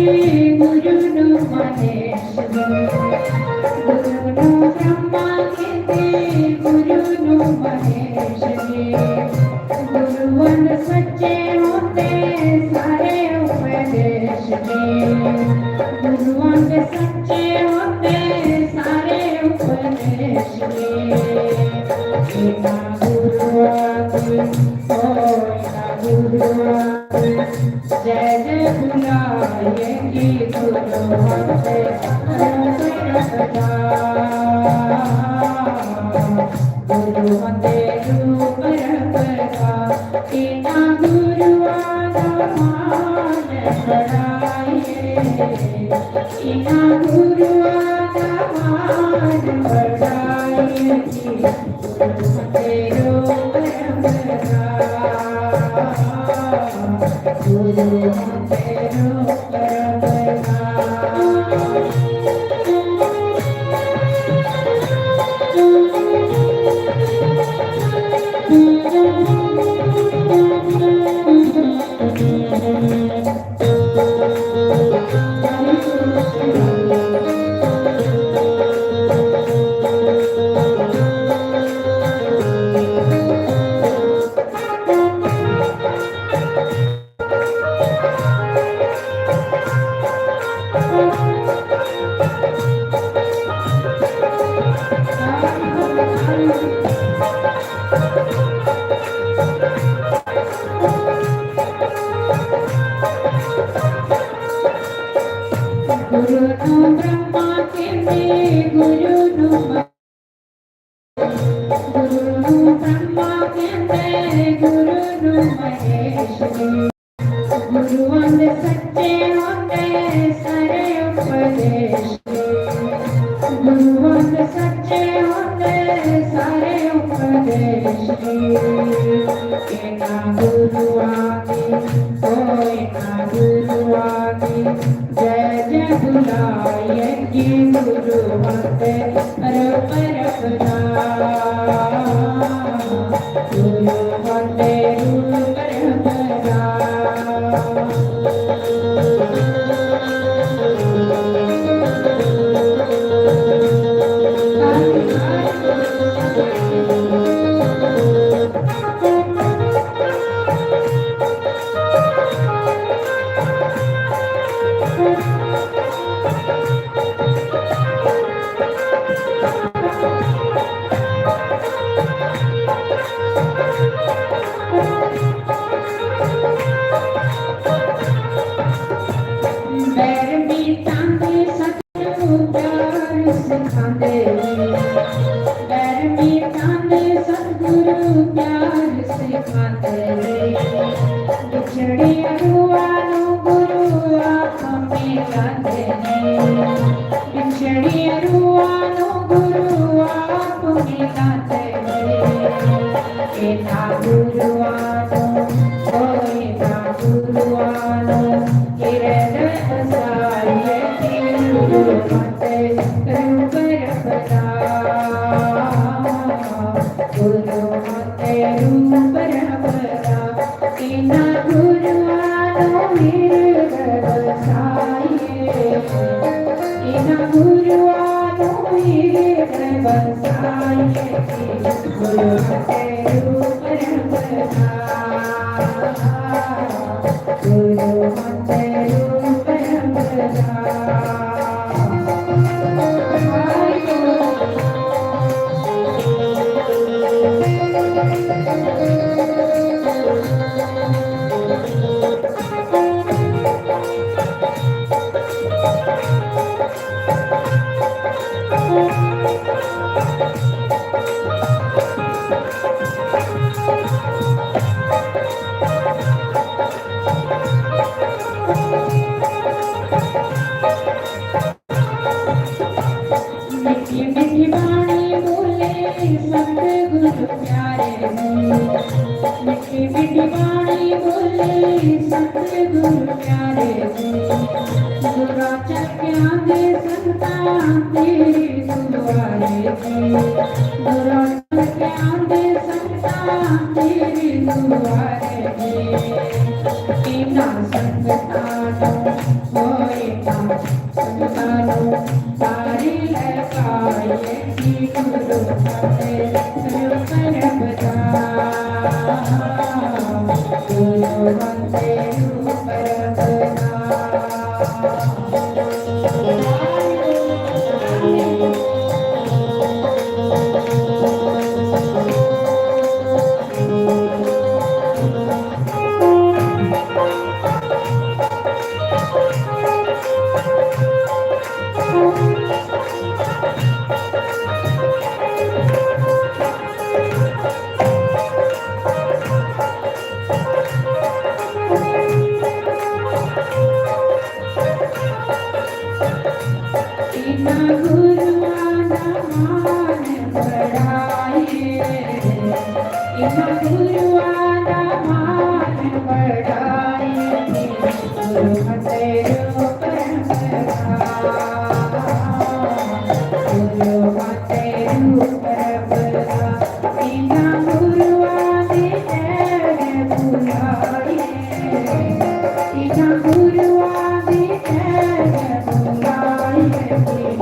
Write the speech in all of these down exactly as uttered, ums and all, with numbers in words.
गुरु नु महेश जी, गुरु नु ब्रह्मा जी, गुरु नु महेश जी। गुरु अंग सच्चे होंदे सारे उपदेश जी, गुरु अंग सच्चे होंदे सारे उपदेश जी। इना गुरुआ की, ओ इना गुरुआ की, जय जय बुलाए की गुरु होते रूप रखता, गुरु होते रूप रखता। इना गुरुआ का मान बढ़ाए, इना गुरुआ का मान बढ़ाए। गुरु नु ब्रह्मा कहंदे, गुरु नु म-, गुरु नु ब्रह्मा कहंदे, गुरु नु महेश जी। गुरु अंग सच्चे होंदे सारे उपदेश, गुरु अंग सच्चे होंदे सारे उपदेश। इना गुरुआ की, ओ इना गुरुआ की, जय जय बुलाए की गुरु होते रूप रखता, गुरु होते रूप रखता। बैर मीठां दे सतगुरु प्यार सिखांदे, बैर मीठां दे सतगुरु प्यार सिखांदे। बिछड़ी रूआ नु गुरु आप मिलांदे ने, बिछड़ी रूआ नु गुरु आप मिलांदे ने। इना गुरुआ नु, ओ इना गुरुआ नु, हिरदय बसाइए की गुरु होते रूप रखता, गुरु होते रूप रखता। इना गुरुआ नु हिरदय बसाइए, इना गुरुआ नु हिरदय बसाइए की गुरु होते रूप रखता, गुरु होते रूप रखता। मीठी मीठी बाणी बोले सतगुरु प्यारे जी, मीठी मीठी बाणी बोले सतगुरु प्यारे जी। दुराचक्यां दे संगतां तेरे दुआरे जी, दुराचक्यां दे संगतां तेरे दुआरे जी। इना संगतां नु, ओ इन्ना गुरुआं दा मान बढ़ाइए, इन्ना गुरुआं दा मान बढ़ाइए, गुरु मते रूप रंग दा, गुरु मते रूप रंग दा। इन्ना गुरुआं दी शरण बुलाइए, इन्ना गुरुआं दी शरण बुलाइए,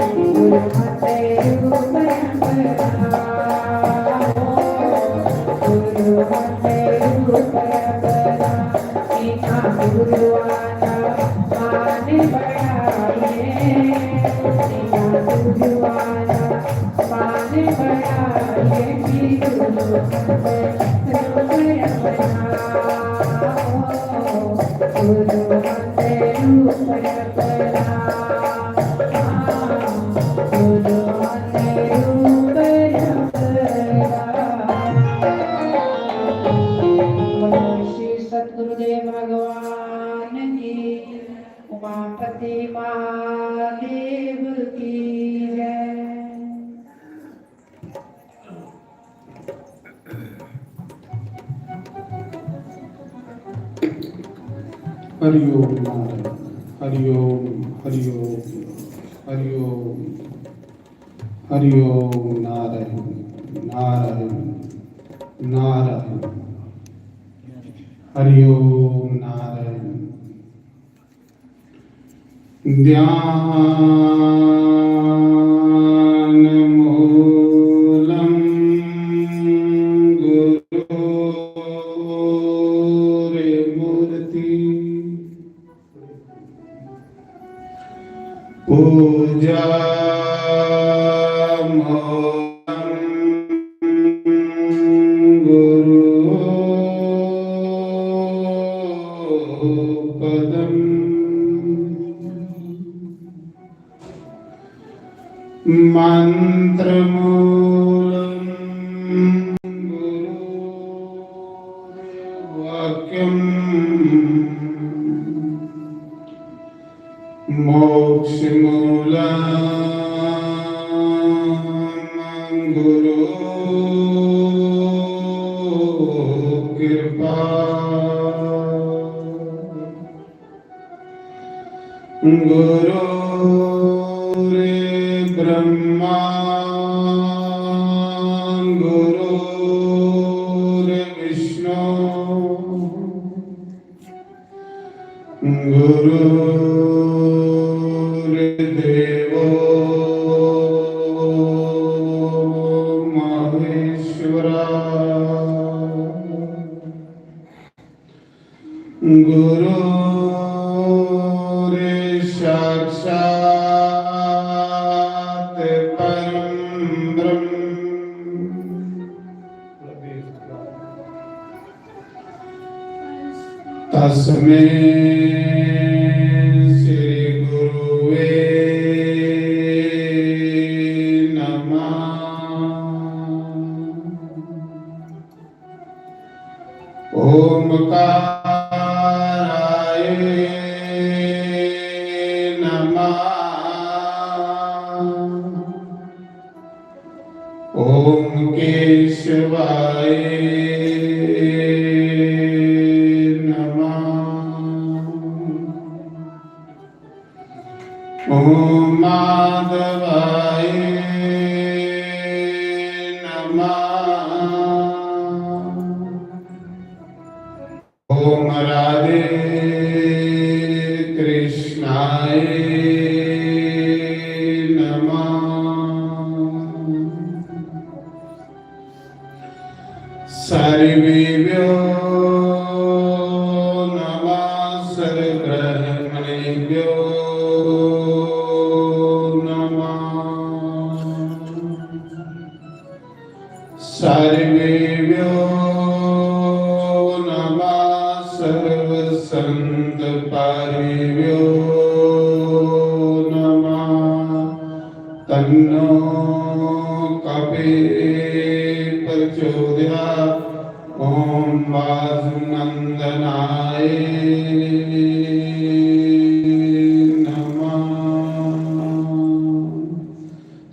गुरु मते रूप रंग दा, गुरु मते रूप रंग दा। इन्ना गुरुआं दा मान बढ़ाइए, इन्ना गुरुआं दा मान बढ़ाइए, कि गुरु मते रूप रंग दा, गुरु मते रूप रंग दा, गुरु मते रूप रंग दा। श्री सतगुरुदेव भगवान की, उमापति महादेव की जय। हरि ओम नारायण, हरि ओम, हरि ओम, हरि ओम, हरि ओम नारायण, नारायण, नारायण। हरि ओम नारायण। ध्यान मूलं गुरोर्मूर्ति पूजा मूलं गुरु पदम। मंत्र मूलं गुरु वाक्यम। मोक्ष मूलं गुरु कृपा। गुरुर्ब्रह्मा गुरुर्विष्णु गुरुर्देवो महेश्वरा। गुरुर्साक्षात् परं ब्रह्म। तस्मै श्री गुरुवे नमः। ओमकाराय नमः। ओम केशवाय नमः। ओम माधवाय नमः। ओम राधे कृष्णाय नमः। सर्वेभ्यो नमः, सर्वब्रह्मणेभ्यो नमः। सर्वेभ्यो नमः, सर्व संत पारेभ्यो नमः। तन्नो कपे प्रचोदयात्। ओम वासुनंदनाय नमः।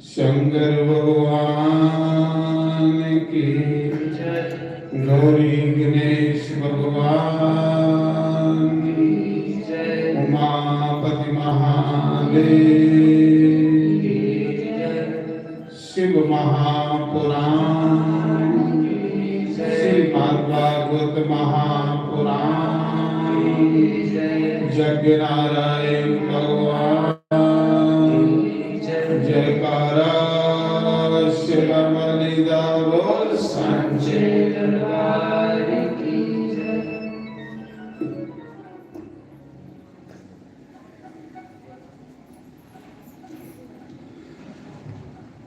शंकर भगवान की जय। गौरी गणेश भगवान की जय। उमापति महादेव की जय। शिव महापुराण की जय। श्रीमद् भागवत महापुराण की जय। जगनारायण भगवान जयकारा श्याम लीला बोल सांचे दरबार की जय।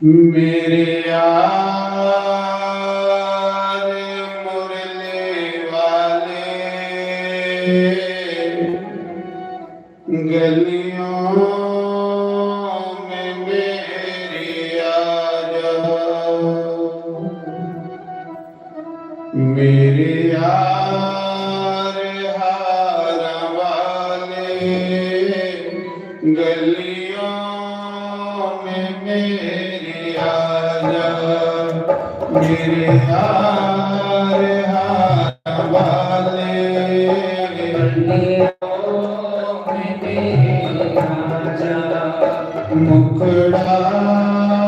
मेरे यार मुरली वाले गलियों में मेरी आ जा। मेरे यार हार वाले गलियों में मेरी आ जा। मेरे यार हार वाले गलियों मुखड़ा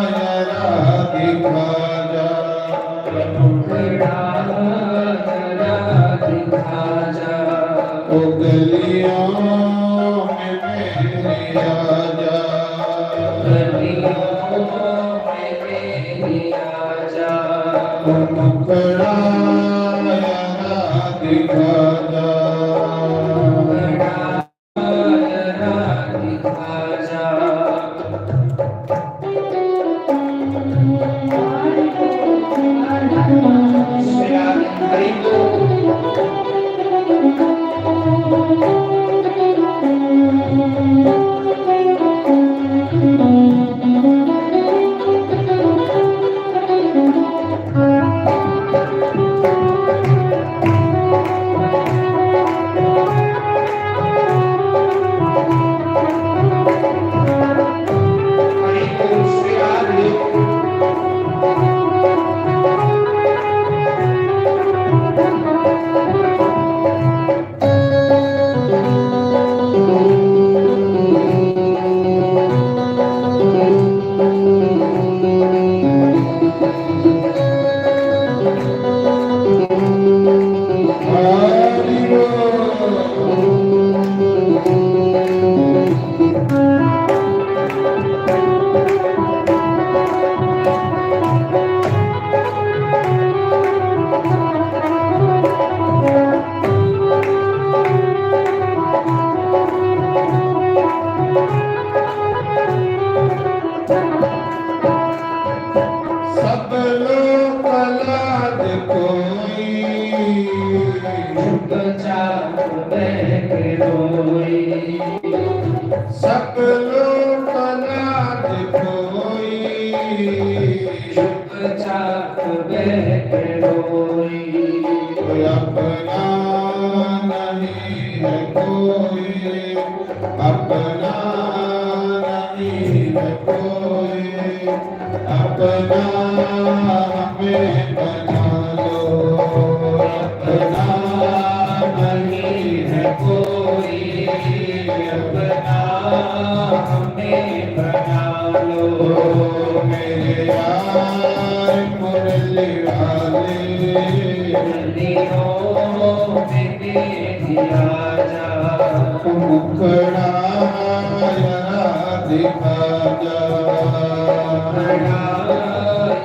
जरा दिखा जा। मुखड़ा जरा दिखा जा। ओ गलियों में मेरी आ जा। गलियों में मेरी आ जा। ओ मुखड़ा जरा दिखा जा। सब लोक लाज कोई, चुपचाप बह के रोई। सब लोक लाज कोई, चुपचाप बह के रोई। कोई अपना नहीं है कोई, अपना नहीं है कोई, अपना हमें बना लो। अपना नहीं है कोई, अपना हमें बना लो। मेरे यार मुरली वाले, गलियों में मेरी आ जा। मुखड़ा जरा दिखा जा। मुखड़ा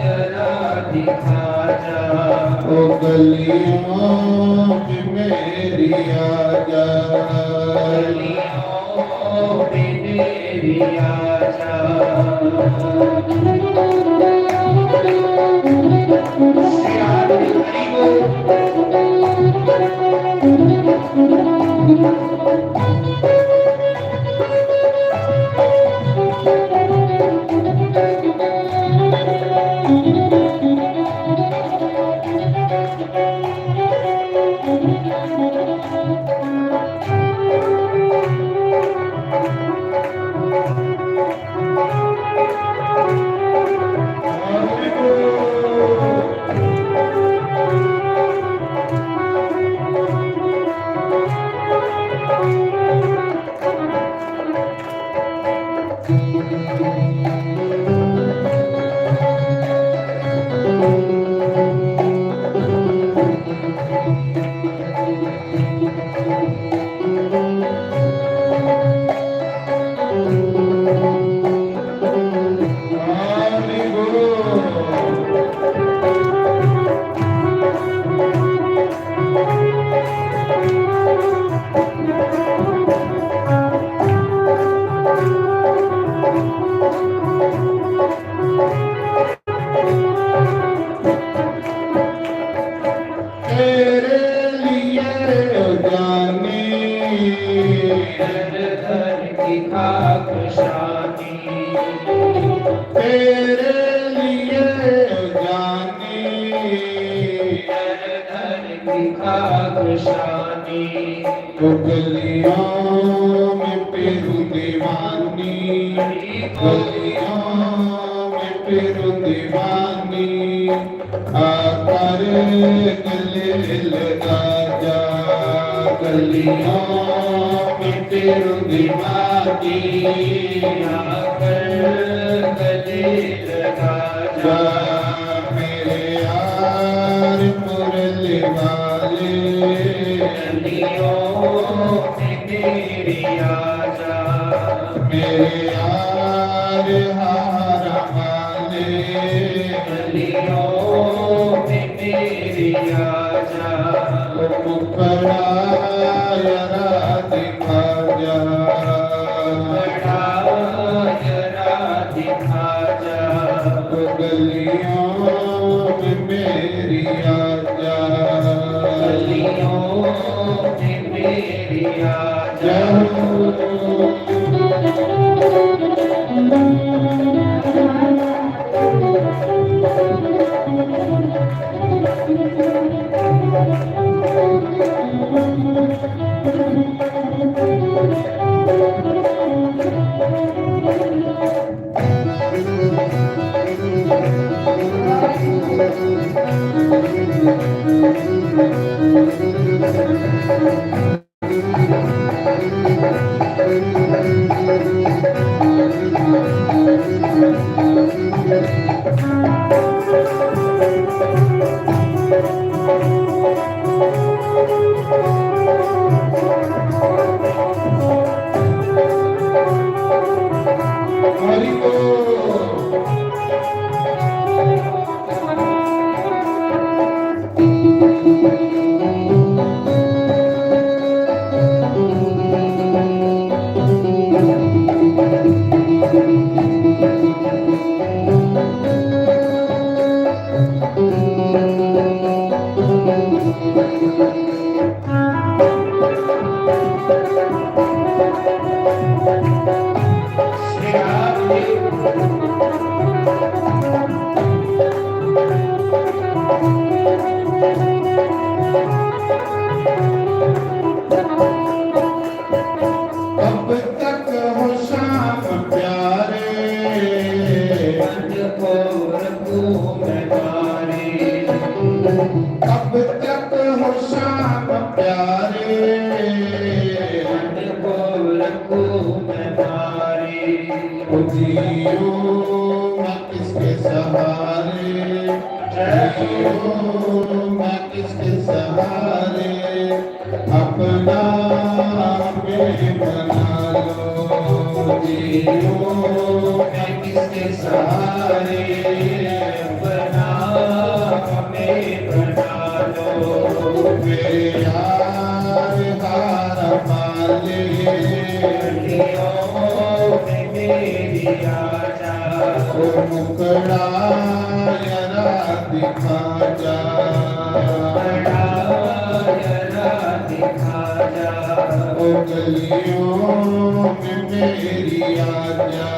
जरा दिखा जा। ओ गलियों में मेरी आ जा। गलियों में मेरी तेरे लिए जानी, घर घर की खाक शानी। तेरे लिए जानी, घर घर की खाक शानी। तो गलियों में फिरूं दीवानी, गलियों में फिरूं दीवानी। आकर गले लगा जा, गलियों में फिरूं दीवानी। आकर गले लगा जा, मेरे यार मुरली वाले। गलियों में मेरी आजा, मेरे यार हार वाले। गलियों में मेरी आजा, ओ मुखड़ा जरा दिखा जा। मुखड़ा जरा दिखा जा। ओ गलियों में मेरी आजा। गलियों में मेरी आजा। कब तक हो शाम प्यारे, मन को रखूं मैं मारे। कब तक हो शाम प्यारे, मन को रखूं मैं मारे। ओ जियो मैं किसके सहारे, जियो मैं किसके सहारे। अपना हमें बना लो, जियो मैं किसके सहारे। अपना हमें बना लो, मेरे यार हार वाले। जियो मैं ओ मुखड़ा यरा दिखा जा। ओ गलियों में मेरी आजा।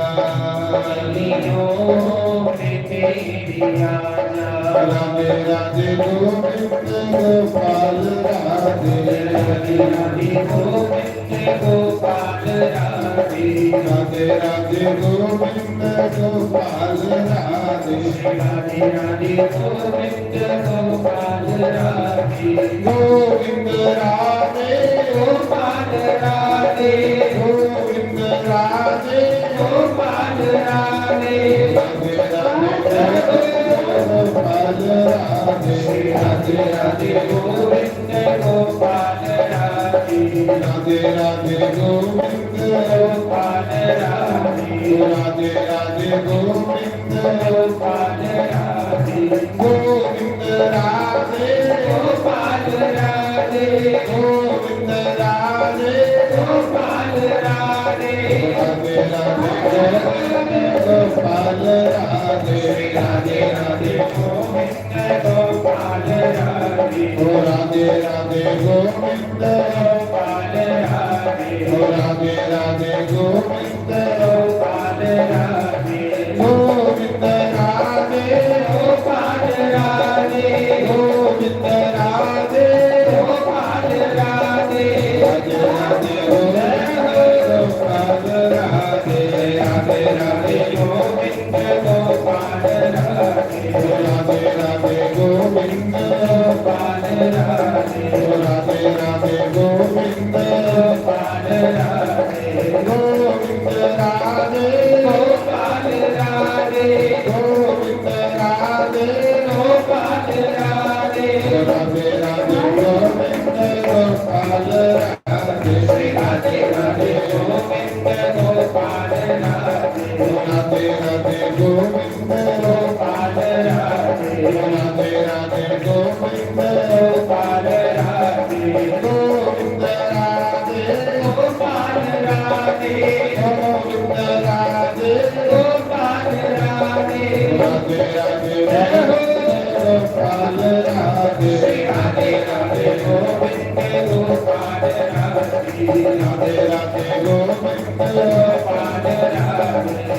राधे राधे गोविंद गोपाल राधे। राधे राधे गोपाल राधे। राधे राधे गोविंद गोपाल राधे। राधे राधे गोविंद गोपाल राधे। गोविंद राधे गोपाल राधे। गोविंद राधे गोपाल राधे। राधे राधे गोपाल राधे। राधे राधे गोविंद गोपाल राधे। राधे राधे गोविंद गोपाल राधे। राधे राधे गोविंद गोपाल राधे। गोविंद राधे गोपाल राधे। गोविंद राधे गोपाल राधे। राधे राधे गोविंद गोपाल राधे। राधे राधे गोविंद गोपाल राधे। ओ राधे राधे गोविंद गोपाल राधे। ओ राधे राधे गोविंद गोपाल राधे। गोविंद राधे गोपाल राधे। गोविंद राधे गोपाल राधे। राधे राधे गोविंद गोपाल राधे। राधे राधे गोविंद गोपाल राधे। राधे राधे गोविंद गोपाल राधे। राधे राधे गोविंद गोपाल राधे। गोविंद राधे गोपाल राधे। गोविंद राधे गोपाल राधे। राधे राधे गोविंद गोपाल राधे। श्री राधे राधे गोविंद गोपाल राधे। राधे राधे गोविंद गोपाल राधे। राधे राधे गोविंद गोपाल राधे। गोविंद राधे गोपाल राधे। गोविंद राधे गोपाल राधे। राधे राधे गोविंद गोपाल राधे। राधे राधे गोविंद गोपाल राधे। राधे राधे गोविंद गोपाल राधे। राधे राधे गोविंद गोपाल राधे।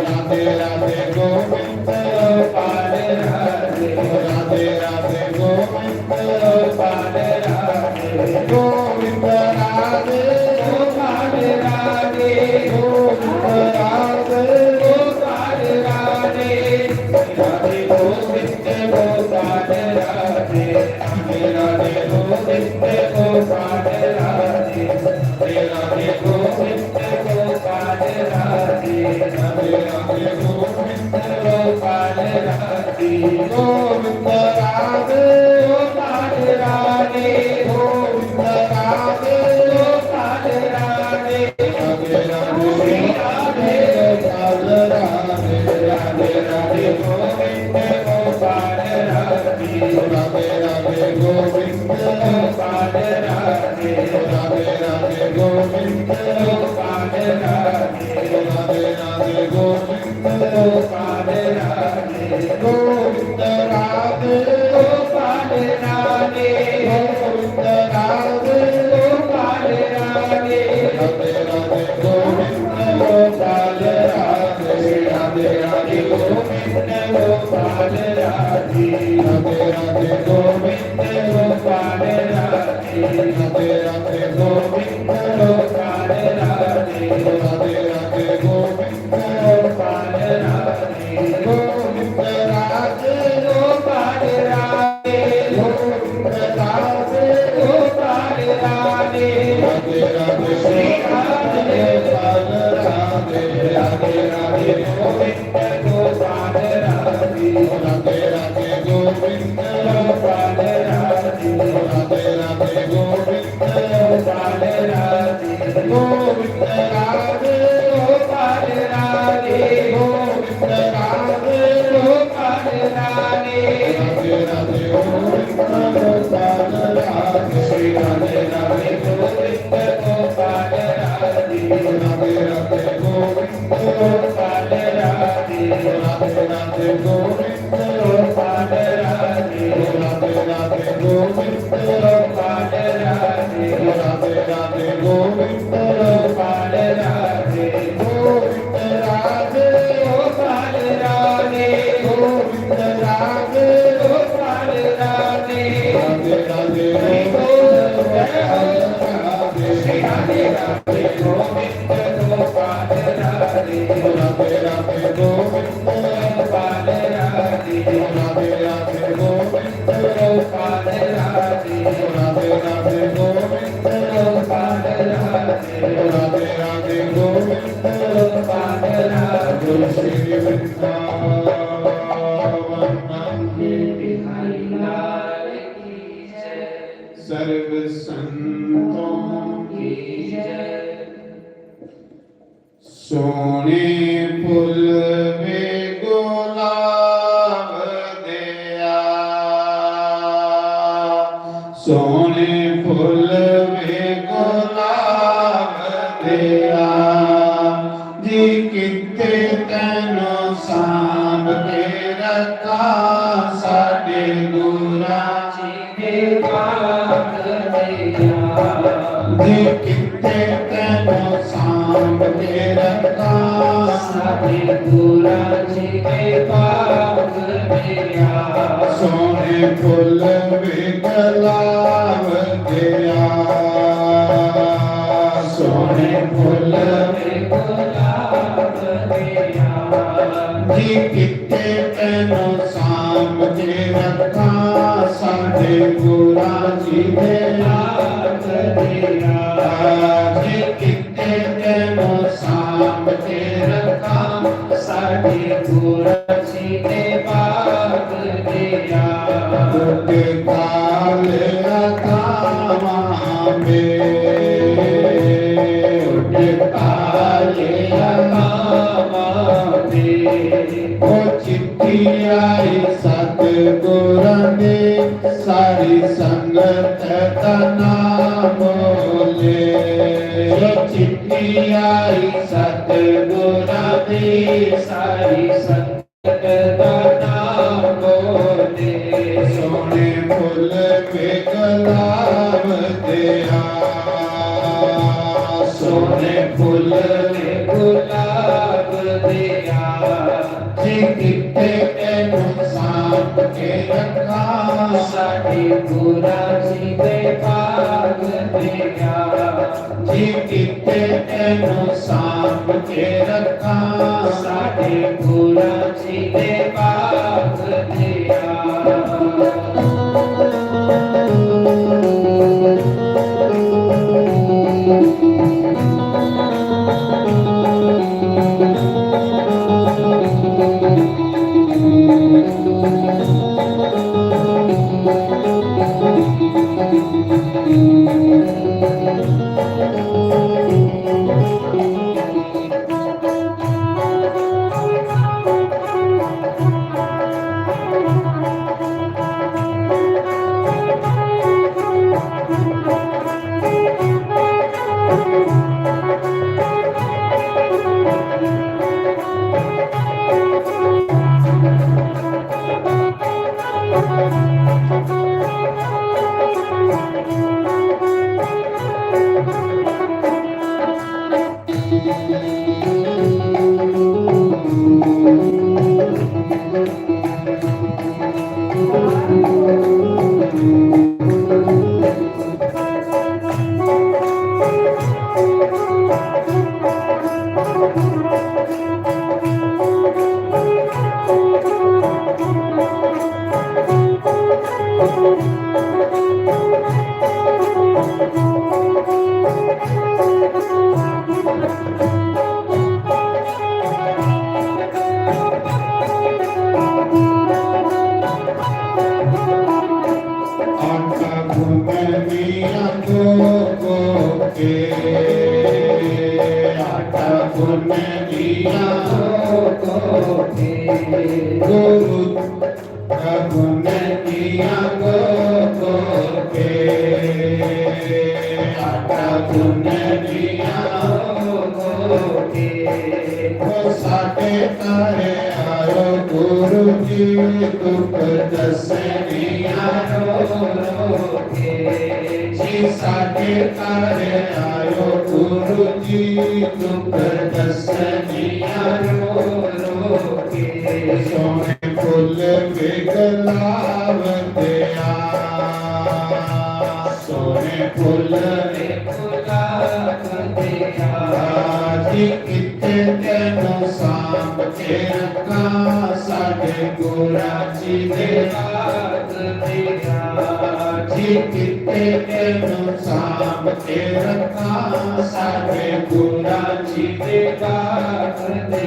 राधे राधे गोविंद गोपाल राधे। राधे राधे गोविंद गोपाल राधे। गोविंद राधे गोपाल राधे। गोविंद राधे गोपाल राधे। राधे गोविंद गोपाल राधे। राधे राधे गोविंद गोपाल राधे। राधे राधे गोविंद गोपाल राधे। राधे राधे गोविंद गोपाल राधे। गोविंद राधे गोपाल राधे। गोविंद राधे गोपाल राधे। राधे राधे गोपाल राधे। राधे राधे गोविंद गोपाल राधे। राधे राधे गोविंद गोपाल राधे। राधे राधे गोविंद गोपाल राधे। राधे राधे गोविंद गोपाल राधे। गोविंद राधे गोपाल राधे। गोविंद राधे गोपाल राधे। राधे राधे गोविंद गोपाल राधे। राधे राधे गोविंद गोपाल राधे। राधे राधे गोविंद गोपाल राधे। राधे राधे गोविंद गोपाल राधे। राधे राधे गोविंद गोपाल राधे। गोविंद राधे गोपाल राधे। गोविंद राधे गोपाल राधे। राधे राधे श्री राधे गोपाल राधे। राधे राधे गोविंद गोपाल राधे। राधे राधे गोविंद गोपाल राधे। राधे राधे गोविंद गोपाल राधे। गोविंद राधे गोपाल राधे। गोविंद राधे गोपाल राधे। राधे राधे गोविंद गोपाल राधे। श्री राधे राधे गोविंद गोपाल सर्व संतों की जय। सोहने फुल वे गुलाब देआ, सोहने फुल वे गुलाब देआ, जी कित्ते तैनू सांभ के रखा साडे गुरा जी। जी कित्ते तैनू सांभ के रखा। साडे गुरा जी दे पाक दे आ। सोहने फुल वे गुलाब देआ। सोहने फुल वे गुलाब देआ। जी कित्ते तैनू सांभ के रखा। साडे गुरा जी दे हाथ दिया। जी कित्ते तैनू सांभ के रखा। साडे गुरा जी दे पाक दिया। उठ काले अथावां दे, उठ काले अथावां दे। ओ चिट्ठी आई सतगुरां दी, सारी संगत दा नाम बोले। ओ चिट्ठी आई सतगुरां दी, सारी संगत दा नाम बोले। सोहने फुल वे गुलाब देआ। सोहने फुल वे गुलाब देआ। जी कित्ते तैनू सांभ के रखा। साडे गुरा जी दे पाक देआ। जी कित्ते तैनू सांभ के रखा। साडे गुरा जी दे पाक दिया। आटा गुन्ननियां दो कोके, आटा गुन्ननियां दो कोके। गुरु आटा गुन्ननियां दो कोके, आटा गुन्ननियां दो ओ साडे घर आयो गुरु जी, दुख दसनिया रो रो के। जी साडे घर आयो गुरु जी, दुख दसनिया रो रो के। सोने फुल पे गुलाब दिया, सोने फुल पे गुलाब दिया। जी कित्ते तेनू सांभ के रखा, साडे गुरा जी दे हाथ दे। जी कित्ते तेनू सांभ के रखा, साडे गुरा जी दे हाथ दे।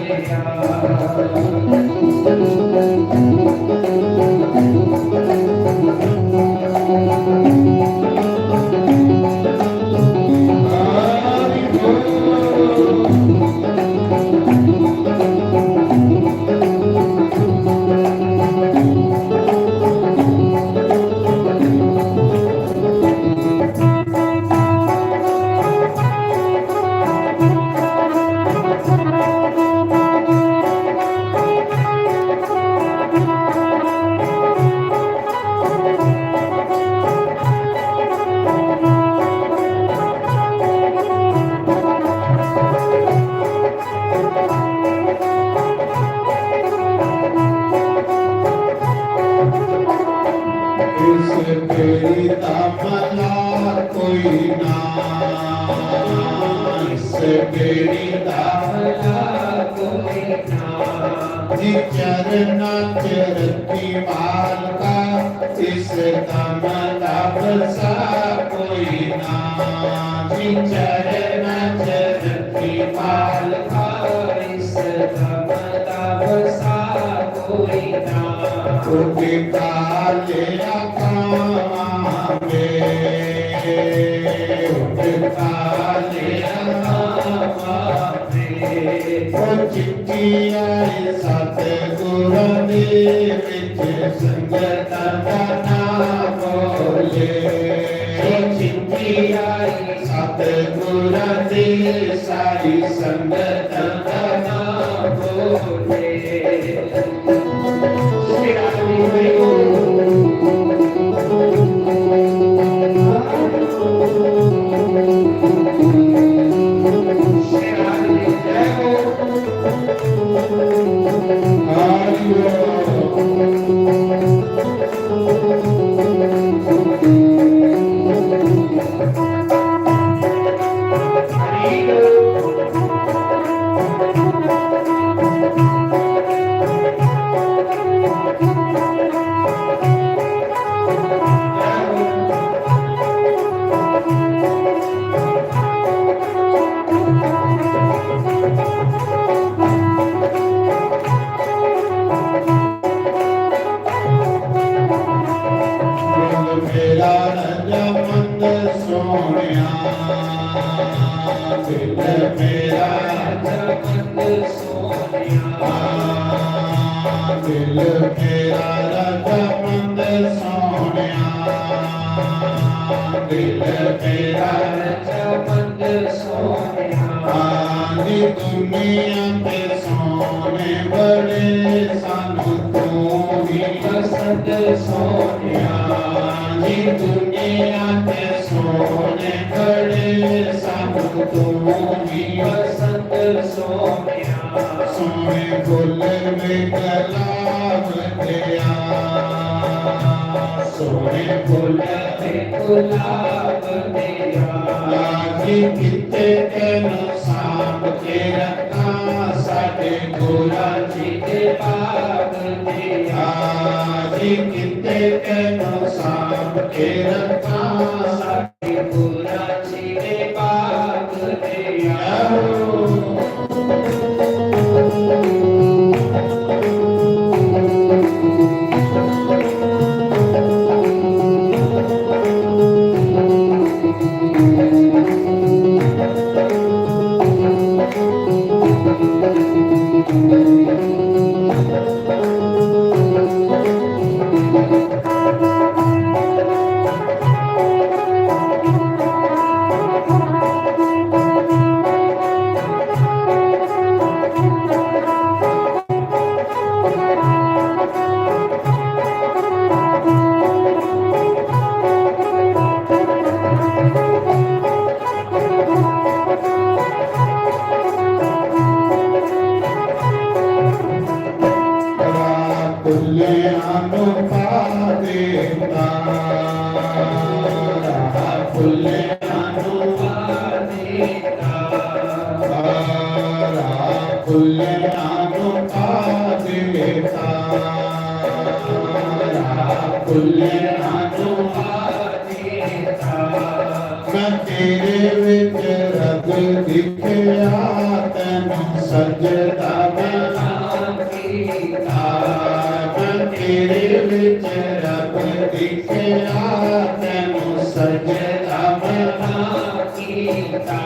इस बेड़ी दा भला कोई ना, इस बेड़ी दा भला कोई ना। जी चरना च रखी मालका, इस दम दा बसा कोई ना। जी चरना च रखी मालका, इस दम दा बसा कोई ना। उठ काले अखावां में, उठ काले अखावां में। ओ चिट्ठी आई सतगुरां दे विच संगतां दा नाम बोले। ओ चिट्ठी आई सतगुरां दे, सारी संगतां दा नाम बोले। दिल मेरा रजामंद सोहणिया, दिल मेरा रजामंद सोहणिया, दिल मेरा रजामंद सोहणिया, दिल मेरा रजामंद सोहणिया। जी दुनिया ते सोहणे बड़े, सानू तू ही पसंद सोहणिया। जी दुनिया ते सोहणे बड़े, सानू तू ही पसंद सोहणिया। सोहणे फुल में गुलाब दिया, सोहणे फुल में गुलाब दिया। जी कित्ते तेनू सांभ के रखा, साडे गुरा जी दे बाग दिया। जी कित्ते तेनू सांभ के रखा, साडे गुरा जी दे बाग दिया। खुल्ले आनो आदि था। मैं तेरे विच रब दिखया, तैनू सजदा बना कीता। मैं तेरे विच रब दिखया, तैनू सजदा बना कीता।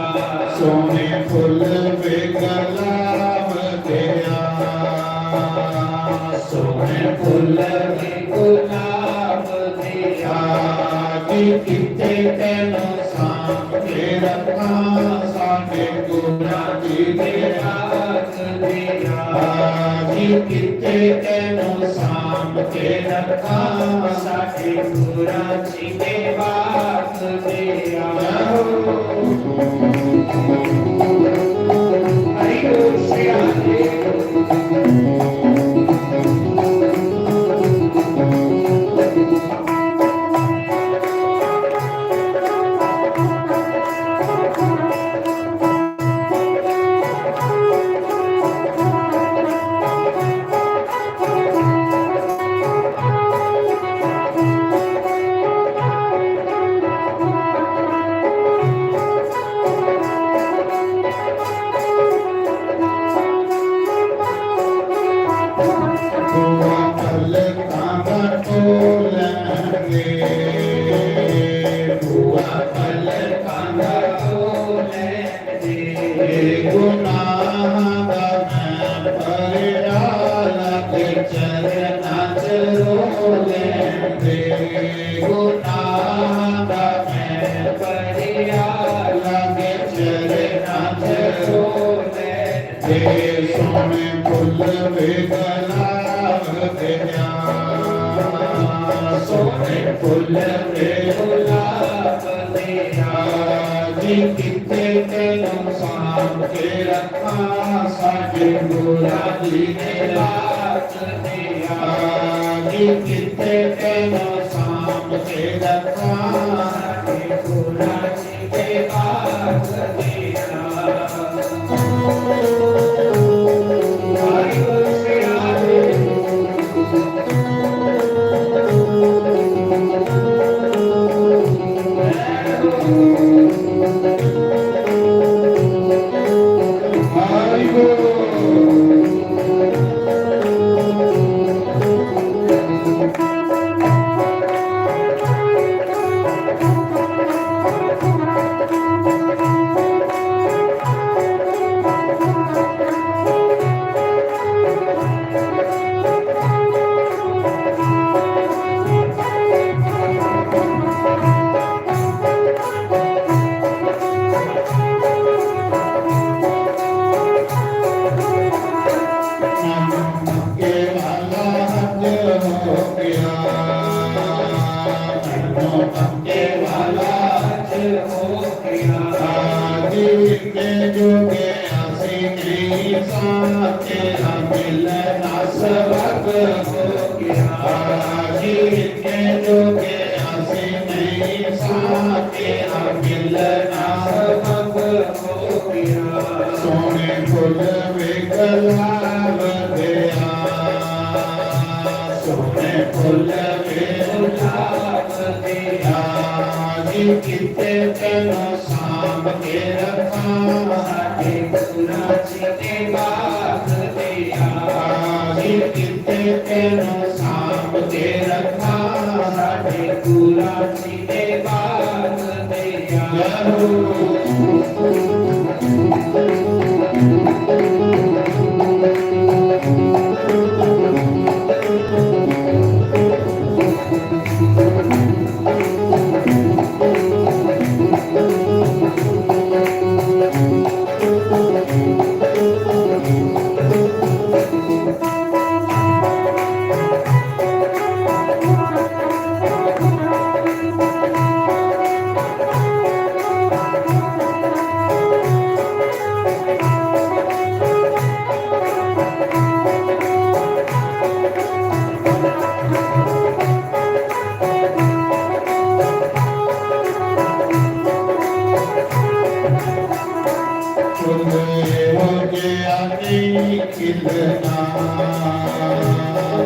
सोहणे फुल वे गुलाब देआ, सोहणे फुल वे गुलाब देआ। जी कित्थे तैनू सांभ के रखां, साडे गुरां जी दे राज देआ। जी कित्थे तैनू सांभ के रखां, साडे गुरां जी दे बाग देआ। हरि बोल श्री राधे। गुनाह दा मैं भरेआ, लग चरणां च रो लैंदे। गुनाह दा मैं भरेआ, लग चरणां च रो लैंदे। सोहणे फुल वे गुलाब देआ, सोहणे फुल वे गुलाब देआ। जी कित्थे तैनू सांभ के रखां, साडे गुरां जी दे बाग देआ। जी कित्थे तैनू सांभ के रखां, साडे गुरां जी दे बाग देआ। हरि बोल श्री राधे। सोहणे फुल वे गुलाब देआ, सोहणे फुल वे गुलाब देआ। जी कित्थे तैनू सांभ के रखां, साडे गुरां जी दे बाग देआ। जी कित्थे तैनू सांभ के रखां, साडे गुरां जी दे बाग देआ।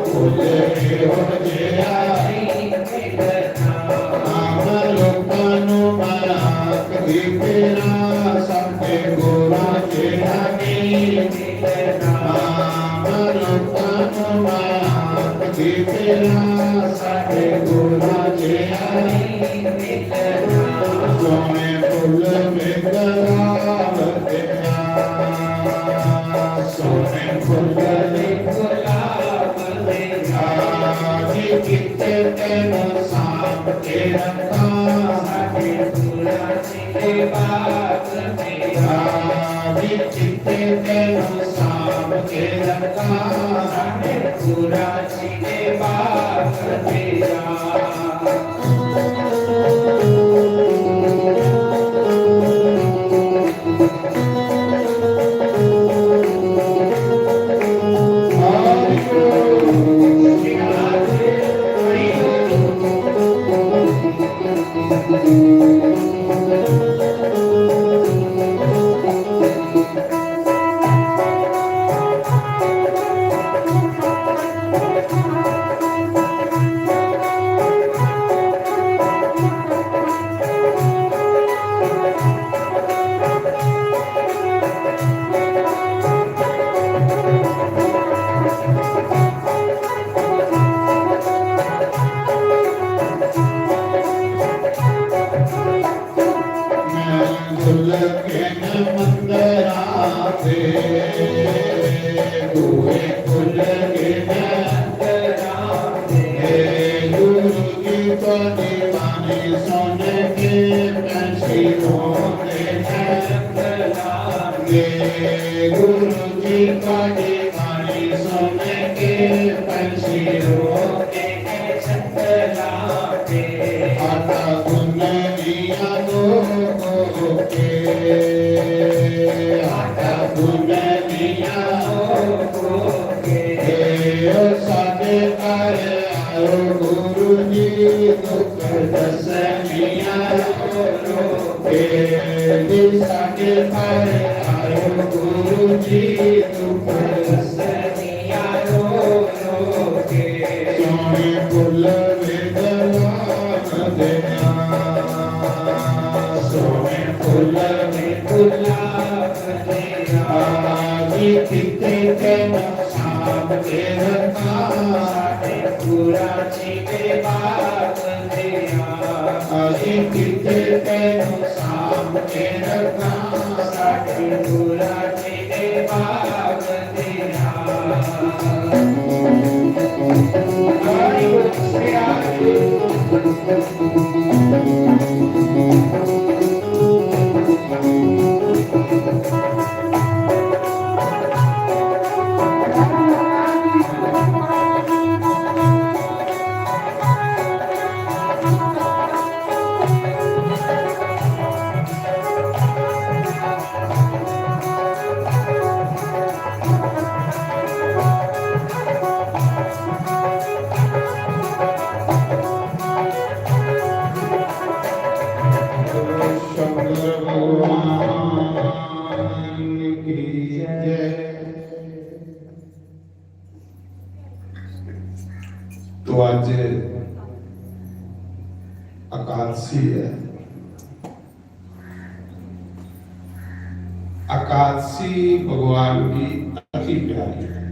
ਫੁੱਲ ਇਹੋ ਜਿਹਾ, ਆਮ ਲੋਕਾਂ ਨੂੰ ਮਜ਼ਾਕ ਦੀ ਪੀੜਾ, ਸਾਡੇ ਗੁਰਾਂ ਜਿਹਾ ਨਹੀਂ ਮਿਲਣਾ। ਆਮ ਲੋਕਾਂ ਨੂੰ ਮਜ਼ਾਕ ਦੀ ਪੀੜਾ, ਸਾਡੇ ਗੁਰਾਂ ਜਿਹਾ ਨਹੀਂ ਮਿਲਣਾ। ਸੋਹਣੇ ਫੁੱਲ ਨੇ ਗੁਲਾਬ ਦੇ, ਸੋਹਣੇ ਫੁੱਲ ਨੇ ਗੁਲਾਬ ਦੇ, ਜੀ ਕਿੱਥੇ ਤੈਨੂੰ ਸਾਂਭ ਕੇ ਰੱਖਾਂ, ਸਾਡੇ ਗੁਰਾਂ ਜੀ ਦੇ ਬਾਗ ਦੇ। ਜੀ ਕਿੱਥੇ ਤੈਨੂੰ ਸਾਂਭ ਕੇ ਰੱਖਾਂ, ਸਾਡੇ ਗੁਰਾਂ ਜੀ ਦੇ ਬਾਗ ਦੇ। तो अज एकादशी है। एकादशी भगवान की अति प्यारी है।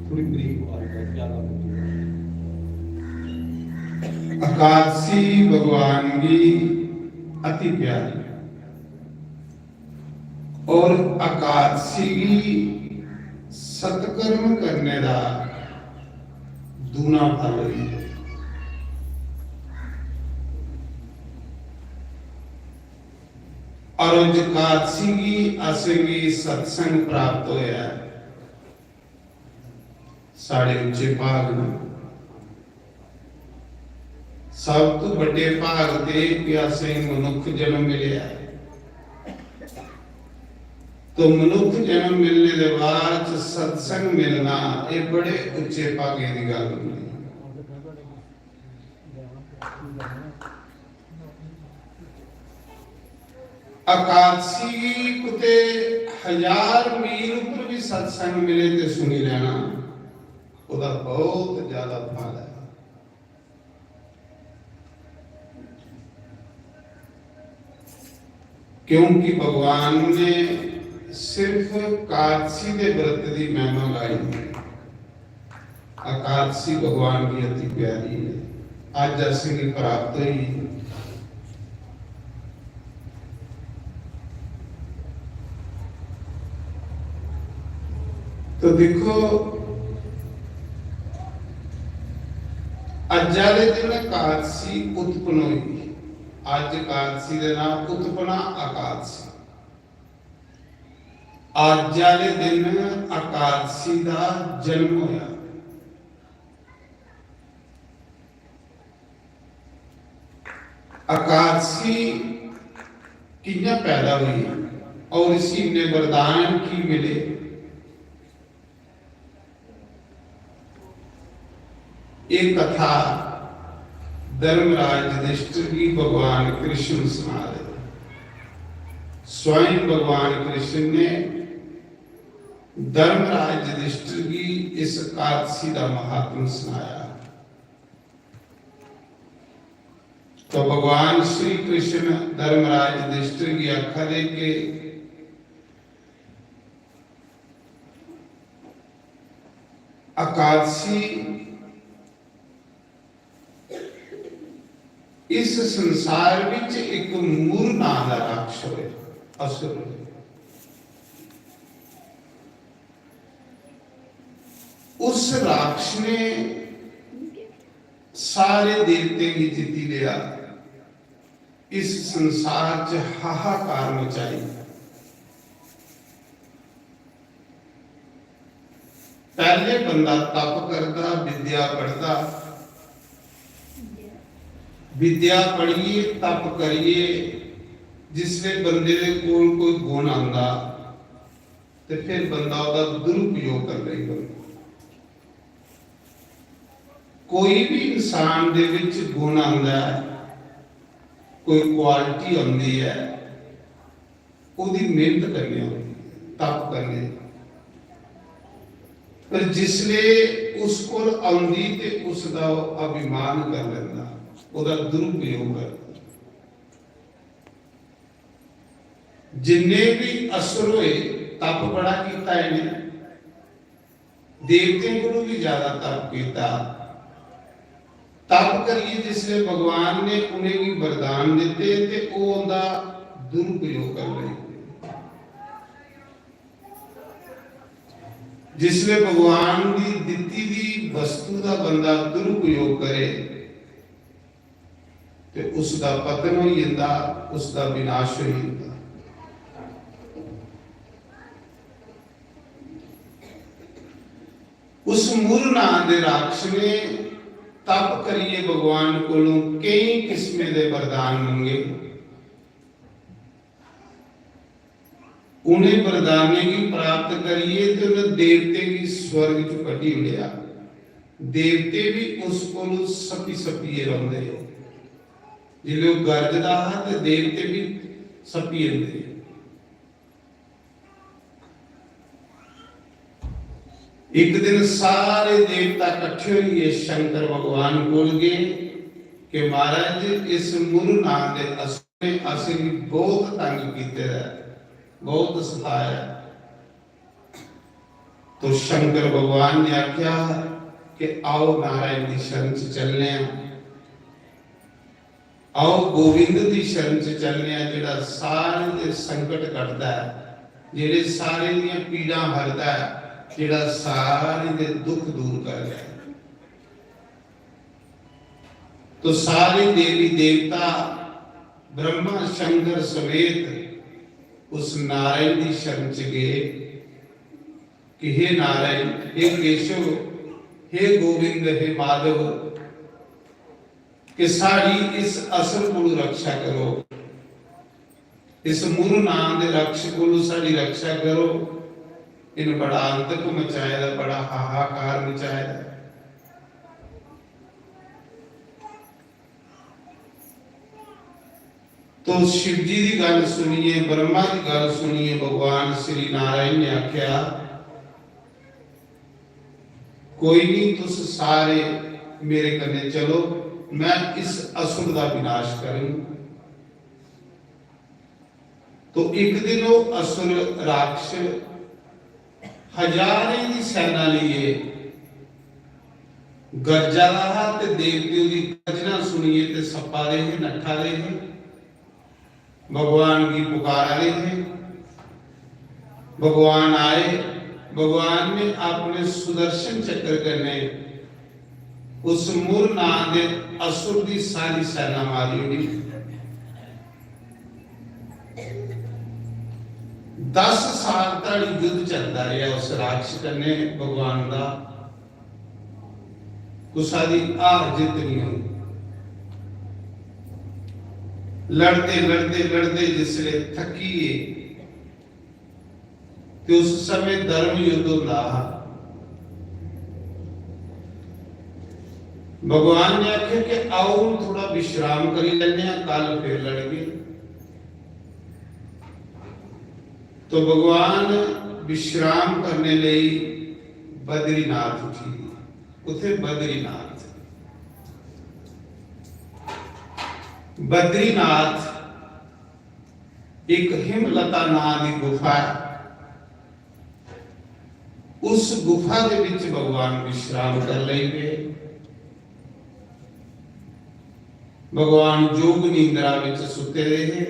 थोड़ी ब्रीफ बात है, ज्यादा बोलूंगा। एकादशी भगवान की अति प्यारी है। और एकादशी की सत्कर्म करने का दूना फल होई है। और उस एकादशी की असेंगी सत्संग प्राप्त होया है। साढ़े उच्चे भाग न। सब तो बड़े भाग ते कि असें मनुख जन्म मिलेआ। तो मनुख जन्म मिलने दे बाद च सत्संग मिलना, ये बड़े उच्चे भागे दी गल होंदी। एकादशी गी कुते हजार मील उप्पर भी सत्संग मिले ते सुनी लैना, ओह्दा बहुत ज्यादा फल ऐ। क्योंकि भगवान ने सिर्फ कादसी दे व्रत दी महिमा गाई। एकादशी भगवान की अति प्यारी है, अज असेंगी प्राप्त हुई। तो देखो, अज्ज आह्ले दिन एकादशी उत्पन्न हुई। अज्ज एकादशी दे नाम उत्पन्ना एकादशी। अज्ज आह्ले दिन एकादशी दा जन्म होया। एकादशी कि'यां पैदा हुई और इसी इन्ने वरदान की मिले? ये कथा धर्मराज युधिष्ठिर की भगवान कृष्ण सना रहे। स्वयं भगवान कृष्ण ने धर्मराज युधिष्ठिर की इस एकादशी का महात्म सुनाया। तो भगवान श्री कृष्ण धर्मराज युधिष्ठिर की आखा दे कि एकादशी इस संसार विच एक मुर नां दा राक्षस होया, असुर होया। उस राक्षस ने सारे देवतें गी जीती लिया। इस संसार च हाहाकार मचाई। पहले बंदा तप करदा, विद्या पढ़दा, विद्या पढ़िए, तप करिए, जिसले बंदे दे कोल कोई गुण आंदा, ते फिर बंदा ओहदा दुरुपयोग करने लगी पौंदा। कोई भी इंसान दे विच गुण आंदा है, कोई क्वालिटी आंदी है, ओहदी मेहनत करने होंदी, तप करने। पर जिसले उस कोल आंदी ते उसदा ओह अभिमान कर लेंदा, ओहदा दुरुपयोग करदा। जिन्ने भी असुर होए, तप बड़ा कीता इ'नें, देवतें कोलों भी ज्यादा तप कीता। तप करिए जिसले भगवान ने उ'नेंगी वरदान दिते ते ओह उंदा दुरुपयोग कर लगी पे। जिसले भगवान दी दिती दी वस्तु दा बंदा दुरुपयोग करे, ते उसदा पतन होई जंदा, उसदा विनाश होई जंदा। उस मुर नां दे राक्षस ने तप करिए भगवान कोलों केई किस्में दे वरदान मंगे। उन्हें वरदानें गी प्राप्त करिए ते उन्हें देवतें गी स्वर्ग चों कड्ढी ओड़ेआ। देवते भी उस कोलू सप्पी सप्पियै रौंदे हे। जिसलै ओह गरजदा हा ते देवते भी सप्पी जंदे हे। इक दिन सारे देवता कट्ठे होइयै शंकर भगवान कोल गए कि महाराज, इस मुरु नां दे असुर ने असेंगी बहुत तंग कीते दा ऐ, बहुत सताया ऐ। तो शंकर भगवान ने आख्या कि आओ नारायण दी शरण च चलने आं, आओ गोविंद दी शरण च चलने आं, जेड़ा सारे दे संकट कटदा ऐ, जेड़े सारे दियां पीड़ां हरदा ऐ, जेड़ा सारे दे दुख दूर करदा ऐ। तो सारे देवी देवता ब्रह्मा शंकर समेत उस नारायण दी शरण च गए कि हे नारायण, हे केशव, हे गोविंद, हे माधव, कि साड़ी इस असुर कोलू रक्षा करो, इस मुरु नां दे राक्षस कोलू साड़ी रक्षा करो। इन्हें बड़ा आतंक मचाए दा, बड़ा हाहाकार मचाए दा। तो शिव जी दी गल सुनिए, ब्रह्मा दी गल सुनिए, भगवान श्री नारायण ने आख्या, कोई नहीं, तुस सारे मेरे कन्नै चलो, मैं इस असुर दा विनाश करङ। तो एक दिन वो असुर राक्षस हजारें दी सेना लेइयै गरजा दा हा ते देवते ओह्दी गर्जना सुनियै ते सप्पा दे हे, नट्ठा दे हे, भगवान गी पुकारा दे हे। भगवान आए, भगवान ने अपने सुदर्शन चक्र कन्नै उस मुर नां दे असुर दी सारी सेना मारी ओड़ी। दस साल धड़ी युद्ध चलदा रेहा उस राक्षस कन्नै भगवान दा, कुसा दी हार जित्त नहीं होई। लड़दे लड़दे लड़दे जिसले थक्की गे, ते उस समय धर्म युद्ध होंदा हा। भगवान ने आखेआ कि आओ, हून थोड़ा विश्राम करी लैने आं, कल फिर लड़गे। तो भगवान विश्राम करने लेई बद्रीनाथ उठी गे। उत्थे बद्रीनाथ, बद्रीनाथ एक हिमलता नां दी गुफा है। उस गुफा दे विच भगवान विश्राम कर लेई पे। भगवान जोग निंद्रा विच सुते दे हे।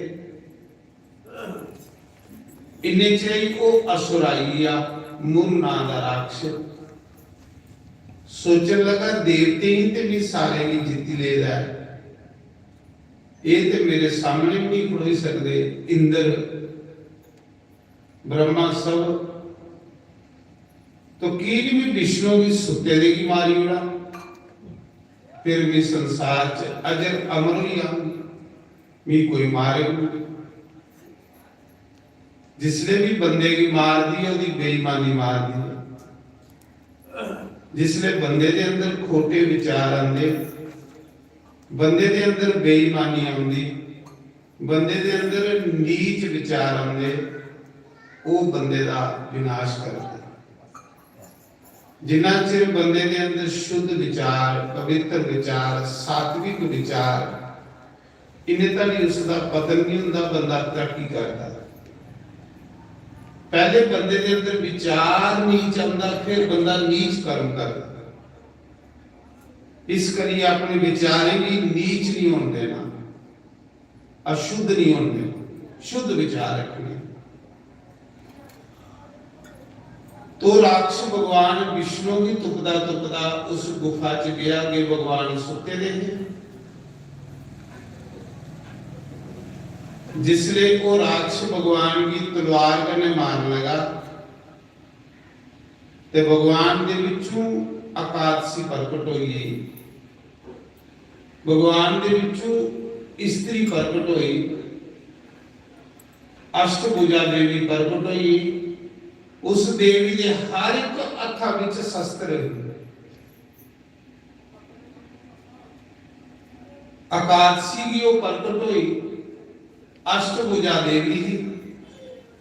इन्ने चिर ही ओह असुर आई गया, मुर नां दा राक्षस। सोचन लगा, देवते ही ते मी सारे गी जित्ती लेदा है, एह ते मेरे सामने भी नहीं खड़ोई सकदे। इंद्र, ब्रह्मा सब, तो की नहीं मैं विष्णु गी सुते दे गी मारी ओड़ा, फिर मैं संसार च अजर अमर होई जाऊंगी, मी कोई मारे नहीं। जिसले भी बंदे गी मारदी है, ओहदी बेईमानी मारदी है। जिसले बंदे दे अंदर खोटे विचार आंदे, बंदे दे अंदर बेईमानी आंदी, बंदे दे अंदर नीच विचार आंदे, ओह बंदे दा विनाश करदे। जिन्ना चिर बंदे दे अंदर शुद्ध विचार, पवित्र विचार, सात्विक विचार, इन्ने धड़ी उसदा पतन नहीं हुंदा, बंदा तरक्की करदा। पहले बंदे दे अंदर विचार नीच आंदा, फिर बंदा नीच कर्म करदा। इस करियै अपने विचारें गी नीच नहीं होन देना, अशुद्ध नहीं होन देना, शुद्ध विचार रखने। तो राक्षस भगवान विष्णु गी तुपदा तुपदा उस गुफा च गया, अग्गे भगवान सुते दे हे। जिसले ओह राक्षस भगवान गी तलवार कन्नै मारन लगा, ते भगवान दे विचों एकादशी प्रकट होई गई। भगवान दे विचों स्त्री प्रकट होई, अष्टभुजा देवी प्रकट होई। उस देवी दे हर एक हत्था विच शस्त्र ही। एकादशी गी ओह प्रकट होई, अष्टभुजा देवी ही,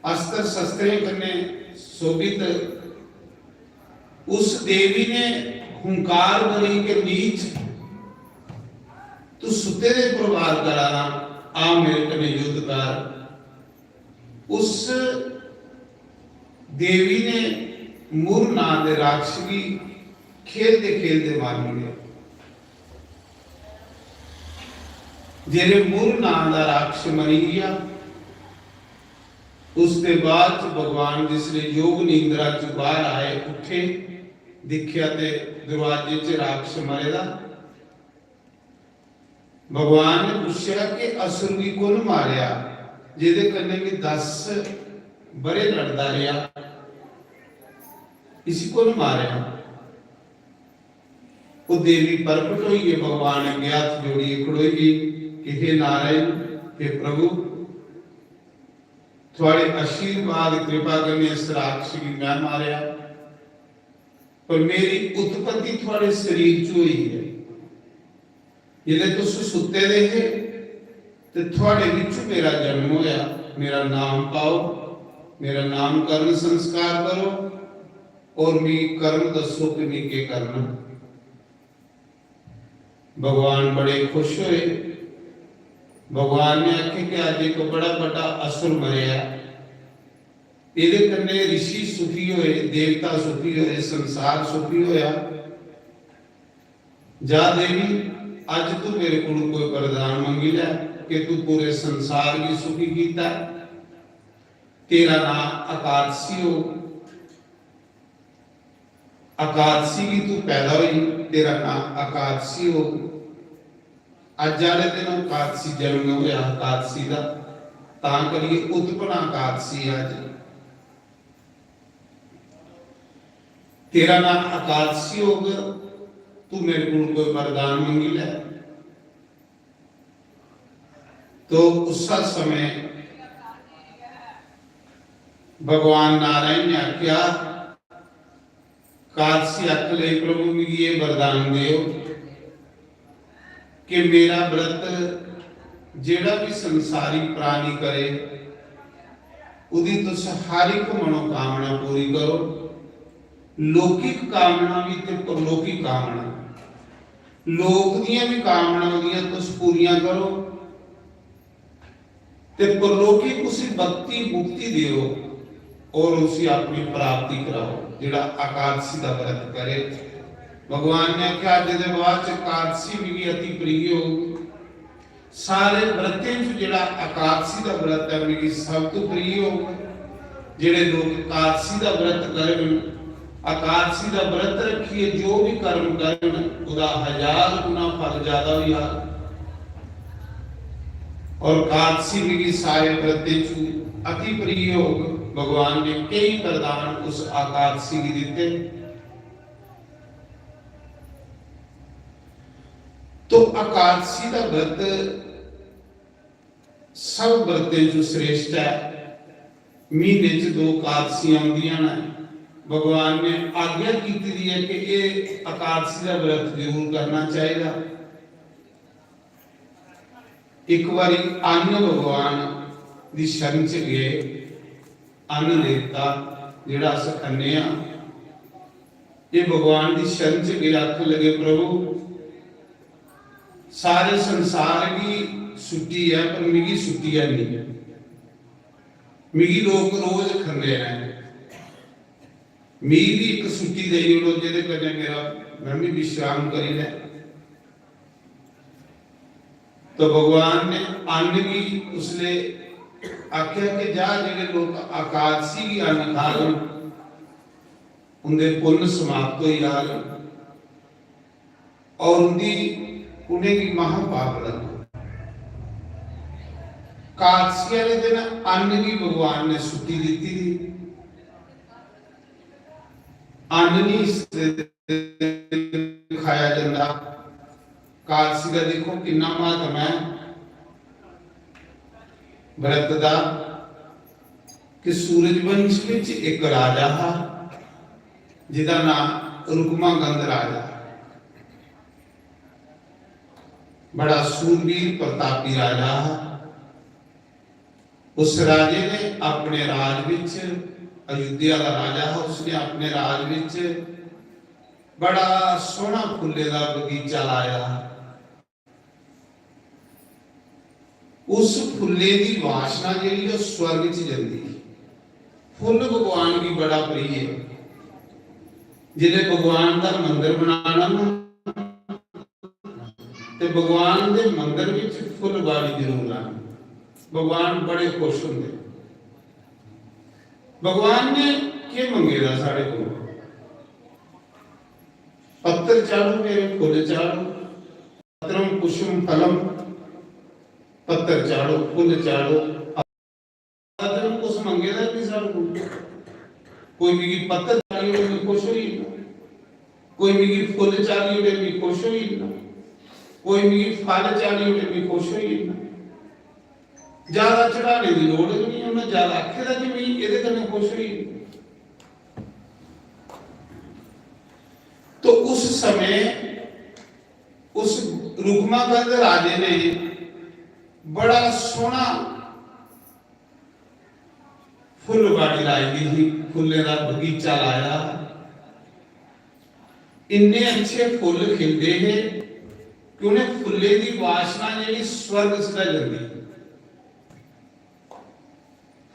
अस्त्र शस्त्रें कन्नै शोभित। उस देवी ने हुंकार भरी कि नीच, तू सुते दे पर वार करा ना, आ मेरे कन्नै युद्ध कर। उस देवी ने मुर नां दे राक्षस गी खेलदे खेलदे मारी ओड़ेआ। जेरे मुर नां दा राक्षस मरी गया, उसदे बाद च भगवान जिसले योग निंद्रा च बाहर आए, उठे, दिक्खेआ ते दरवाजे च राक्षस मरे दा। भगवान ने पूछेआ कि असुर गी कु'न मारेआ, जेह्दे कन्नै में दस ब'रे लड़दा रेहा, इसी कु'न मारेआ? ओह् देवी प्रकट होइयै भगवान अग्गें हत्थ जोड़ियै खड़ोई गेई कि हे नारायण, हे प्रभु, थुआड़े आशीर्वाद कृपा कन्नै इस राक्षस गी मैं मारेआ, पर मेरी उत्पत्ति थुआड़े शरीर च होई ऐ। जिसलै तुस सुत्ते दे हे ते थुआड़े बिच्चों मेरा जन्म होया, मेरा नाम पाओ, मेरा नामकरण संस्कार करो। और मिगी कर्म दस्सो कि मिगी केह् करना। भगवान बड़े खुश होए। भगवान ने आखेआ कि अज्ज इक बड़ा बड्डा असुर मरेआ, एह्दे कन्नै ऋषि सुखी होए, देवता सुखी होए, संसार सुखी होया। जा देवी, अज्ज तू मेरे कोल कोई वरदान मंगी लै कि तू पूरे संसार गी सुखी कीता। तेरा नां एकादशी होग। एकादशी गी तू पैदा होई, तेरा नां एकादशी होग। अज्ज आह्ले दिन एकादशी जन्म होया एकादशी दा, तां करियै उत्पन्ना एकादशी ऐ अज्ज। तेरा नां एकादशी होग, तू मेरे कोल कोई वरदान मंगी लै। तो उस समय भगवान नारायण ने आख्या, कादसी आख ले, प्रभु मिगी ये वरदान देओ कि मेरा व्रत जेड़ा भी संसारी प्राणी करे, उदी तुस हर एक मनोकामना पूरी करो, लौकिक कामना भी ते परलौकिक कामना, लोक दियां भी कामना उदियां तुस पूरियां करो। ते परलौकिक उसी भक्ति मुक्ति देओ और उसी अपनी प्राप्ति कराओ, जेड़ा एकादशी दा व्रत करे। भगवान ने आख्या, "अज्ज दे बाद च एकादशी मिगी अति प्रिय होग।" सारे व्रतें च जेड़ा एकादशी दा व्रत है, मिगी सब तो प्रिय होग। जेड़े लोक एकादशी दा व्रत करन, एकादशी दा व्रत रखिए जो भी कर्म करन, ओदा हजार गुना फल ज्यादा होई जाग। और एकादशी मिगी सारे व्रतें च अति प्रिय होग। भगवान ने कई वरदान उस एकादशी गी दिते। तो एकादशी दा व्रत सब व्रतें च श्रेष्ठ है। महीने च दो एकादशियां आउंदियां न। भगवान ने आज्ञा कीती दी है कि एह एकादशी दा व्रत जरूर करना चाहिदा। एक बारी अन्न भगवान दी शरण च गए, अन्न देवता जेड़ा अस खन्ने आं, ये भगवान दी शरण च गए, आखन लगे, "प्रभु, सारे संसार गी छुट्टी है, पर मिगी छुट्टी है नहीं। मिगी लोक रोज खंदे हैं, मिगी भी एक छुट्टी देई ओड़ो, जेह्दे कन्नै मेरा, मैं भी विश्राम करी लैं।" तो भगवान ने अन्न गी उसले आख्या कि जा, जेह्ड़े लोक एकादशी गी अन्न खाङन, उंदे पुन्न समाप्त होई जाग और उंदी, उनेंगी महापाप लग्गग। एकादशी आह्ले दिन अन्न गी भगवान ने छुट्टी दित्ती दी। अन्न नहीं इस दिन खाया जंदा। एकादशी दा दिक्खो किन्ना म्हत्तव ऐ व्रत दा, कि सूरजवंश विच इक राजा हा जिदा नां रुक्मागंध राजा। बड़ा सूरवीर प्रतापी राजा हा। उस राजे ने अपने राज विच, अयोध्या दा राजा हा, उसने अपने राज विच बड़ा सोहना फुल्ले दा बगीचा लाया। उस फुल्ले दी वासना जेह्ड़ी ओह् स्वर्ग च जंदी। फुल्ल भगवान गी बड़ा प्रिय है। जिसले भगवान दा मंदर बनाना ना, ते भगवान दे मंदर विच फुल्ल बाड़ी जरूर लानी। भगवान बड़े खुश होंदे। भगवान ने केह् मंगे दा साढ़े कोल? पत्तर चाढ़ो मेरे, फुल्ल चाढ़ो। पत्रम पुष्पम फलम, पत्तर चाढ़ो, फुल्ल चाढ़ो। पत्तर कुछ मंगे दा नहीं साढ़े कोल। कोई मिगी पत्तर चाढ़ी ओड़े, मैं खुश होई जन्ना। कोई मिगी फुल्ल चाढ़ी ओड़े, मैं खुश होई जन्ना। कोई मिगी फल चाढ़ी ओड़े, मैं खुश होई जन्ना। ज्यादा चढ़ाने दी लोड़ गै नहीं, उन्हें ज्यादा आखे दा कि मैं एह्दे कन्नै खुश होई जन्ना। तो उस समय उस रुक्मागंध राजे ने बड़ा सोहना फुल्लबाड़ी लाई दी ही, फुल्लें दा बगीचा लाया। इन्ने अच्छे फुल्ल खिलदे हे कि उ'नें फुल्लें दी वासना जेह्ड़ी स्वर्ग सिद्धा जंदी।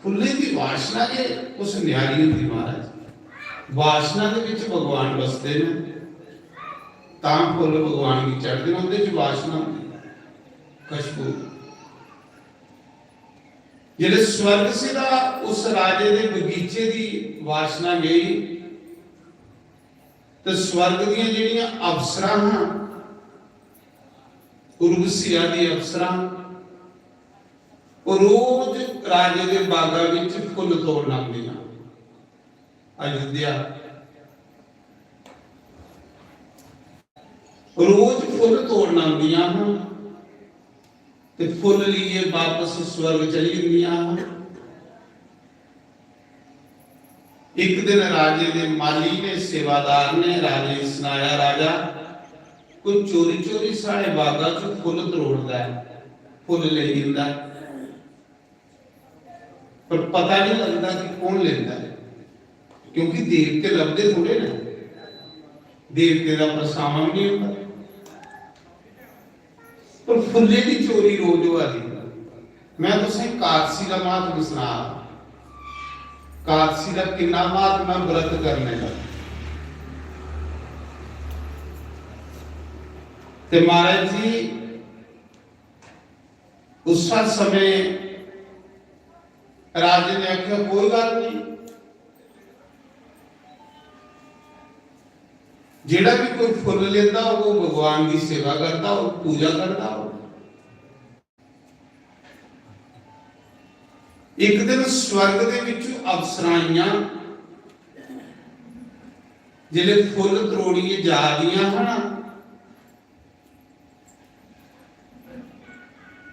फुल्लें दी वासना गै उस न्यारी होंदी महाराज। वासना दे विच भगवान बसदे न, तां फुल्ल भगवान गी चढ़दे न, उं'दे च वासना होंदी, खुशबू। जिसलै स्वर्ग सिद्धा उस राजे दे बगीचे दी वासना गई, ते स्वर्ग दियां जेह्ड़ियां अप्सरां हां, उर्वशी आदि अप्सरां, ओह् रोज राजे दे बागा विच फुल्ल तोड़न आंदियां। अयोध्या रोज फुल्ल तोड़न आंदियां हां ते फुल्ल लेइयै वापस स्वर्ग चली जंदियां हां। इक दिन राजे दे माली ने, सेवादार ने राजे गी सनाया, "राजा, कोई चोरी चोरी साढ़े बागा च फुल्ल त्रोड़दा ऐ, फुल्ल लेई जंदा ऐ, पर पता नहीं लगदा कि कौन लेंदा ऐ, क्योंकि देवते लभदे थोड़े न, देवते दा परछामां भी नहीं होंदा।" पर फुल्ले दी चोरी रोज होआ दी। मैं तुसें कादसी दा महात्म सना, कादसी दा किन्ना महात्म है व्रत करने दा। ते महाराज जी, उस समय राजे ने आख्या, "कोई गल्ल नहीं, जेड़ा भी कोई फुल्ल लेंदा होग, वो भगवान की सेवा करदा होग, पूजा करदा होग।" एक दिन स्वर्ग दे विच अप्सरां आइयां, जिसले फुल्ल त्रोड़िए जा दियां हन,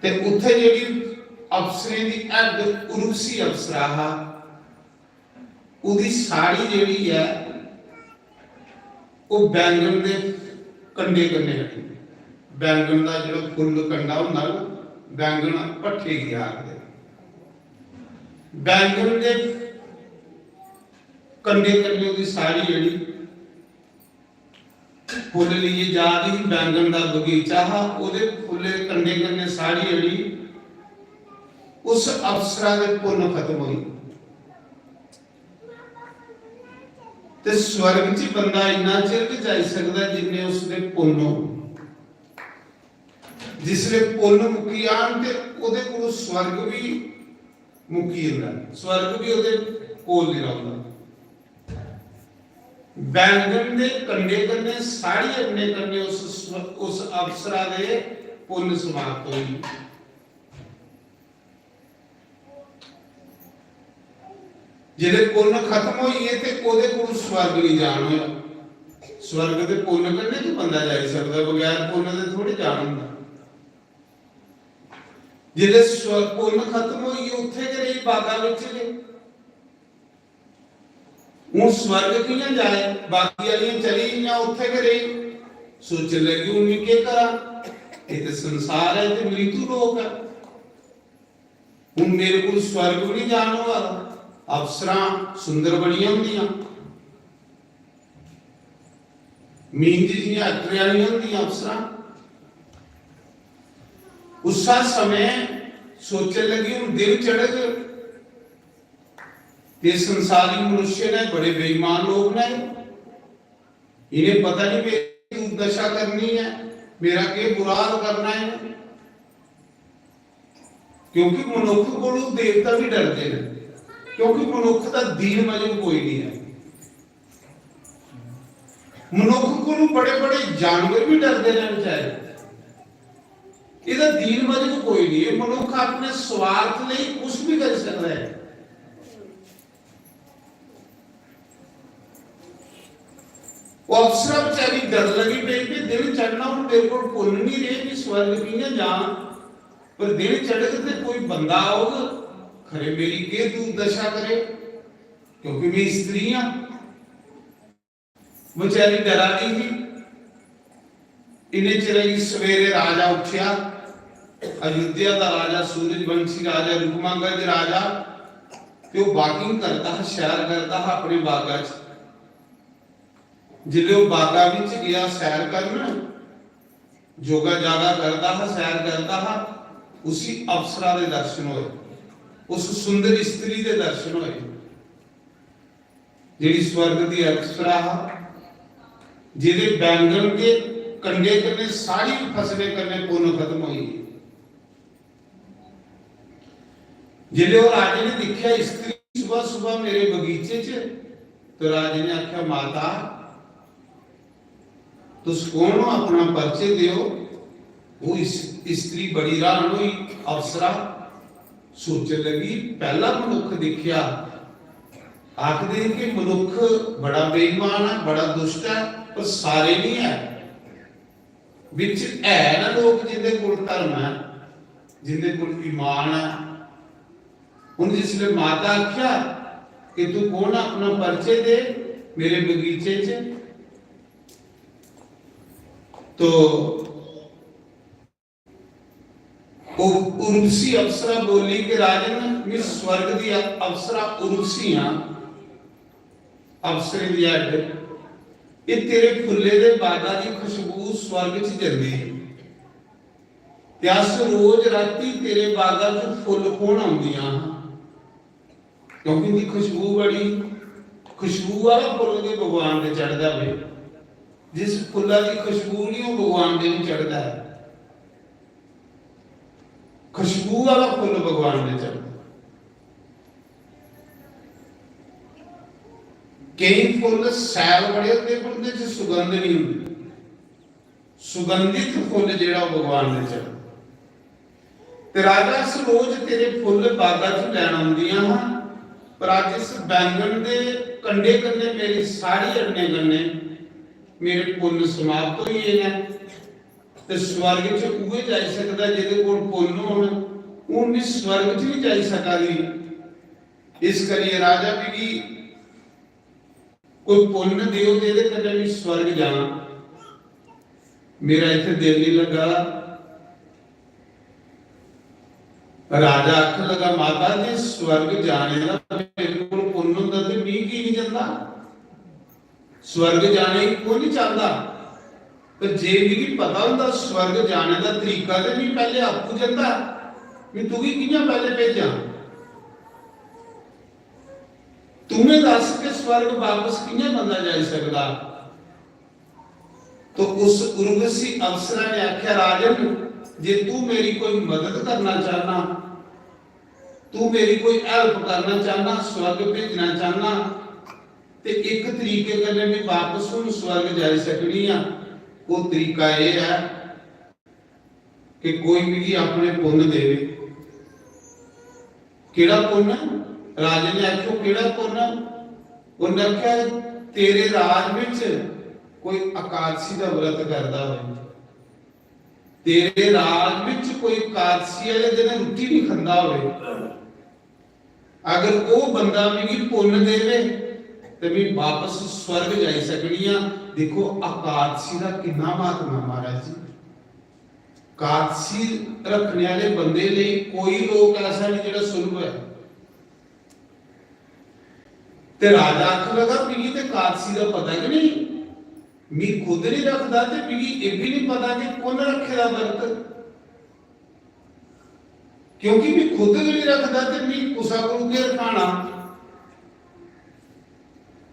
ते उत्थे जेह्ड़ी अप्सरें दी head उर्वशी अप्सरा हा, ओह्दी साड़ी जेह्ड़ी ऐ, ओह् बैंगन दे कंडे कन्नै, बैंगन दा जेह्ड़ा फुल्ल कंडा होंदा ना, बैंगन भट्ठे गी आखदे, बैंगन दे कंडे कन्नै ओह्दी साड़ी जेह्ड़ी फुल्ल लेइयै जा दी ही, बैंगन दा बगीचा हा, ओह्दे फुल्ले कंडे कन्नै साड़ी जेह्ड़ी उस अप्सरा दे पुन्न खत्म होई। ते स्वर्ग च बंदा इन्ना चिर गै जाई सकदा जिन्ने उसदे पुन्न होन। जिसले पुन्न मुक्की जान ते ओह्दे कोल स्वर्ग बी मुक्की जंदा, स्वर्ग बी ओह्दे कोल निं रौंह्दा। बैंगन दे कंडे कन्नै साड़ी अग्नि कन्नै उस स्व-, उस अप्सरा दे पुन्न समाप्त होई गे। जेह्ड़े पुन्न खत्म होई गे ते ओह्दे कोल स्वर्ग निं जान होया। स्वर्ग दे पुन्न कन्नै गै बंदा जाई सकदा, बगैर पुन्न दे थोड़ी जान होंदा। जेह्ड़े स्व-, पुन्न खत्म होई गे, उत्थै गै रेही बागा बिच गै। हून स्वर्ग कि'यां जाए? बाकी आह्लियां चली गेइयां, उत्थै गै रेही। सोचन लगी, "हून में केह् करां? एह् ते संसार ऐ, एह् ते मृत्यु लोक ऐ। हून मेरे कोल स्वर्ग बी निं जान होआ दा।" अप्सरां सुंदर बड़ियां होंदियां, मींज जि'यां actor आह्लियां होंदियां अप्सरां। उस्सा समें सोचन लगी, "हून दिन चढ़ग।" ते संसारी मनुष्य ने, बड़े बेईमान लोक ने, इ'नें पता नहीं मेरी दुर्दशा करनी ऐ, मेरा केह् बुरा हाल करना ऐ। क्योंकि मनुख कोलू देवता भी डरदे न, क्योंकि मनुख दा दीन मजब कोई नहीं है। मनुख कोलू बड़े बड़े जानवर भी डरदे न बेचारे। एह्दा दीन मजब कोई नहीं है। मनुख अपने स्वार्थ लेई कुछ भी करी सकता है। वो अप्सरा बेचारी डर लगी पेई कि दिन चढ़ना, हून मेरे कोल पुन्न नहीं रेह् कि स्वर्ग कि'यां जां। पर दिन चढ़ग ते कोई बंदा औग, खरे मेरी केह् दुर्दशा करे, क्योंकि मैं स्त्री आं। बेचारी डरा दी ही। इन्ने चिरै गी सवेरे राजा उठेआ, अयोध्या दा राजा, सूरजवंशी राजा, रूपमंगज राजा, ते ओह् walking करदा हा, सैर करदा हा अपने बागा च। जिसलै ओह् बागा बिच गेआ सैर करन, जोगा जागा करदा हा, सैर करदा हा, उसी अप्सरा दे दर्शन होए, उस सुंदर स्त्री दे दर्शन होए, जेह्ड़ी स्वर्ग दी अप्सरा हा, जेह्दे बैंगन दे कंडे कन्नै सारी फसलें कन्नै पुन्न खत्म होई गेई। जिसलै ओह् राजे ने दिक्खेआ, स्त्री सुबह सुबह मेरे बगीचे च, तो राजे ने आखेआ, माता, तुस कौन हो, अपना परिचय देओ। वो इस स्त्री बड़ी हैरान होई, अप्सरा सोचन लगी, पहला मनुख दिक्खेआ, आखदे कि मनुख बड़ा बेईमान है, बड़ा दुष्ट है, पर सारे नहीं है, बिच है ना लोग जिंदे कोल धर्म है, जिंदे कोल ईमान है। उन जिसले माता आख्या कि तू कौन, अपना परिचय दे मेरे बगीचे च, तो उ-, उर्वशी अप्सरा बोली कि राजन, मैं स्वर्ग दी अप्सरा उर्वशी हां, अप्सरें दी हड्ड। ये तेरे फुल्ले दे बागा दी खुशबू स्वर्ग च जंदी है। ते अस रोज राती तेरे बागा च फुल्ल खोहन औंदियां हां, क्योंकि इंदी खुशबू बड़ी, खुशबू आह्ला फुल्ल गै भगवान दे चढ़दा वे। जिस फुल्ला दी खुशबू नहीं, ओह् भगवान दे नहीं चढ़दा है। खुशबू आह्ला फुल्ल भगवान दे चढ़दा। केई फुल्ल सैल बड़े होंदे, पर उंदे च सुगंध नहीं होंदी। सुगंधित फुल्ल जेह्ड़ा ओह् भगवान दे चढ़दा। ते राजा, अस रोज तेरे फुल्ल बागा च लैन औंदियां हां, पर अज्ज इस बैंगन दे कंडे कन्नै मेरी सारी अग्नि कन्नै मेरे पुन्न समाप्त होई गे न। ते स्वर्ग च उ'ऐ जाई सकदा जेह्दे कोल पुन्न होन। हून में स्वर्ग च नहीं जाई सका दी, इस करियै राजा, मिगी कोई पुन्न देओ जेह्दे कन्नै में स्वर्ग जां। मेरा इत्थै दिल नहीं लग्गा। राजा आखन लगा, माता, जे स्वर्ग जाने दा मेरे कोल पुन्न होंदा ते मी की नहीं जंदा? स्वर्ग जाने गी कोई नहीं चाहता, पर जे मिगी पता होंदा स्वर्ग जाने दा तरीका ते मी पैह्ले आपूं जंदा। मैं तुगी कि'यां पैह्ले भेजां? तू गै दस कि स्वर्ग बापस कि'यां बंदा जाई सकदा? तो उस उर्वशी अप्सरा ने आख्या, राजन, जे तू मेरी कोई मदद करना चाहना, तू मेरी कोई help करना चाहना, स्वर्ग भेजना चाहना, ते इक तरीके कन्नै मैं बापस हून स्वर्ग जाई सकनी आं। ओह् तरीका एह् ऐ कि कोई मिगी अपने पुन्न देवे। केह्ड़ा पुन्न? राजे ने आखेआ, केह्ड़ा पुन्न? उन्नै आखेआ, तेरे राज बिच कोई एकादशी दा व्रत करदा होवे, तेरे राज बिच कोई एकादशी आह्ले दिन रुट्टी नहीं खंदा होवे, अगर ओह् बंदा मिगी पुन्न देवे ते मैं बापस स्वर्ग जाई सकनी आं। दिक्खो, एकादशी दा किन्ना महात्मा महाराज जी। एकादशी रखने आह्ले बंदे लेई कोई लोक ऐसा नहीं जेह्ड़ा सुलभ ऐ। ते राजा आखन लगा, मिगी ते एकादशी दा पता गै नहीं, मी खुद नहीं रखदा ते मिगी एह् बी नहीं पता कि कु'न रखे दा व्रत। क्योंकि मैं खुद गै नहीं रखदा ते मैं कुसा कोल केह् रखाना।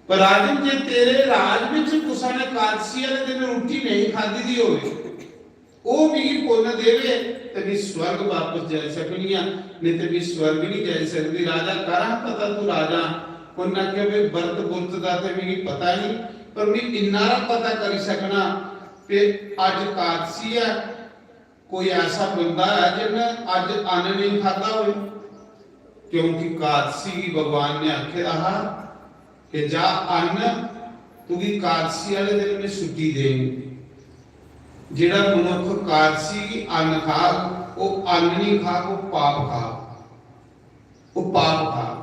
पर राजन, जे तेरे राज बिच कुसा ने एकादशी आह्ले दिन रुट्टी नहीं खादी दी होवे, ओह् मिगी पुन्न देवे ते मैं स्वर्ग बापस जाई सकनी आं, नहीं ते मैं स्वर्ग नहीं जाई सकदी। राजा करा पता तू राजा। उन्नै आखेआ, "मैं व्रत बुर्त दा ते मिगी पता नहीं, पर मैं इन्ना हारा पता करी सकना कि अज्ज एकादशी ऐ, कोई ऐसा बंदा है जिन्नै अज्ज अन्न नहीं खाता होवे?" क्योंकि एकादशी गी भगवान ने आखे दा हा कि जा अन्न तुगी एकादशी आह्ले दिन में छुट्टी देंग। जेह्ड़ा मनुक्ख एकादशी गी अन्न खाग, ओह् अन्न नहीं खाग, ओह् पाप खाग, ओह् पाप खाग।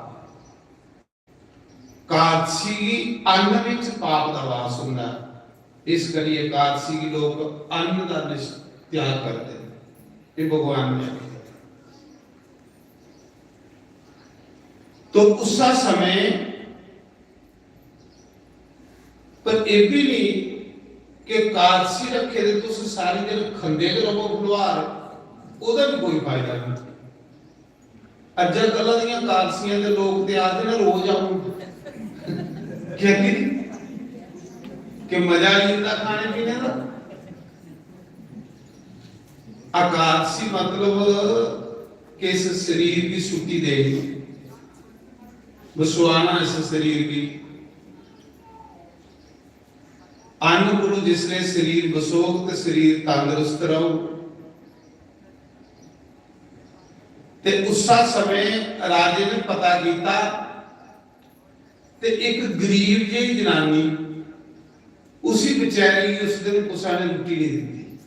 एकादशी गी अन्न विच पाप दा वास हुंदा ऐ, इस करियै एकादशी गी लोक अन्न दा निस-, त्याग करदे न। एह् भगवान ने आखेआ। तो उस्सा समें पर एह् बी नेईं कि कादसी रक्खे दे तुस सारी दिन खंदे गै र'वो फलोहार, ओह्दा बी कोई फायदा नेईं। अज्जै कल्लै दियां कादसियां ते लोक ते आखदे न रोज आऊं। कैंह्? कि मजा आई जंदा खाने पीने दा। एकादशी मतलब कि इस शरीर गी छुट्टी देनी, बसोआना इस शरीर गी। अन्न कोलू जिसले शरीर बसोग ते शरीर तंदरुस्त रहोग। ते उस्सा समें राजे ने पता कीता ते इक गरीब जेही जनानी, उसी बेचारी गी उस दिन कुसै ने रुट्टी नहीं दित्ती।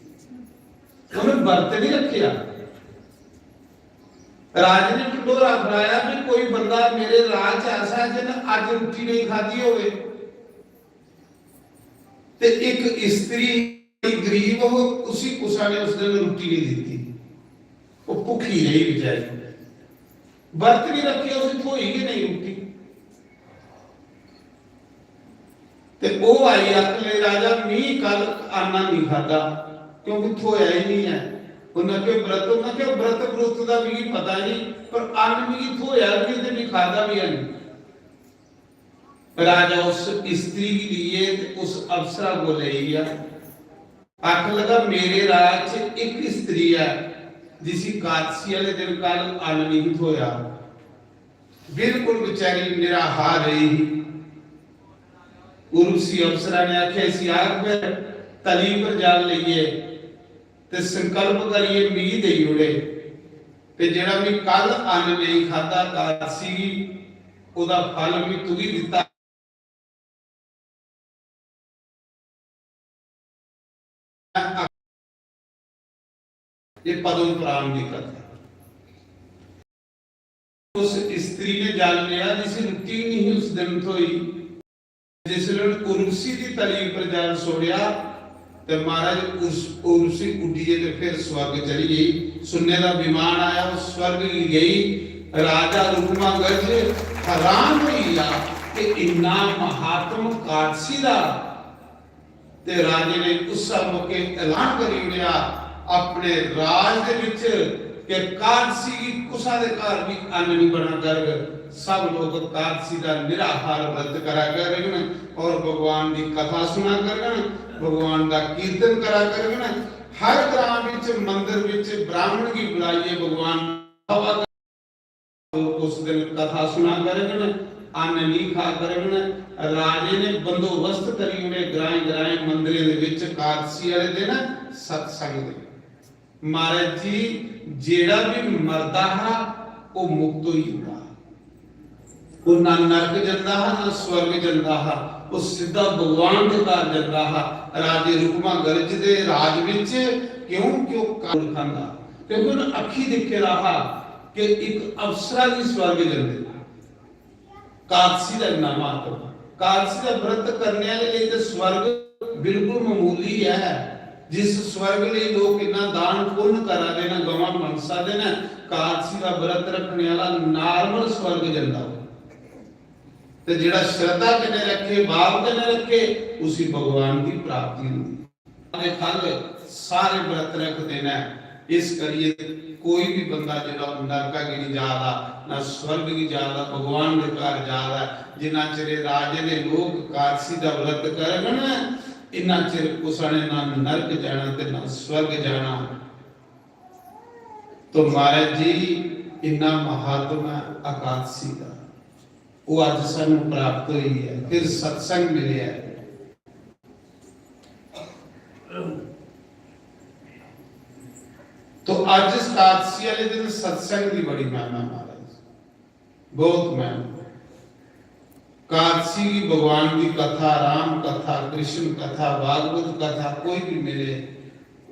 उन्हें व्रत नहीं रखेआ। राजे ने ढिंडोरा खलाया कि कोई बंदा मेरे राज च ऐसा है जिन्हें अज्ज रुट्टी नहीं खादी होवे। ते इक स्त्री गरीब हो, उसी कुसा ने उस दिन रुट्टी नहीं दित्ती, वो भुखी रही बेचारी। व्रत नहीं रखे, उसी थोई गै नहीं रुट्टी। ते ओह आई आखन लगी, "राजा, मी कल आना नहीं खादा, क्योंकि थोया ही नहीं है।" उन्हें आखेआ, "व्रत?" उन्हें आखेआ, "व्रत व्रुत दा मिगी पता नहीं, पर अन्न मिगी थोया भी नहीं ते मी खादा भी है नहीं।" राजा उस स्त्री गी लिए ते उस अफसरा को लेई गया। आखन लगा, "मेरे राज च इक स्त्री है जिसी कादसी आले दिन कल अन्न नहीं थोया।" बिल्कुल बेचारी निराहार रही ही। उर्वशी अफसरा ने आख्या, "इसी आख फिर तली पर जल लेइए ते संकल्प करिए मिगी देई ओड़े, ते जेड़ा मी कल अन्न नेई खादा कादसी गी, ओदा फल मी तुगी दिता।" ये पद्म पुराण दी कथा। उस स्त्री ने जल लिया जिसी रुट्टी नहीं उस दिन थोई। जिसले उर्वशी दी तली पर जल छोड़िया, ते महाराज उस, उर्वशी उड्डियै ते फिर स्वर्ग चली गई। सुन्ने दा विमान आया, ओह् स्वर्ग गी गई। राजा रुक्मागज हैरान होई गेआ कि इन्ना महात्म कादसी दा। ते राजे ने उस मौके ऐलान करी ओड़ेआ अपने राज दे विच कि कादसी गी कुसा दे घर भी अन्न नहीं बना करग। सब लोग कादसी दा निराहार व्रत करा करगन और भगवान दी कथा सुना करगन, भगवान दा कीर्तन करा करगन। हर ग्राम विच, मंदिर विच ब्राह्मण गी बुलाइए भगवान लोग उस दिन कथा सुना करगन, अन्न नहीं खा करगन। राजे ने बंदोबस्त करी ओड़े ग्राएं ग्राएं मंदिरें दे विच कादसी वाले दिन सत्संग दे। महाराज जी, जेड़ा भी मरदा हा, ओह मुक्त होई जंदा हा। ओह ना नरक जंदा हा, ना स्वर्ग जंदा हा, ओह सिद्धा भगवान दे घर जंदा हा। राजे रुक्मागज दे राज विच, क्योंकि ओह काल खांदा, क्योंकि उन्हें अखी दिखे दा हा कि इक अफसरा गी स्वर्ग जंदे। कादसी दा इन्ना महत्व। कादसी दा व्रत करने आह्ले लेई ते स्वर्ग बिल्कुल मामूली ऐ। जिस स्वर्ग लेई लोक इन्ना दान पुन्न करा दे न, गवां मनसा दे न, कादसी दा व्रत रखने आह्ला normal स्वर्ग जंदा। ते जेह्ड़ा श्रद्धा कन्नै रखे, भाव कन्नै रखे, उसी भगवान दी प्राप्ति होंदी। दे फल सारे व्रत रखदे न। इस करियै कोई भी बंदा जेह्ड़ा नरका गी नहीं जा दा, ना स्वर्ग गी जा दा, भगवान दे घर जा दा। जिन्ना चिर एह् राजे दे लोक कादसी दा व्रत करगन, इन्ना चिर कुसै ने ना नरक जाना ते ना स्वर्ग जाना। तो महाराज जी, इन्ना महात्मा है एकादशी दा, वो अज सानू प्राप्त हुई है, फिर सत्संग मिले है। तो अज एकादशी वाले दिन सत्संग की बड़ी महिमा महाराज, बहुत महिमा। एकादशी की भगवान की कथा, राम कथा, कृष्ण कथा, भागवत कथा कोई भी मिले,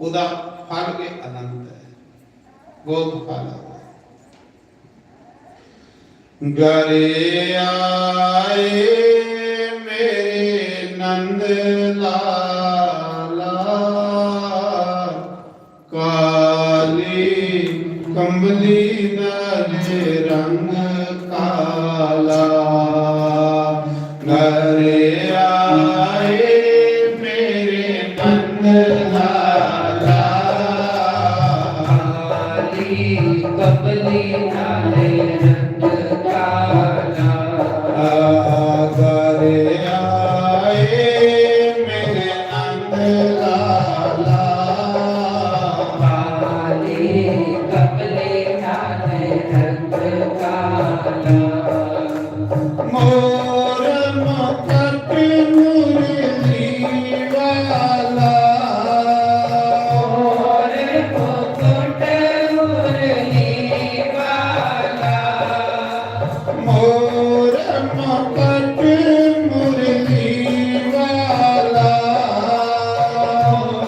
ओदा फल के अनंत है, बहुत फल है। घरे आए मेरे नंद लाला, काली कंबली दा जे रंग काला। घरे आए मुकुट मुरली वाला,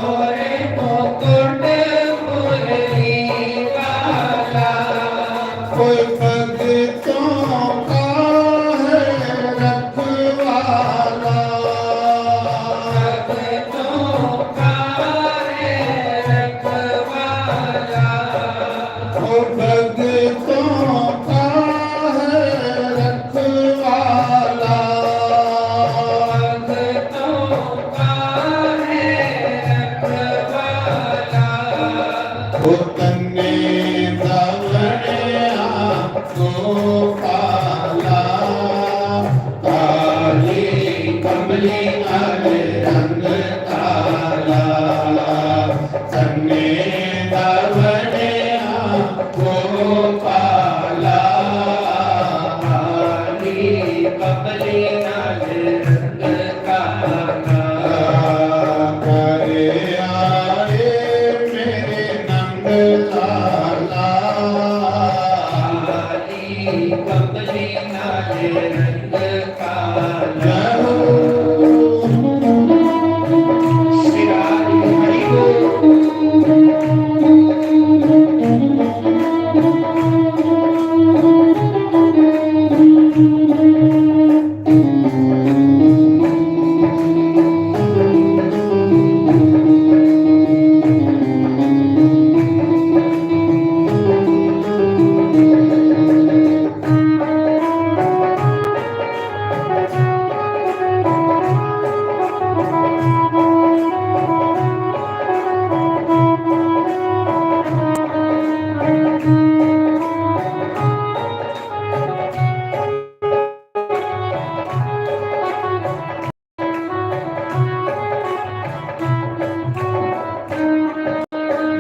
मोरे मुकुट मुरली वाला, कोई भक्तों का है रखवाला, भक्तों का है रखवाला। ओ भक्तों का है रखवाला, भक्तों का है रखवाला। ओ तन्ने सावणिया गोपाला, काली कमली नाल रंग काला, तन्ने सावणिया गोपाला, काली कमली नाल रंग काला। करे आए मेरे नंद लाला, काली कमली नाल रंग काला। जय हो। श्री राधे हरि बोल।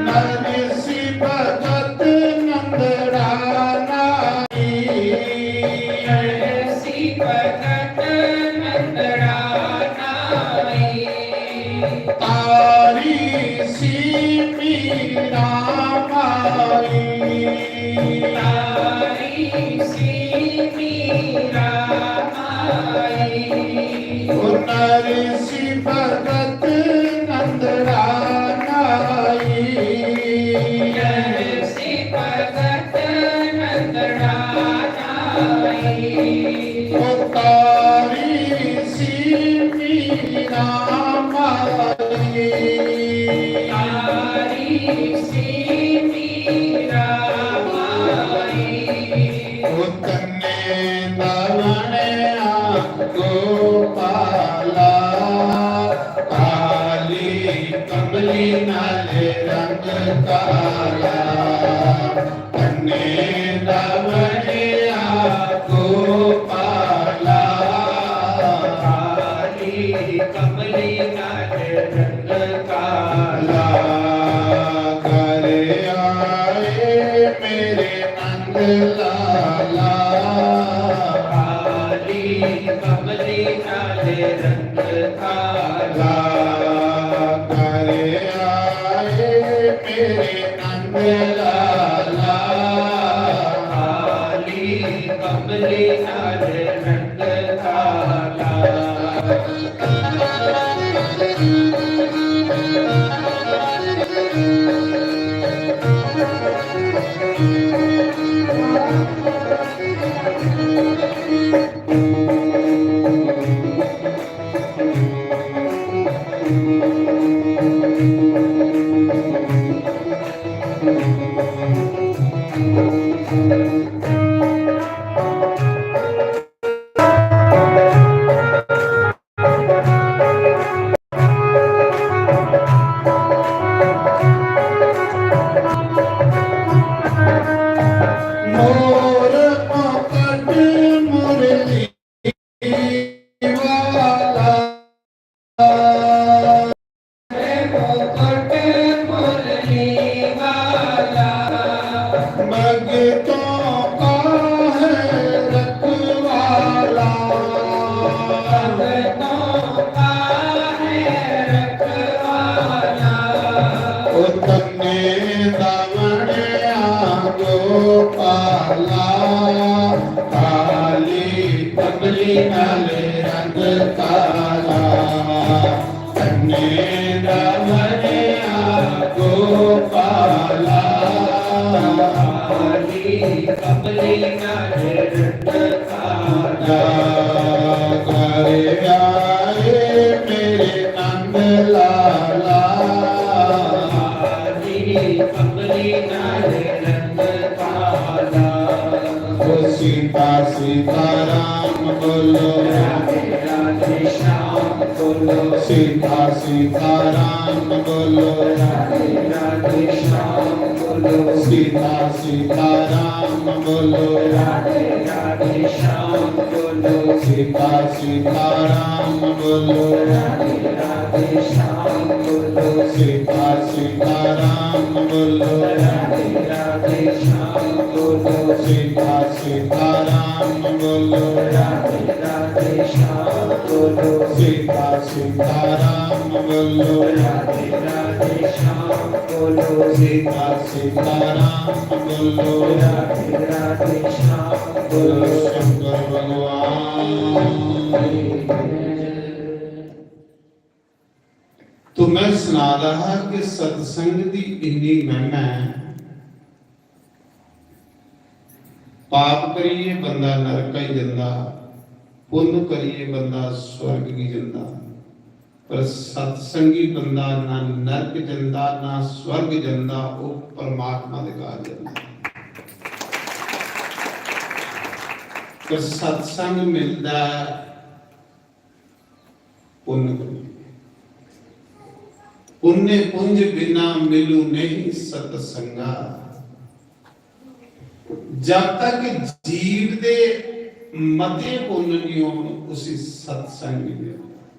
नरेसी भगत नंदड़ा नाई, नरेसी भगत नंदड़ा नाई, तारी सी मीरा माई, तारी सी मीरा माई। ओ नरेसी भगत नंदड़ा नाई, नरेसी भगत नंदड़ा नाई। ओ तारी सी मीरा माई, तारी सी मीरा माई। ओ तन्ने दावणिया गोपाला, काली कमली नाले रंग काला, तन्ने दावणिया गोपाला, काली कमली नाले रंग काला। करे आए मेरे नंद लाला, काली कमली नाले रंग काला। करे आए मेरे नंद लाला, काली कमली नाले रंग काला। मोर मुकुट मुरली वाला, मुकुट मुरली वाला, भक्तों का है रखवाला, भक्तों का है रखवाला। ओ तन्ने दावणिया गोपाला, काली नाले रंग काला, कन्ने दा मनिया गोपाला। काली कंबली नाले रंग काला, करे आए मेरे नंद लाला। काली कंबली नाले रंग काला। ओ सीता सीताराम बोलो, राधे राधे श्याम बोलो। सीता सीताराम बोलो, राधे राधे श्याम बोलो। सीता सीताराम बोलो, राधे राधे श्याम बोलो। सीता सीताराम बोलो, राधे राधे श्याम बोलो। सीता सीताराम बोलो, राधे राधे श्याम बोलो। सीता सीताराम बोलो, राधे राधे श्याम बोलो। सीता सीताराम बोलो, राधे राधे श्याम बोलो। सीता सीताराम बोलो, राधे राधे श्याम बोलो। शंकर भगवान। तो मैं सना दा हा कि सत्संग दी इन्नी महिमा ऐ। पाप करियै बंदा नरक आई जंदा, पुन्न करियै बंदा स्वर्ग गी जंदा, पर सत्संगी बंदा ना नरक जंदा, ना स्वर्ग जंदा, ओह् परमात्मा दे घर जंदा। पर सत्संग मिलदा ऐ पुन्न करियै। पुन्ने पुंज बिना मिलू नहीं सतसंगा। जब तक जीव दे मते पुन्न नहीं होन, उसी सत्संग नहीं मिलदा।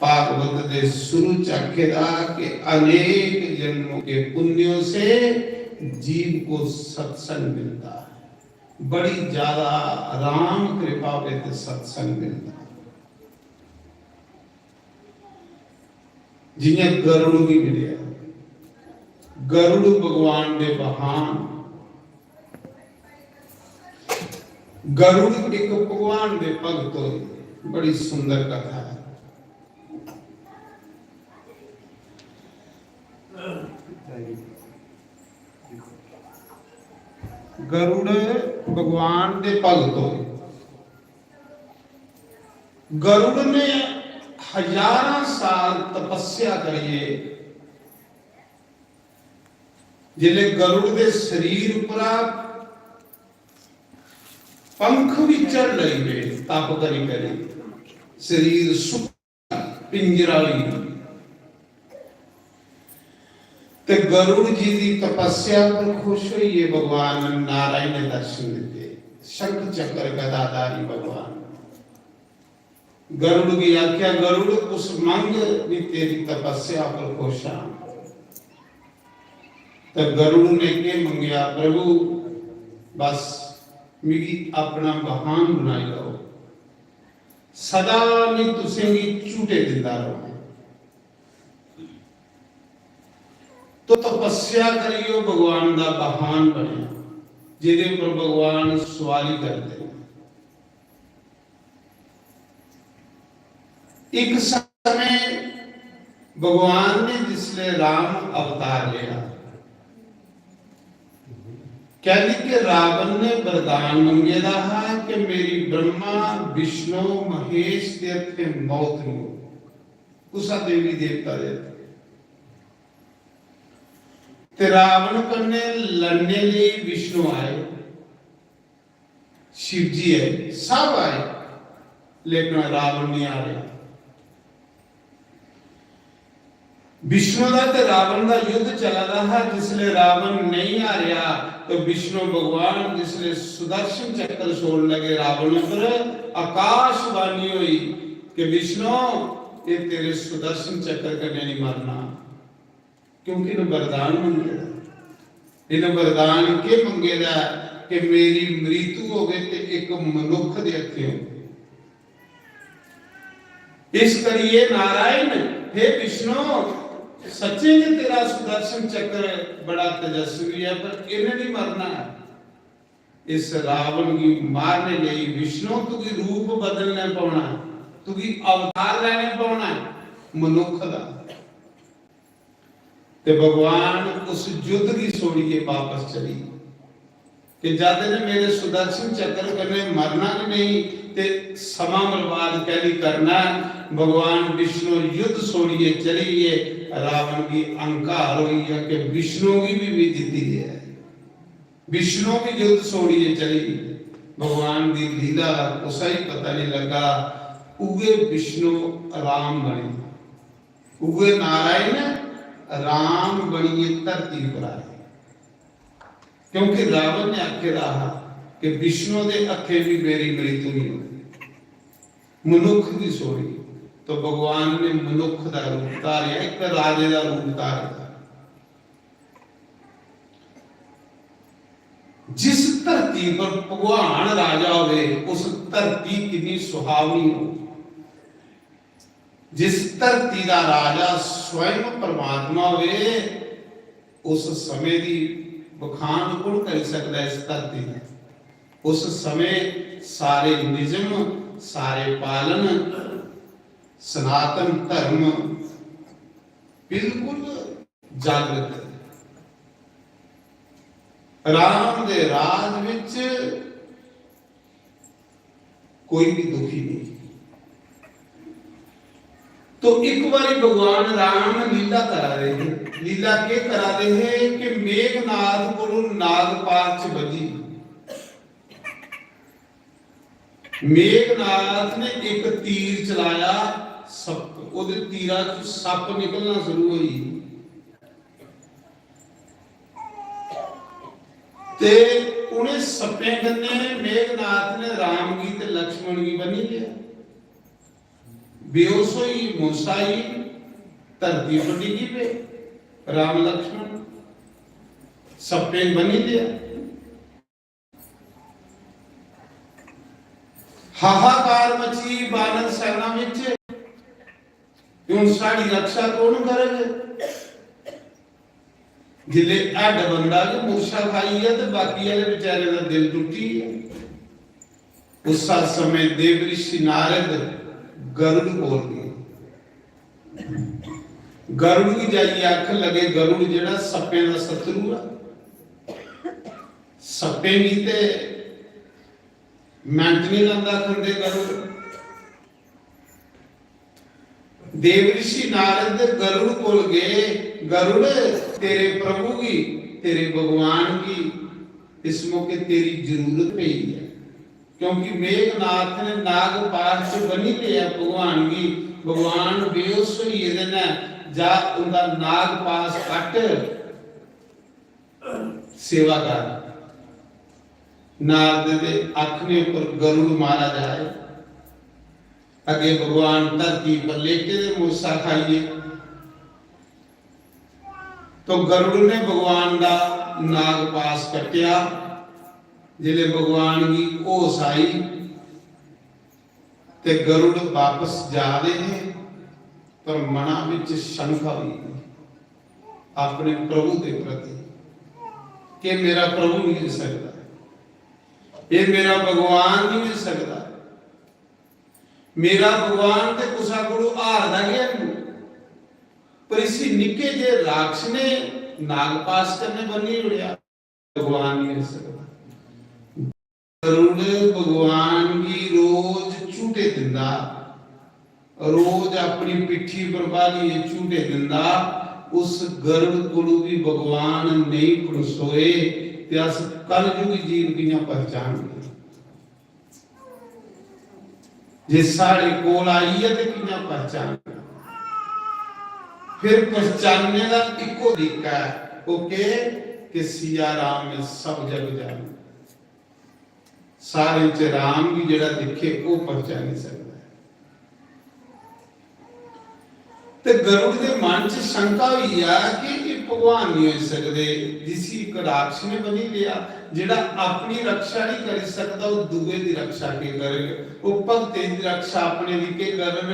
भागवत दे शुरू च आखे दा कि अनेक जन्मों के पुण्यों से जीव को सत्संग मिलता है। बड़ी ज्यादा राम कृपा होवे ते सत्संग मिलदा। जियां गरुड़ गी मिलेआ, गरुड़ भगवान दे वाहन, गरुड़ इक भगवान दे भगत होए। बड़ी सुंदर कथा है। गरुड़ भगवान दे भगत होए। गरुड़ ने हजारां साल तपस्या करियै, जिसले गरुड़ दे शरीर उपरा पंख भी झड़ लगी पे, तप करी करी शरीर सुक्क पिंजरा होई गेआ। ते गरुड़ जी दी तपस्या पर खुश होइयै भगवान नारायण ने दर्शन दिते। शंख चक्र गदाधारी भगवान। गरुड़ गी आख्या, "गरुड़, कुछ मंग, भी तेरी तपस्या पर खुश हां।" ते गरुड़ ने केह मंगेआ, "प्रभु, बस मिगी अपना वाहन बनाई लैओ।" सदा में तुसेंगी झूटे दिंदा रहां। तो तपस्या करियै ओह् भगवान दा वाहन बनेआ, जेह्दे पर भगवान सुआरी करदे न। इक समय भगवान ने जिसले राम अवतार लेआ, कहली कि रावण ने वरदान मंगे दा हा कि मेरी ब्रह्मा, विष्णु, महेश दे हत्थें मौत नहीं हो, कुसा देवी देवता दे हत्थें। ते रावण कन्नै लड़ने लेई विष्णु आए, शिव जी आए, सब आए, लेकिन रावण नहीं आ रहा। विष्णु दा ते रावण दा युद्ध चला दा हा। जिसले रावण नहीं हारेआ, तो विष्णु भगवान जिसले सुदर्शन चक्र छोड़न लगे रावण उपर, आकाशवाणी हुई कि विष्णु, ये तेरे सुदर्शन चक्र कन्नै नहीं मरना, क्योंकि इन्हें वरदान मंगे दा। इन्हें वरदान के मंगे दा कि मेरी मृत्यु होवे ते एक मनुख दे हत्थे होवे। इस करिए नारायण, हे विष्णु, सच्चे गै तेरा सुदर्शन चक्र बड़ा तेजस्वी है, पर इन्हें नहीं मरना है। इस रावण गी मारने लेई विष्णु तुगी रूप बदलने पौना है, तुगी अवतार लेने पौना है मनुख दा। ते भगवान उस युद्ध गी छोड़ियै वापस चली गे कि जद ने मेरे सुदर्शन चक्र कन्नै मरना गै नेईं ते समां बर्बाद कैली करना है। भगवान विष्णु युद्ध छोड़ियै चली गे। रावण गी अहंकार होई गेआ कि विष्णु गी भी मैं जित्ती लिया है। विष्णु भी युद्ध छोड़ियै चली गे। भगवान दी लीला दा कुसै गी पता नहीं लगा। उगे विष्णु राम बने, उगे नारायण राम बनियै धरती पर आए। क्योंकि रावण ने आखे दा हा कि विष्णु दे हत्थे भी मेरी मृत्यु नहीं होनी, मनुख दी छोड़ी। तो भगवान ने मनुख दा रूप धारेआ, एक राजे दा रूप धारेआ। जिस धरती पर भगवान राजा होवे, उस धरती कितनी सुहावनी हो। जिस धरती का राजा स्वयं परमात्मा होवे, उस समय की बखान कौन करी सकता है इस धरती का? उस समय सारे निजम, सारे पालन, सनातन धर्म बिल्कुल जागृत है। राम दे राज विच कोई भी दुखी नहीं। तो एक बारी भगवान राम लीला करा रहे हैं। लीला के करा रहे हैं कि मेघनाथ को नागपाश बजी। मेघनाथ ने एक तीर चलाया, सप-, ओदे तीरा चों सप निकलना शुरू होई। ते उन्हें सप्पें कन्नै मेघनाथ ने राम गी ते लक्ष्मण गी बन्नी लिया। बेहोश होई, मूसा ही धरती पर डिग्गी पे। राम लक्ष्मण सप्पें बन्नी लिया। हाहाकार मची बानर सेना विच, कि हुन साढ़ी रक्षा कौन करग? जिल्ले हड्ड बंदा गै मूर्छा खाई गेआ ते बाकी आह्ले बेचारे दा दिल टुट्टी गेआ। उस समय देव ऋषि नारद गरुड़ कोल गए। गरुड़ गी जाइयै आखन लगे, गरुड़ जेह्ड़ा सप्पें दा शत्रु ऐ, सप्पें गी ते मैंट नहीं लांदा खंदे गरुड़। देव ऋषि नारद गरुड़ कोल गए, गरुड़, तेरे प्रभु गी, तेरे भगवान गी इस मौके तेरी जरूरत पई है, क्योंकि मेघनाथ ने नागपाश च बन्नी लिया भगवान गी। भगवान बेहोश होई गेदे न, जा उंदा नागपाश कट्ट। सेवा कर। नारद दे आखने पर गरुड़ महाराज आए। अगे भगवान धरती पर लेटे दे मूसा खाइए। तो गरुड़ ने भगवान दा नागपाश कट्टेआ। जिसले भगवान गी होश आई, ते गरुड़ वापस जा रहे हैं, पर मना विच शंका हुई अपने प्रभु के प्रति कि मेरा प्रभु नहीं हो सकता, ये मेरा भगवान नहीं हो सकता। मेरा भगवान ते कुसा कोलू हारदा गै नहीं, पर इसी निक्के जे राक्षस ने नागपाश कन्नै बन्नी ओड़ेआ। भगवान नहीं हो सकता। गरुड़ भगवान गी रोज झूटे दिंदा, रोज अपनी पिट्ठी पर बालिए झूटे दिंदा। उस गरुड़ कोलू भी भगवान नहीं पनसोए, ते अस कलयुग जीव कियां पहचान? जे साढ़े कोल आई है ते कियां पहचान? फिर पहचानने का इको तरीका है, वो के कि सिया राम में सब जग जान। सारे च राम भी जेड़ा दिखे, वो पहचानी सकता है। ते गरुड़ दे मन च शंका हुई आ कि ये भगवान नहीं हो सकते, जिसी एक राक्षस ने बनी लिया, जेड़ा अपनी रक्षा नहीं करी सकता, वो दूए दी रक्षा के करग? वो भगते दी रक्षा अपने दी के करग?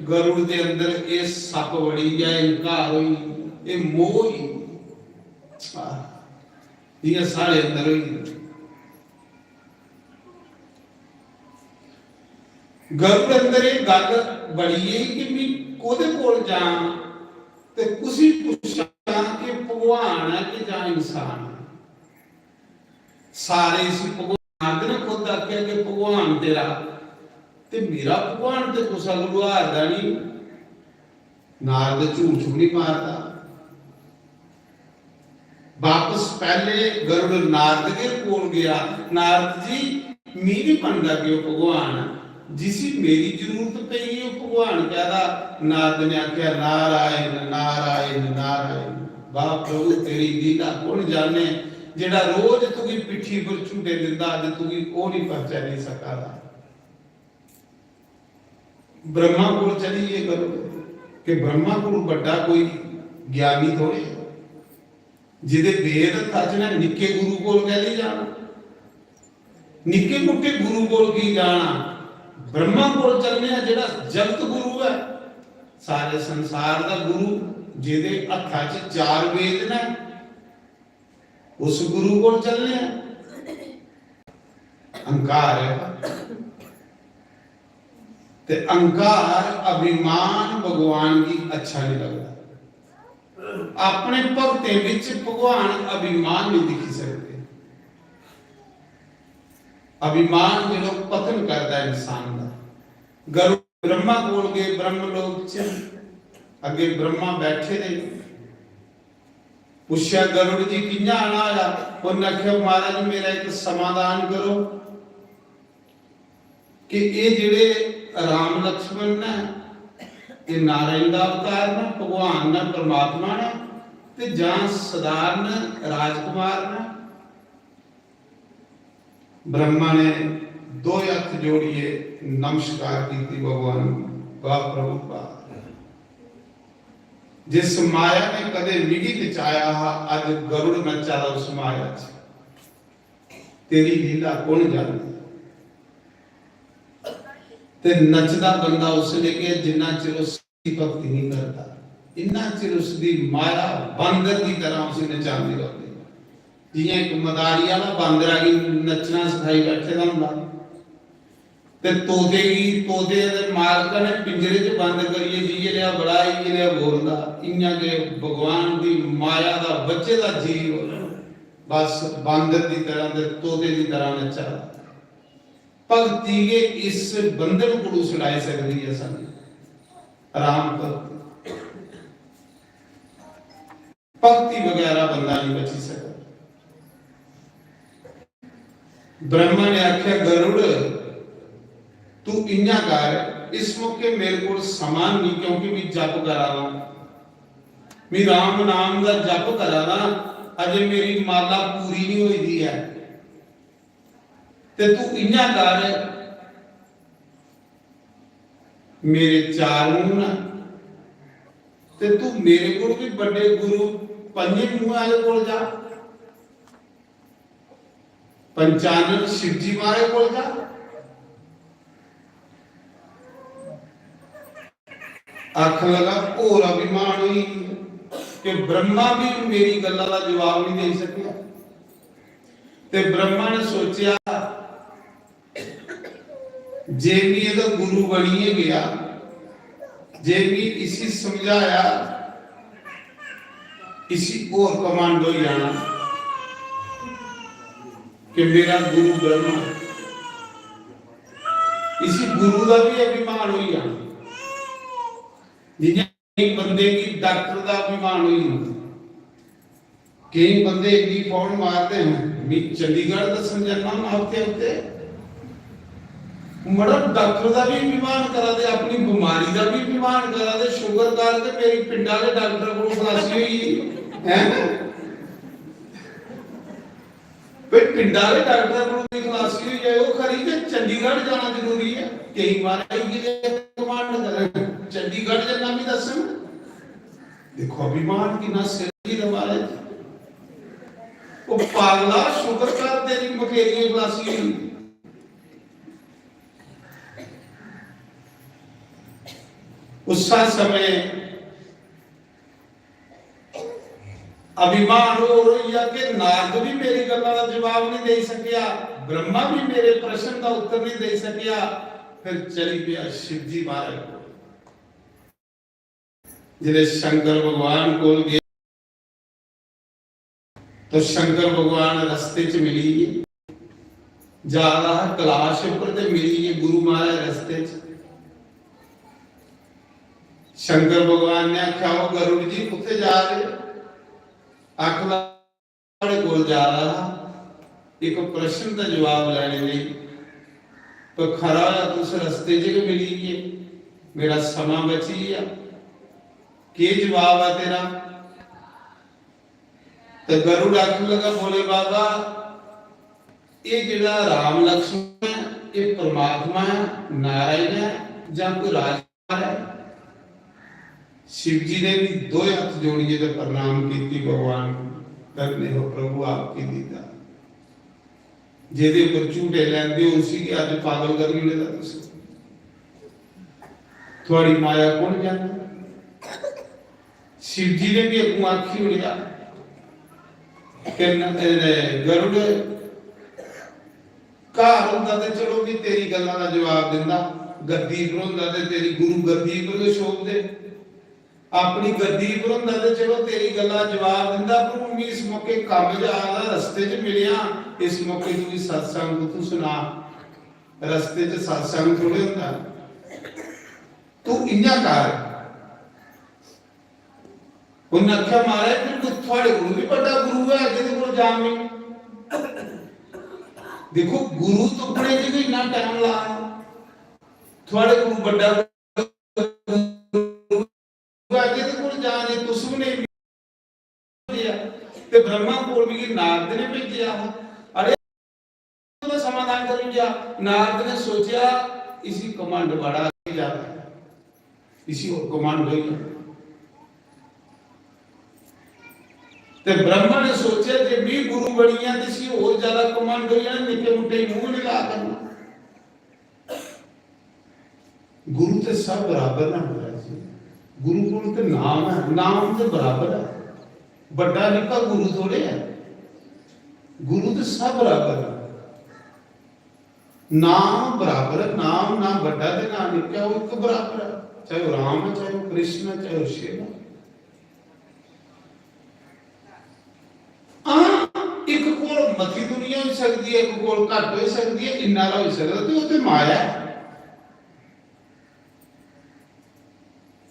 गरुड़ दे अंदर ये सप बड़ी या अहंकार हुई, ये मोह ही। आह, जियां साढ़े अंदर हुई। गरुड़ अंदर एह् गल्ल बड़ी गेई कि मी कोह्दे कोल जां ते कुसी पुच्छां कि भगवान ऐ कि जां इंसान ऐ। सारे इसी भगवान, नारद ने खुद आखेआ कि भगवान तेरा ते मेरा भगवान ते कुसै कोलू हारदा निं। नारद झूठ बी निं मारदा। बापस पैह्ले गरुड़ नारद दे कोल गेआ, "नारद जी, मी निं मनदा कि ओह् भगवान ऐ। जिसी मेरी जरूरत पेई, ओह् भगवान कैह्दा?" नारद ने आखेआ, "नारायण, नारायण, नारायण।" वाह प्रभु, तेरी लीला कु'न जाने, जेह्ड़ा रोज तुगी पिट्ठी पर झूटे दिंदा, अज्ज तुगी ओह् निं पहचानी सका दा। ब्रह्मा कोल चली गे गरुड़, कि ब्रह्मा कोल बड्डा कोई ज्ञानी थोड़े, जेह्दे वेद हत्था च न, निक्के गुरु कोल कैली जाना? निक्के मुट्टे गुरु कोल की जाना? ब्रह्मा कोल चलने आं, जेह्ड़ा जगत गुरु ऐ, सारे संसार दा गुरु, जेह्दे हत्था च चार वेद न, उस गुरु कोल चलने आं। अहंकार ऐ। ते अहंकार, अभिमान भगवान गी अच्छा नहीं लगदा। अपने भक्तें विच भगवान अभिमान नहीं दिखी सकदे। अभिमान जेह्ड़ा पतन करदा है इंसान दा। गरुड़ ब्रह्मा कोल गए, ब्रह्म लोक च अग्गे ब्रह्मा बैठे दे। पुच्छेआ, "गरुड़ जी, कि'यां आना होया?" उ'न्नै आखेआ, "महाराज, मेरा इक समाधान करो कि एह् जेह्ड़े राम लक्ष्मण न, एह् नारायण दा अवतार न, भगवान न, परमात्मा न, ते जां सधारण राजकुमार न?" ब्रह्मा ने दो हत्थ जोड़िए नमस्कार कीती भगवान, वाह प्रभु वाह। जिस माया ने कदे मिगी नचाया हा, अज गरुड़ नच्चा दा उस माया च। तेरी लीला कौन जानदा? ते नचदा बंदा उसले गै जिन्ना चिर उस भक्ति नहीं करता, इन्ना चिर उसदी माया बांदर दी तरह उसी नचांदी रौंह्दी। जियां इक मदारी आह्ला बांदरा गी नच्चना सखाई बैठे दा होंदा, ते तोते गी, तोते दे मालका ने पिंजरे च बंद करियै जि'यै नेहा बड़ा, इ'यै नेहा बोलदा, इ'यां गै भगवान दी माया दा बच्चे दा जीव बस बांदर दी तरह ते तोते दी तरह नच्चा दा। भक्ति गै इस बंधन कोलू छुड़ाई सकदी ऐ सानू। राम भक्ति, भक्ति बगैरा बंदा नहीं बची सकदा। ब्रह्मा ने आख्या, "गरुड़, तू इयां कर, इस मौके मेरे कोल समा नहीं, क्योंकि मैं जप करा दा, मैं राम नाम दा जप करा दा, अजे मेरी माला पूरी नहीं होई दी है।" ते तू इयां कर, मेरे चार मुंह न, ते तू मेरे कोल भी बड़े गुरु पंजे मुंह आले कोल जा, पंचानन शिव जी महाराज कोल जा। आखन लगा, "होर अभिमान होई गेआ कि ब्रह्मा भी मेरी गल्ला दा जवाब नहीं देई सकेआ।" ते ब्रह्मा ने सोचेआ, "जे मी एह्दा गुरु बनियै गेआ, जे मी इसी समझाया, इसी होर घमंड होई जाना कि मेरा गुरु ब्रह्मा।" इसी गुरु दा भी अभिमान होई जाना। जियां केई बंदे गी डॉक्टर दा अभिमान होई जंदा। केई बंदे इन्नी फौड़ मारदे न, "मी चंडीगढ़ दस्सन जन्ना हून हफ्ते हफ्ते।" मड़ा, डॉक्टर दा भी अभिमान करा दे, अपनी बमारी दा भी अभिमान करा दे, "शुगर कर ते मेरी पिंडा आह्ले डॉक्टर कोल खलासी होई गेई।" हैं? भाई, पिंडा आह्ले डॉक्टर कोल कोई खलासी होई जाए, ओह् खरी, ते चंडीगढ़ जाना जरूरी ऐ। केईं महाराज इ'यै जेह् घमंड करन, चंडीगढ़ जन्ना बी दस्सन। दिक्खो, अभिमान किन्ना सिर गी दबा दे। ओह् पागला, शुक्र कर तेरी मखेरियें खलासी होई। उस्सै समें अभिमान होर होई गेआ कि नारद भी मेरी गल्ला दा जवाब नहीं देई सकेआ, ब्रह्मा भी मेरे प्रश्न दा उत्तर नहीं देई सकेआ। फिर चली पेआ शिव जी महाराज कोल। जिसलै शंकर भगवान कोल गे, तो शंकर भगवान रस्ते च मिली गे। जा दा हा कैलाश उप्पर ते मिली गे गुरु महाराज रस्ते च। शंकर भगवान ने आखेआ, "ओ गरुड़ जी, कुत्थै जा दे?" आखदा, "थुआढ़े कोल जा दा हा इक प्रश्न दा जवाब लैने लेई, पर खरा होआ तुस रस्ते च गै मिली गे, मेरा समां बची गेआ। केह् जवाब ऐ तेरा?" ते गरुड़ आखन लगा, "भोले बाबा, एह् जेह्ड़ा राम लक्ष्मण ऐ, एह् परमात्मा ऐ, नारायण ऐ, जां कोई राजकुमार ऐ?" शिव जी ने भी दो हत्थ जोड़िए ते प्रणाम कीती भगवान को, "धन्य हो प्रभु, आपकी दीदा।" जेह्दे उप्पर झूटे लैंदे हो, उसी गै अज्ज पागल करी ओड़े दा तुसें। थुआड़ी माया कु'न जानदा? शिव जी ने भी अग्गों आखी ओड़ेआ कि न-, ए, गरुड़ घर होंदा ते चलो भी तेरी गल्लां दा जवाब दिंदा, गद्दी पर होंदा ते तेरी गुरु गद्दी पर गै शोभदे। अपनी गद्दी पर होंदा ते चलो तेरी गल्ला जवाब दिंदा, पर हून मी इस मौके कम्म जा दा, रस्ते च मिलेआ, इस मौके तुगी सत्संग कुत्थूं सुना? रस्ते च सत्संग थोड़े होंदा। तू इ'यां कर। उन्नै आखेआ, "महाराज, फिर कोई थुआड़े कोलूं बी बड्डा गुरु ऐ जेह्दे कोल जां में?" दिक्खो, गुरु तुप्पने च बी इन्ना टाइम ला, थुआड़े कोलूं बड्डा गुरु ऐ जेह्दे कोल जां, तुस बी नेईं मिलेआ। ते ब्रह्मा कोल मिगी नारद ने भेजेआ हा। अरे, ओह्दा समाधान करी ओड़ेआ। नारद ने सोचेआ, "इसी घमंड बड़ा ज्यादा है, इसी होर घमंड होई जाना।" ते ब्रह्मा ने सोचेआ जे मी गुरु बनी गेआ ते इसी होर ज्यादा घमंड होई जाना, निक्के मुट्टे गी मूंह निं ला करना। गुरु ते सब बराबर ना महाराज जी। गुरु कोल ते नाम है, नाम ते बराबर है। बड्डा निक्का गुरु थोड़े है। गुरु ते सब बराबर है। नाम बराबर है, नाम ना बड्डा ते ना निक्का, ओह् इक बराबर है। चाहे ओह् राम है, चाहे ओह् कृष्ण है, चाहे ओह् शिव है। हां, इक कोल मती दुनिया होई सकदी ऐ, इक कोल घट्ट होई सकदी ऐ, इन्ना हारा होई सकदा, ते ओह् ते माया ऐ।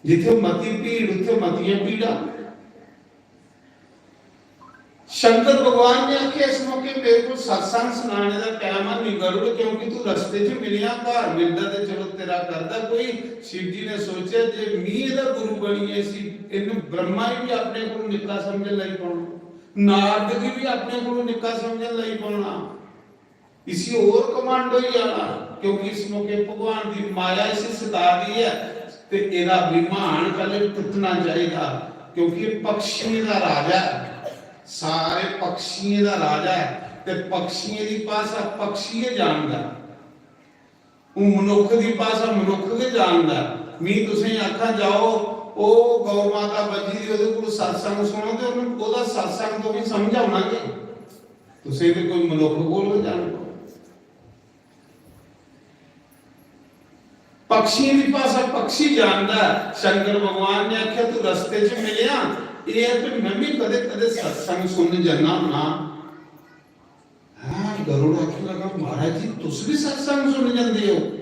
जित्थै मती भीड़, उत्थै मतियां भीड़ां। शंकर भगवान ने आखेआ, "इस मौके मेरे कोल सत्संग सनाने दा टैम है नहीं गरुड़, क्योंकि तू रस्ते च मिलेआ, घर मिलदा ते चलो तेरा करदा कोई।" शिव जी ने सोचेआ जे मी एह्दा गुरु बनियै इसी, इन्नू ब्रह्मा गी बी अपने कोल निक्का समझन लगी पौना, नारद गी बी अपने कोल निक्का समझन लगी पौना, इसी होर घमंड होई जाना, क्योंकि इस मौके भगवान दी माया इसी सता दी ऐ। ते एह्दा अभिमान पैह्ले टुट्टना चाहिदा, क्योंकि एह् पक्षियें दा राजा ऐ, सारे पक्षियें दा राजा ऐ, ते पक्षियें दी भाशा पक्षी गै जानदा। हून मनुक्ख दी भाशा मनुक्ख गै जानदा ऐ। मी तुसेंगी आखां, जाओ, ओह् गौ माता बज्झी दी, ओह्दे कोल सत्संग सुनो, ते ओह्नू, ओह्दा सत्संग तुसेंगी समझ औना गै? तुसें ते कोई मनुक्ख कोल गै जाना पौना। पक्षियें दी भाशा पक्षी जानदा ऐ। शंकर भगवान ने आखेआ, "तू रस्ते च मिलेआ, एह् ऐ कि मैं भी कदे-कदे सत्संग सुनन जन्ना होन्ना।" हां, गरुड़ आखन लगा, "महाराज जी, तुस भी सत्संग सुनन जंदे हो?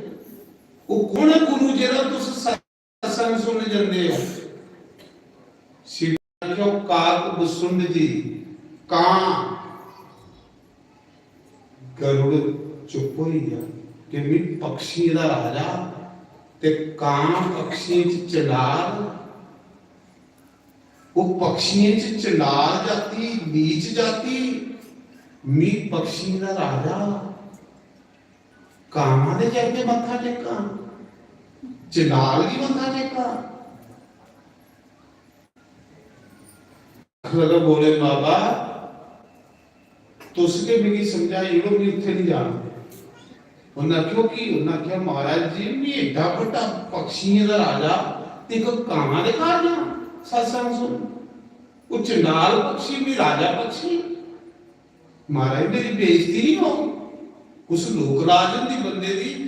वो कौन है गुरु जेह्ड़ा तुस सत्संग सुनन जंदे हो?" शिव जी ने आखेआ, "काक बुसुंड जी, कां।" गरुड़ चुप होई गया कि मी पक्षियें दा राजा ते कां पक्षियें च चंडाल। ओह् पक्षियें च चंडाल जाति, नीच जाति, मी पक्षियें दा राजा, कामां दे जाइयै मत्था टेकां, चंडाल गी मत्था टेकां। आखन लगा, "भोले बाबा, तुस गै मिगी समझाई ओड़ो, मी उत्थै निं जाना।" उन्नै आखेआ, "की?" उन्नै आखेआ, "महाराज जी, मी एड्डा बड्डा पक्षियें दा राजा ते इक कां दे घर जां सत्संग सुन? ओह् चंडाल पक्षी, मी राजा पक्षी। महाराज, मेरी बेइज्जती निं होग? कुछ लोक लाज होंदी बंदे दी।"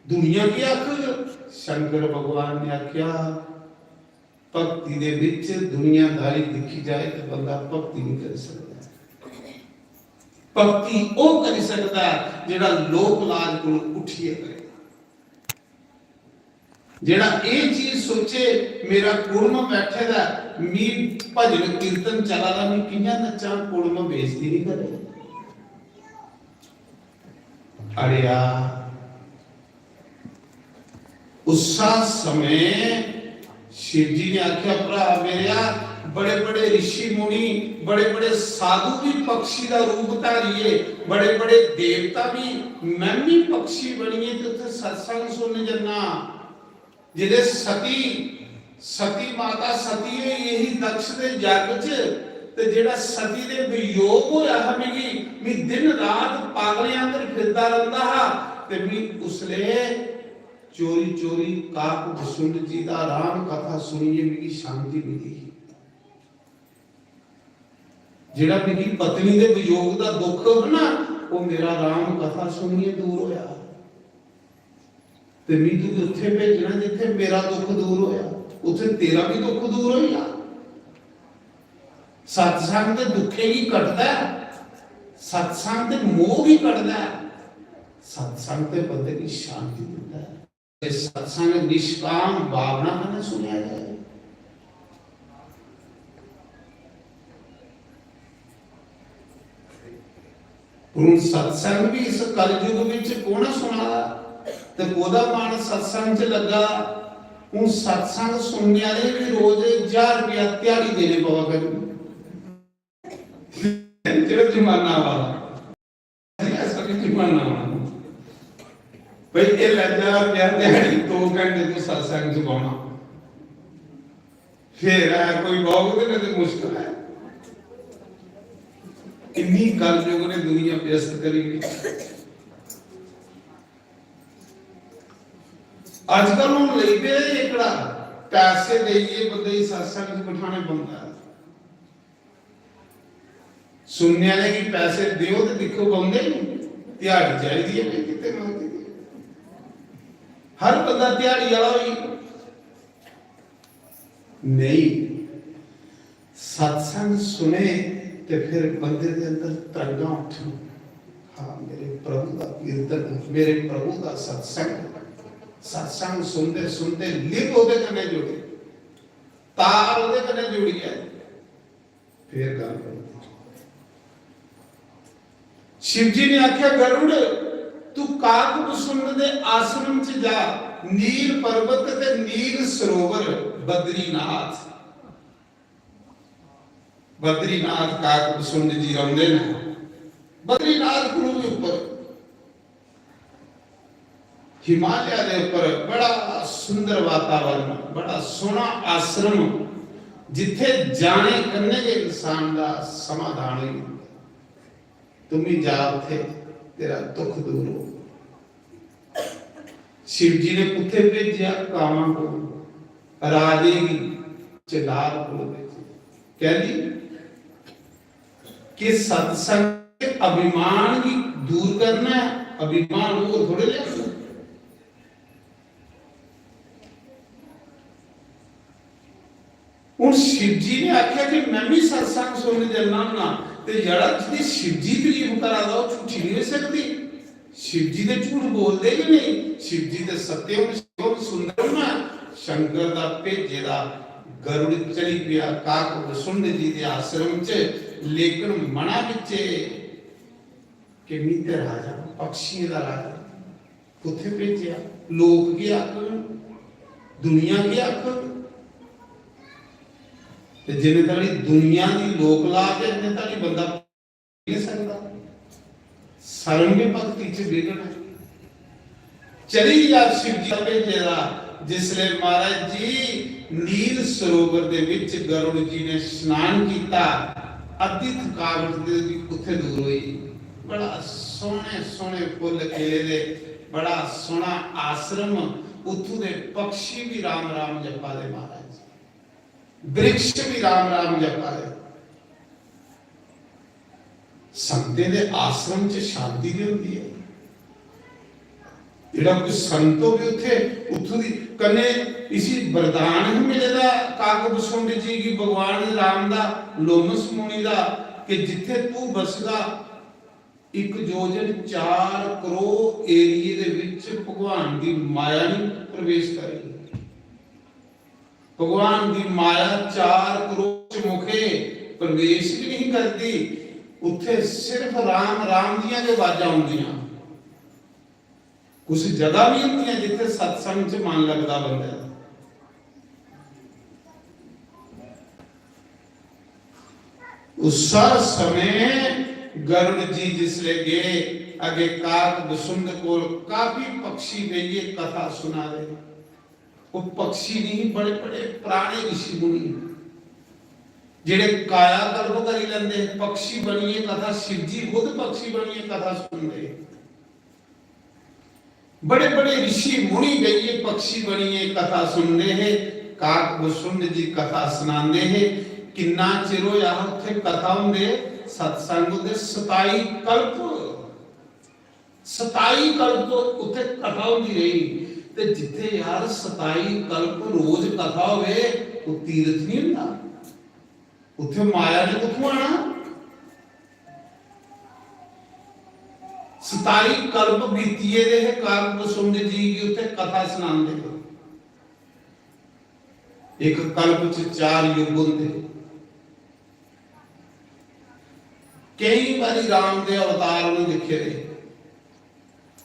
दुनिया केह् आखग? शंकर भगवान ने आखेआ, भक्ति दे बिच दुनियादारी दिक्खी जाए ते बंदा भक्ति नहीं करी सकदा। भक्ति ओह् करी सकदा ऐ जेह्ड़ा लोक लाज कोल उठियै करे, जेह्ड़ा एह् चीज सोचे, मेरा कुड़म बैठे दा, मी भजन कीर्तन चला दा, मी कि'यां नच्चां, कुड़म बेइज्जती नहीं करे। अड़ेआ, उस्सा समय शिव जी ने आखेआ, "भ्रा मेरेआ, बड़े बड़े ऋषि मुनि, बड़े बड़े साधु भी पक्षी दा रूप धारिये, बड़े बड़े देवता भी, मैं भी पक्षी बनिये ते उत्थे सत्संग सुनन जन्ना।" जेह्ड़े सती, सती माता सती होई गेई ही दक्ष दे यज्ञ च, ते जेह्ड़ा सती दे वियोग होया हा मिगी, मी दिन रात पागलें आंगर फिरदा रौंह्दा हा, ते मी उसले चोरी चोरी काक बसुंड जी दा राम कथा सुनियै मिगी शांति मिली ही। जेह्ड़ा मिगी पत्नी दे वियोग दा दुख हा ना, ओह् मेरा राम कथा सुनियै दूर होया। ते मी तुगी उत्थे भेजना जित्थे मेरा दुख दूर होया, उत्थे तेरा भी दुख दूर होई जा। सत्संग ते दुखें गी कटदा ऐ, सत्संग ते मोह गी कटदा ऐ, सत्संग ते बंदे गी शांति दिंदा ऐ। ते सत्संग निष्काम भावना कन्नै सुनेआ जाए। हुन सत्संग भी इस कलयुग विच कौन सुना दा ते कोदा मन सत्संग च लग्गा। हुन सत्संग सुनने आह्ले भी रोज ज्हार रपेआ ध्याड़ी देने पवा करनी। जेह्ड़ा जमाना आवा दा, ऐसा भी जमाना आवा दा। भाई, ये लै ज्हार रपेआ ध्याड़ी, दो घंटे तू सत्संग च बौह्ना। फिर ऐ कोई बौह्ग ते नहीं ते मुश्किल ऐ। इन्नी कलयुग ने दुनिया व्यस्त करी ओड़ी। अजकल हुन लगी पेदे एह्कड़ा पैसे देइयै बंदे गी सत्संग च बठाने पौंदा ऐ। सुनने आह्ले गी पैसे देओ ते दिक्खो बौंह्दे न, ध्याड़ी चाहिदी ऐ भाई, कितने मंगदे। हर बंदा ध्याड़ी आह्ला होई नहीं। सत्संग सुने ते फिर बंदे दे अंदर तरंगां उठन। हाँ, मेरे प्रभु दा कीर्तन, मेरे प्रभु दा सत्संग। सत्संग सुनदे सुनदे लिंग ओह्दे कन्नै जुड़े, तार ओह्दे कन्नै जुड़ी ऐ। फिर गल्ल बनदी। शिव जी ने आख्या, "गरुड़, तू काक कुसुंड दे आश्रम च जा, नील पर्वत ते नील सरोवर, बद्रीनाथ।" बद्रीनाथ काक कुसुंड जी रौंह्दे न, बद्रीनाथ कोलू भी उप्पर। हिमालय दे उप्पर बड़ा सुंदर वातावरण, बड़ा सोहना आश्रम, जित्थे जाने कन्नै गै इंसान दा समाधान होई जंदा। तुम भी जा उत्थे, तेरा दुख दूर हो। शिव जी ने कुत्थे भेजेआ? कामा को, राजे गी, चंडाल को भेजेआ। कैली? कि सत्संग ते अभिमान गी दूर करना है। अभिमान होर थोड़े लेना। हुन शिव जी ने आखेआ कि मैं भी सत्संग सुनने जन्ना होन्ना, ते जेह्ड़ा जिंदी शिव जी तारीफ करा दा, ओह् झूठी नहीं होई सकदी। शिव जी ते झूठ बोलदे गै नहीं। शिव जी ते सत्य होन, शिवम सुंदरम ऐ। शंकर दा भेजे दा गरुड़ चली पेआ काक कुसुंड जी दे आश्रम च, लेकिन मना बिच कि मी ते राजा, पक्षियें दा राजा, कुत्थे भेजेआ? लोक केह् आखङन? दुनिया केह् आखग? ते जिन्ने धड़ी दुनिया दी लोक लाज ऐ, इन्ने धड़ी बंदा नहीं सकदा। शर्म भी भक्ति च विघ्न है। चली जा शिव जी दा भेजे दा, जिसले महाराज जी नील सरोवर दे विच गरुड़ जी ने स्नान कीता, अद्धी थकावट ते ओह्दी कुत्थे दूर होई। बड़ा सोहने सोहने फुल्ल खिले दे, बड़ा सोहना आश्रम, उत्थू दे पक्षी भी राम राम जपा दे महाराज, वृक्ष भी राम राम जपा दे। संतें दे आश्रम च शांति भी होंदी है। जेह्ड़ा कोई संत होवे उत्थे, उत्थूं दी, कन्नै इसी वरदान ही मिले दा काक बसुंड जी गी भगवान राम दा, लोमस मुनि दा, कि जित्थे तू बसगा, इक योजन चार करोड़ एरिये दे विच भगवान दी माया नहीं प्रवेश करेगी। भगवान दी माया चार करोड़ मुखे प्रवेश भी नहीं करती। उत्थे सिर्फ राम राम दियां गै आवाजां आउंदियां। कुछ जगह भी होंदियां जित्थे सत्संग च मन लगदा बंदे दा। उस समय गरुड़ जी जिसले गए, अगे काक बसुंड कोल काफी पक्षी बेहिये कथा सुना रहे। वो पक्षी नहीं, बड़े बड़े पुराने ऋषि मुनि, जेड़े कायाकल्प करी लेंदे, पक्षी बनिए कथा, शिव जी खुद पक्षी बनिए कथा सुनदे। बड़े बड़े ऋषि मुनि बेहिये पक्षी बनिए कथा सुनदे हे। काक बसुंड जी कथा सुनांदे हे। किन्ना चिर होया हा उत्थे कथा हुंदे, सत्संग हुंदे, सताई कल्प, सताई कल्प उत्थे कथा हुंदी रेही। ते जित्थे यार सताई कल्प रोज कथा होवे, ओह तीरथ नहीं हुंदा? उत्थे माया ने कुत्थों आना? सताई कल्प बीतिये दे हे काक बसुंड जी गी उत्थे कथा सुनांदे। एक कल्प च चार युग होंदे। कई बारी राम दे अवतार उ'नें दिक्खे दे,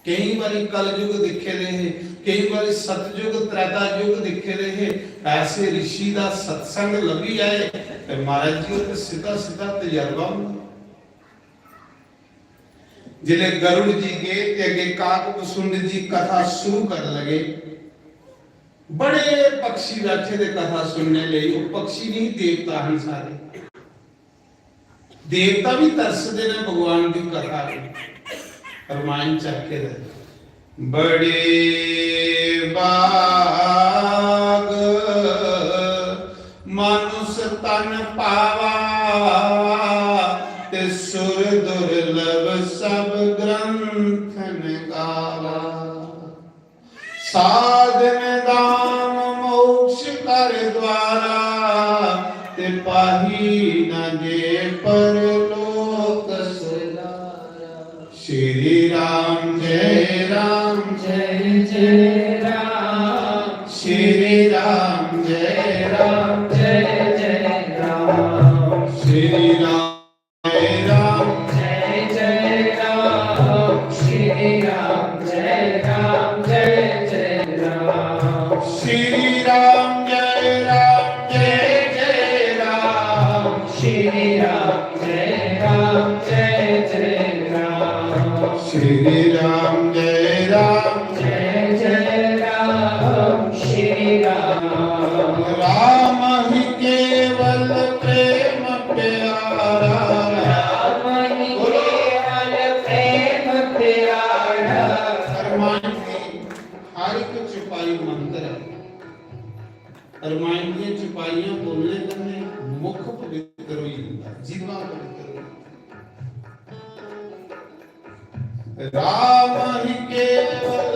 कई बारी कलयुग दिक्खे दे हे, कई बारी सतयुग, त्रेता युग दिक्खे दे हे। ऐसे ऋषि दा सत्संग लभी जाए ते महाराज जी, ओह् ते सिद्धा सिद्धा तजर्बा होंदा। जिसले गरुड़ जी गए ते अगे काक बसुंड जी कथा शुरू कर लगे। बड़े पक्षी बैठे दे कथा सुनने लेई। वो पक्षी नहीं, देवता हैं सारे। देवता भी तरसदे ने भगवान दी कथा लेई। रामायण च आखे दा ऐ, बड़े भाग मानुष तन पावा, ते सुर दुर्लभ सब ग्रंथन गावा। साधन धाम मोक्ष कर द्वारा, ते पाही न जे परलोक सिधारा। श्री राम जय राम जय जय राम, श्री राम जय राम जय जय राम, श्री राम जय राम जय जय राम, श्री राम जय राम जय जय राम, श्री राम जय राम जय जय राम, श्री राम जय राम जय जय राम, श्री राम जय राम जय जय राम, श्री राम। राम ही केवल प्रेम प्यारा। राम ही केवल प्रेम प्यारा। रामायण दी हर एक चौपाई मंत्र है। रामायण दी चौपाइयां बोलने कन्नै मुख पवित्र होई जंदा, जीवा पवित्र होई जंदा। राम ही केवल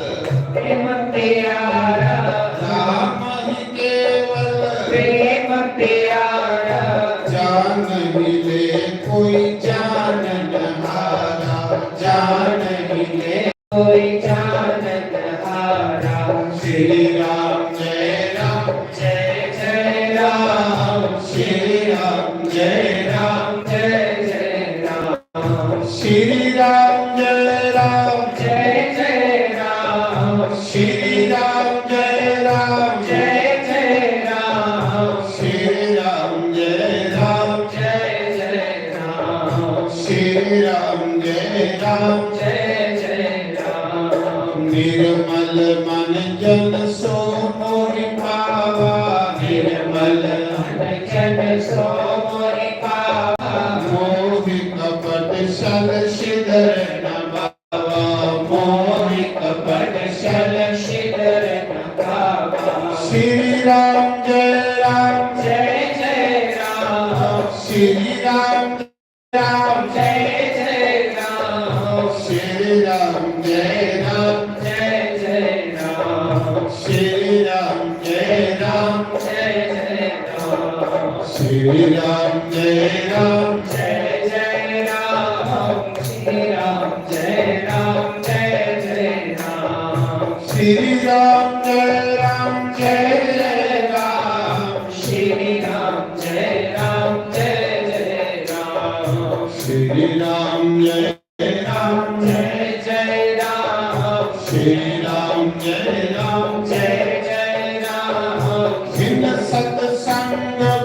प्रेम प्यारा। राम ही केवल प्रेम प्यारा। जान ही ले कोई जानन हारा, जान ही ले कोई जानन हारा। श्री राम जय राम जय जय राम, श्री राम जय राम जय जय राम। श्री राम जय राम जय जय राम, श्री राम जय राम जय जय राम, श्री राम जय राम जय जय राम, श्री राम जय राम जय जय राम। निर्मल मन जन सो मोहि पावा, निर्मल मन जन सो मोहि पावा। मोह कपट छल छिदर न भावा, मोह कपट छल छिदर न भावा। श्री राम जय राम जय जय राम, श्री राम राम जय जय राम, श्री राम जय राम जय श्री राम जय राम, जय जय राम, श्री राम जय राम, जय जय राम। श्री राम जय राम, जय जय राम, श्री राम जय राम, जय जय राम। श्री राम जय राम, जय जय राम, श्री राम जय राम, जय जय राम। बिन सत्संग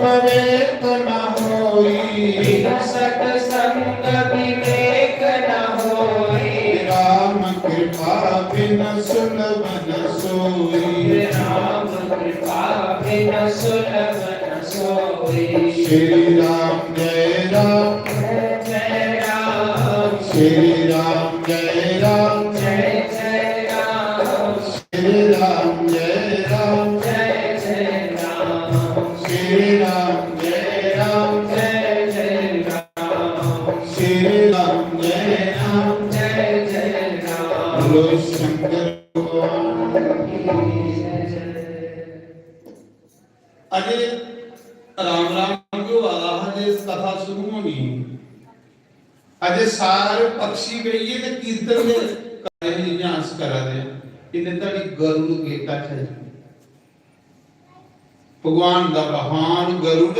विवेक न होई, बिन सत्संग विवेक न होई। राम कृपा बिन सुलभ न सोई, राम कृपा बिन सुलभ न सोई। श्री राम जय राम, जय जय राम, श्री राम जय राम, जय जय राम। श्री राम जय राम, जय जय राम। श्री राम जय राम, जय जय राम। श्री राम जय राम, जय जय राम। बोलो शंकर भगवान की जय। अजे राम राम क्यों आला हा जे कथा शुरू होनी। अजे सारे पक्षी बेहियै ते कीर्तन दे करा दे, जियां अस करा दे आं। इन्ने धड़ी गरुड़ गेटा च आई। भगवान दा वाहन गरुड़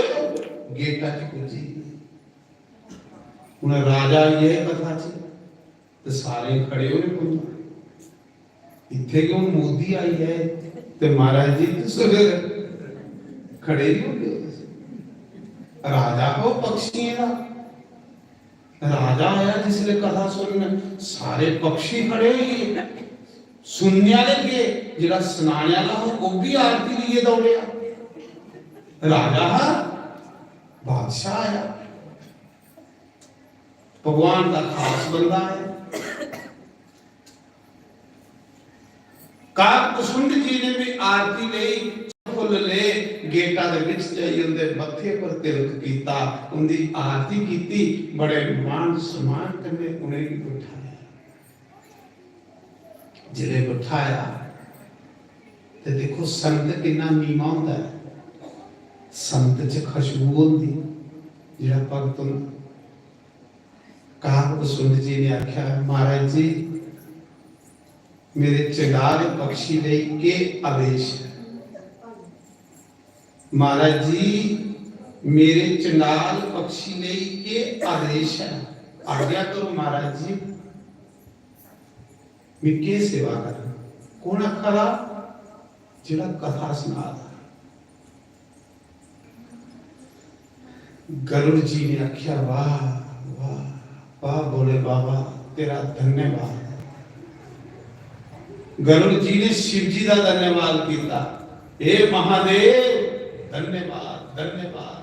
गेटा च पुज्जी। उन्हें राजा आई है कथा च, ते सारे खड़े होने पौंदे। इत्थे क्यों मोदी आई है, ते महाराज जी तुस खड़े ही हो गए। राजा हो पक्षियों का। राजा आया जिसले कथा सुनन, सारे पक्षी खड़े होई गे। सुनने वाले के, जेड़ा सुनाने वाला हो, वो भी आरती लिए दौड़िया। राजा हा, बादशाह आया, भगवान का खास बंदा है। काग कुसुंड जी ने भी आरती लेई, फुल्ल ले, गेटा दे विच जाई उंदे मत्थे पर तिलक कीता, उंदी आरती कीती, बड़े मान सम्मान कन्नै उनेंगी बिठाया। जिले बिठाया ते देखो संत किन्ना नीवा होंदा है। संत च खुशबू होंदी, जेड़ा भगत होंदा। काग कुसुंड जी ने आख्या, महाराज जी, मेरे चंडाल पक्षी लेई के आदेश है? महाराज जी, मेरे चंडाल पक्षी लेई के आदेश है? आज्ञा करो महाराज जी, मैं के सेवा करा? कौन आखा दा? जेड़ा कथा सुना दा। गरुड़ जी ने आख्या, वाह, वाह, वाह भोले बाबा, तेरा धन्यवाद। गरुड़ जी ने शिव जी का धन्यवाद किया, हे महादेव, धन्यवाद, धन्यवाद।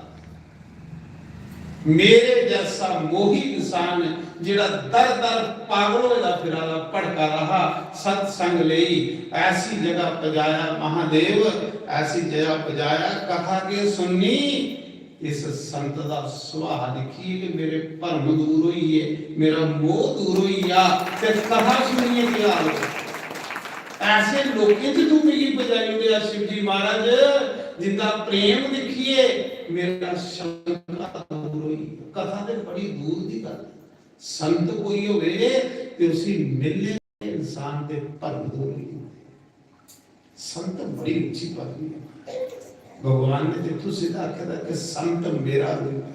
मेरे जैसा मोही इंसान जेड़ा दर दर पागल होया फिरा दा, भटका रहा, सत्संग लेई ऐसी जगह पजाया महादेव, ऐसी जगह पजाया, कथा के सुननी, इस संत दा सुभाऽ दिक्खियै कि मेरे भरम दूर होई गे, मेरा मोह दूर होई गेआ, ते कथा सुनियै केह् हाल होआ? ऐसे लोकें च तू मिगी पजाई ओड़ेआ शिव जी महाराज, जिंदा प्रेम दिक्खियै मेरा शंका दूर होई गेआ। कथा ते बड़ी दूर दी गल्ल ऐ। संत कोई होवे ते उसी मिलने इंसान दे भरम दूर होई जंदे। संत बड़ी उच्ची पदवी है। भगवान ने ते इत्थों सिद्ध आखे दा कि संत मेरा रूप है।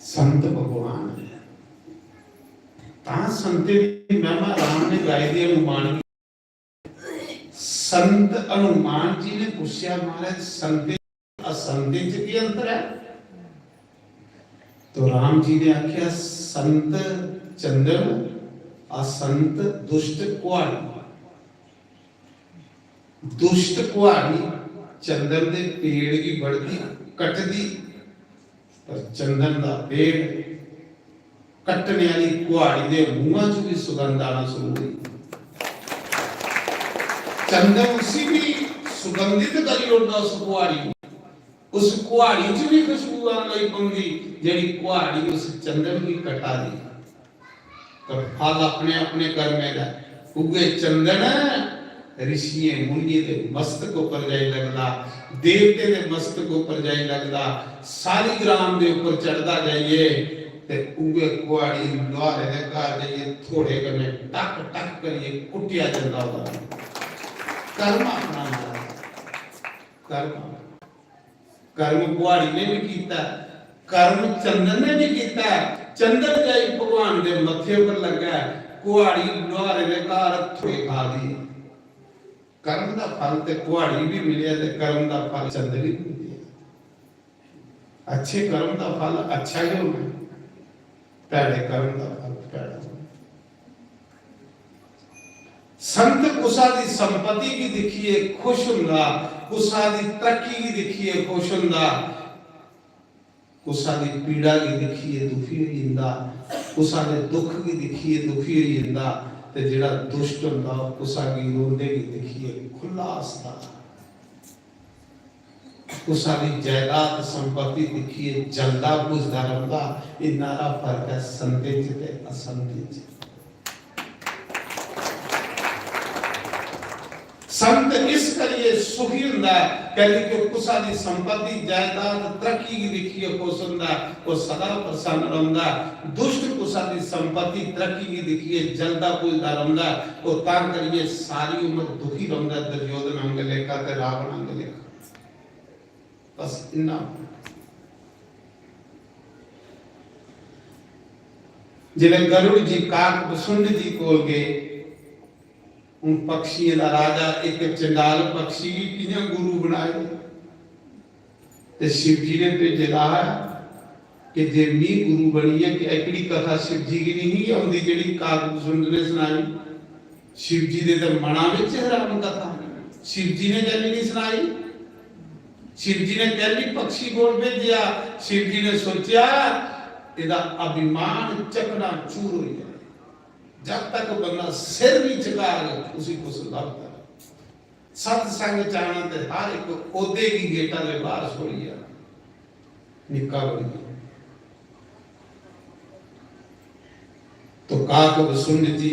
संत भगवान है। तां संतें दी महिमा राम ने गाई दी हनुमान। संत हनुमान जी ने पूछया, महाराज, संत असंत च केह् अंतर ऐ? तो राम जी ने आख्या, संत चंदन, असंत दुष्ट कुहाड़ी। दुष्ट कुहाड़ी चंदन दे पेड़ गी बढदी, कटदी, पर चंदन दा पेड़ कट्टने आह्ली कुहाड़ी दे मूहां च भी सुगंध आना शुरू होई। चंदन उसी भी सुगंधित करी ओड़दा उस कुहाड़ी गी। उस कुहाड़ी च भी खुशबू आन लगी पौंदी, जेह्ड़ी कुहाड़ी उस चंदन गी कटा दी। पर फल अपने अपने कर्में दा। उ'ऐ चंदन ऋषियें मुनियें दे मस्तक उप्पर जाई लगदा, देवतें दे मस्तक उप्पर जाई लगदा, सालिग्राम दे उप्पर चढ़दा जाइयै, ते उ'ऐ कुहाड़ी लुहारे दे घर जाइयै थोड़े कन्नै टक टक करियै कुट्टेआ जंदा ओह्दा। कर्म अपना माड़ा, कर्म। कर्म कुहाड़ी ने भी कीता, कर्म चंदन ने भी कीता। चंदन जाई भगवान दे मत्थे पर लग्गा, कुहाड़ी लुहारे दे घर थोड़े खा दी। कर्म दा फल ते कुहाड़ी भी मिलेआ ते कर्म दा फल चंदन भी मिलेआ। अच्छे कर्म दा फल अच्छा गै होना, भैड़े कर्म दा फल भैड़ा होना। संत कुसा दी संपत्ति गी दिक्खियै खुश हुंदा, कुसा दी तरक्की गी दिक्खियै खुश हुंदा, कुसा दी पीड़ा गी दिक्खियै दुखी होई जंदा, कुसा दे दुख गी दिक्खियै दुखी होई जंदा। ते जेह्ड़ा दुष्ट हुंदा, ओह् कुसा गी रोंदे गी दिक्खियै खु'ल्ला हसदा। कुसा दी जायदाद संपत्ति दिक्खियै जलदा बुझदा रौंह्दा। इन्ना हारा फर्क ऐ संतें च ते असंतें च। संत इस करियै सुखी हुंदा ऐ, कैली कि ओह् कुसा दी संपत्ति, जायदाद, तरक्की गी दिक्खियै खुश हुंदा ऐ, ओह् सदा प्रसन्न रौंह्दा ऐ। दुष्ट कुसा दी संपत्ति, तरक्की गी दिक्खियै जलदा बुझदा रौंह्दा ऐ, ओह् तां करियै सारी उम्र दुखी रौंह्दा ऐ, दुर्योधन आंगर लेखा ते रावण आंगर लेखा। बस इन्ना। जिसलै गरुड़ जी काक बसुंड जी कोल गे, उन पक्षियें दा राजा इक चंडाल पक्षी गी कि'यां गुरु बनाए? ते शिव जी ने भेजे दा हा कि जे मी गुरु बनियै, कि एह्कड़ी कथा शिव जी गी निं ही औंदी जेह्ड़ी काक बसुंड ने सनाई। शिव जी दे ते मना बिच हराम कथा। शिव जी ने कैली निं सनाई? शिव जी ने कैली पक्षी कोल भेजेआ? शिव जी ने सोचेआ, एह्दा अभिमान चकनाचूर होई जाए। जब तक बंदा सिर निं झुकाग, उसी कुछ लभदा। सत्संग च आना ते हर इक ओह्दे गी गेटा दे बाहर छोड़ियै निक्का बनी गेआ। तो काक बसुंड जी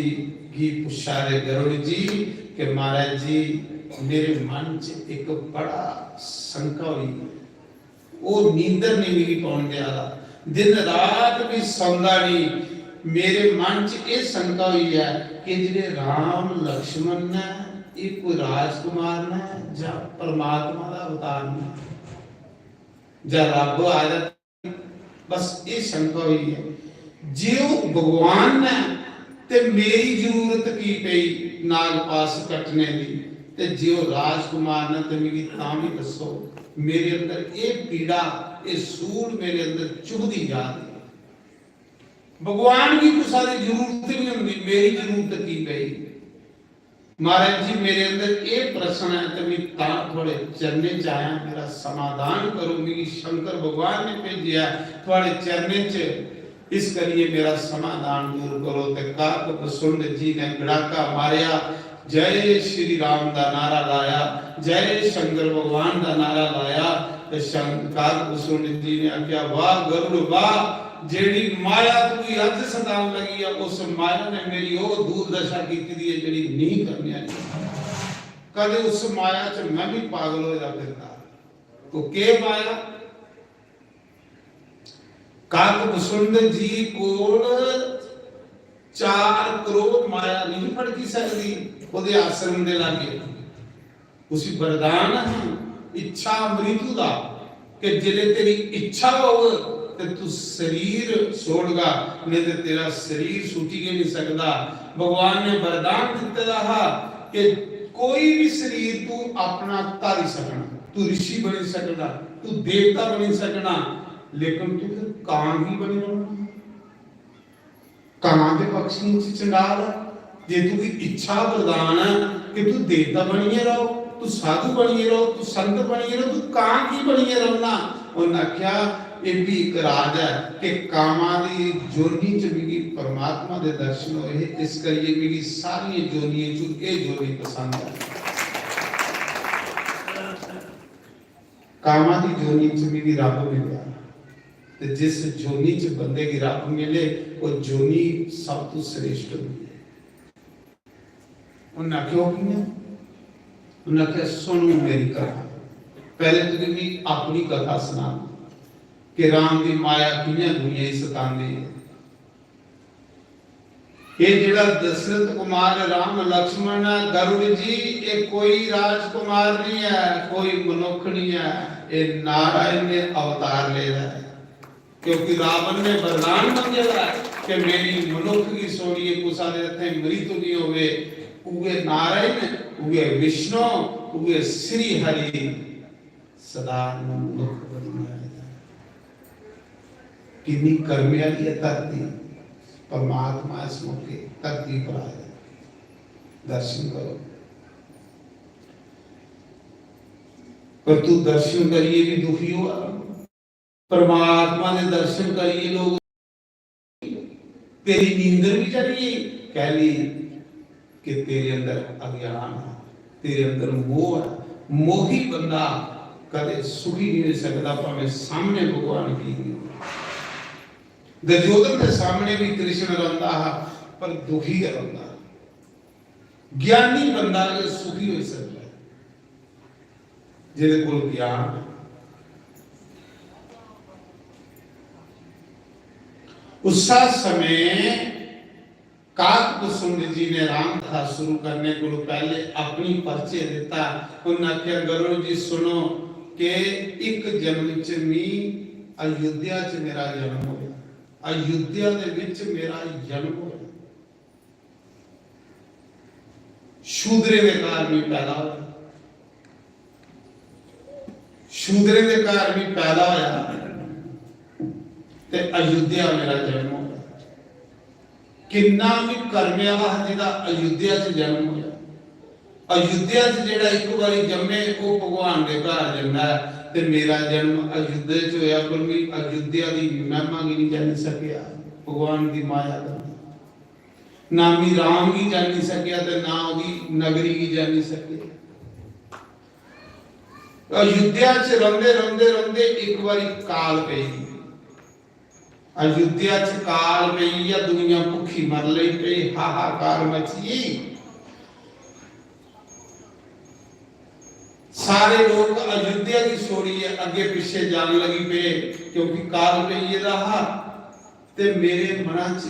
गी पुच्छा दे गरुड़ जी कि महाराज जी, मेरे मन च इक बड़ा शंका होई है, ओह् नींदर नहीं मिगी पौन देआ दा, दिन रात भी सौंदा नहीं। मेरे मन च एह् शंका होई है कि जेह्ड़े राम लक्ष्मण न, एह् कोई राजकुमार न जां परमात्मा दा अवतार न जां रब्ब आए दा। बस एह् शंका होई है। जे ओह् भगवान न ते मेरी जरूरत की पेई नागपाश कट्टने दी? ते जे ओह् राजकुमार न ते मिगी तां बी दस्सो। मेरे अंदर एह् पीड़ा, एह् सूल मेरे अंदर चुभदी जा दी है। भगवान गी कुसा दी जरूरत नहीं होंदी, मेरी जरूरत की पेई? महाराज जी, मेरे अंदर एह् प्रश्न है ते मैं तां थुआड़े चरणें च आया, मेरा समाधान करो। मिगी शंकर भगवान ने भेजेआ थुआड़े चरणें च, इस करियै मेरा समाधान दूर करो। ते काक बसुंड जी ने गड़ाका मारेआ, जय श्री राम दा नारा लाया, जय शंकर भगवान दा नारा लाया। ते शं-, काक बसुंड जी ने आखेआ, वाह गरुड़ वाह, जेड़ी माया तुगी अज सतान लगी है, उस माया ने मेरी ओह दुर्दशा कीती दी है जेड़ी नहीं करने आली। कदे उस माया च मैं भी पागल होए दा फिरदा। तो के माया? काक बसुंड जी कोल चार करोड़ माया नहीं फड़की सकदी ओहदे आश्रम दे लागे। उसी वरदान हा इच्छा मृत्यु दा, कि जिसले तेरी इच्छा होग ते तू शरीर छोड़गा, नहीं ते तेरा शरीर छुट्टी गै नहीं सकदा। भगवान ने वरदान दिते दा हा कि कोई भी शरीर तू अपना धारी सकना, तू ऋषि बनी सकना, तू देवता बनी सकना, लेकिन तू फिर कां ही बनी रौहना। कां ते पक्षियें च चंडाल ऐ। जे तुगी इच्छा वरदान ऐ कि तू देवता बनियै रहो, तू साधु बनियै रहो, तू संत बनियै रहो, तू कां की बनियै रौह्ना? उन्नै आखेआ, "एह् बी इक राज ऐ कि कामां दी जोनी च मिगी परमात्मा दे दर्शन होए हे, इस करियै मिगी सारियें जोनियें च एह् जोनी पसंद ऐ।" कामां दी जोनी च मिगी रब मिलेआ। ते जिस जोनी च बंदे गी रब मिले, ओह् जोनी सब तों श्रेष्ठ होंदी ऐ। उन्नै आखेआ, "ओह् कि'यां?" उन्हें आखेआ, "सुनो मेरी कथा, पैह्ले तुगी मी अपनी कथा सना कि राम दी माया कि'यां दुनिया गी सतांदी ऐ।" ये जेह्ड़ा दशरथ कुमार राम लक्ष्मण ऐ, गरुड़ जी, ये कोई राजकुमार नहीं है, कोई मनुख नहीं है, ये नारायण ने अवतार ले रहा है। क्योंकि रावण ने वरदान मंगे दा है कि मेरी मनुख की सोनिए कुसा दे हत्थे मृत्यु नहीं होवे, उगे नारायण, उगे विष्णु, उगे श्री हरि सदा मनुख बनी आए। किन्नी कर्मे वाली है धरती, परमात्मा इस मौके धरती पर आया। दर्शन करो, पर तू दर्शन करिए भी दुखी हो। परमात्मा दे दर्शन करिए लोग, तेरी नींदर भी चढ़ी गई, कह ली कि तेरे अंदर अज्ञान है, तेरे अंदर मोह है। मोही बंदा कदे सुखी नहीं हो सकता, भावें सामने भगवान की नहीं हो। दुर्योधन के सामने भी कृष्ण रंदा हा, पर दुखी गै रंदा। ज्ञानी बंदा गै सुखी हो सकता है, जेह्दे कोल ज्ञान है। उस समय काककुसुंड जी ने राम कथा शुरू करने को पहले अपनी परिचय देता। उन्हें आख्या, "गरुड़ जी सुनो कि एक जन्म च मी अयोध्या च मेरा जन्म होया, अयोध्या दे विच मेरा जन्म होया।" शूद्रें दे घर मी पैदा होया, शूद्रें दे घर मी पैदा होया ते अयोध्या मेरा जन्म होया। किन्ना मी कर्मे आह्ला हा जेह्दा अयोध्या च जन्म होया। अयोध्या च जेह्ड़ा इक बारी जम्मे, ओह् भगवान दे घर जंदा ऐ, ते मेरा जन्म अयोध्या च होया, पर मी अयोध्या दी महिमा गी नहीं जानी सकेआ, भगवान दी माया दा। ना मी राम गी जानी सकेआ ते ना ओह्दी नगरी गी जानी सकेआ। अयोध्या च रौंदे, रौंदे, रौंदे इक बारी काल पेई। अयोध्या च काल पेई या दुनिया भुखी मर लगी पेई, हाहाकार मची। सारे लोग अयोध्या गी छोड़ियै अग्गे पिच्छे जान लगी पे, क्योंकि काल पेई गेदा हा। ते मेरे मना च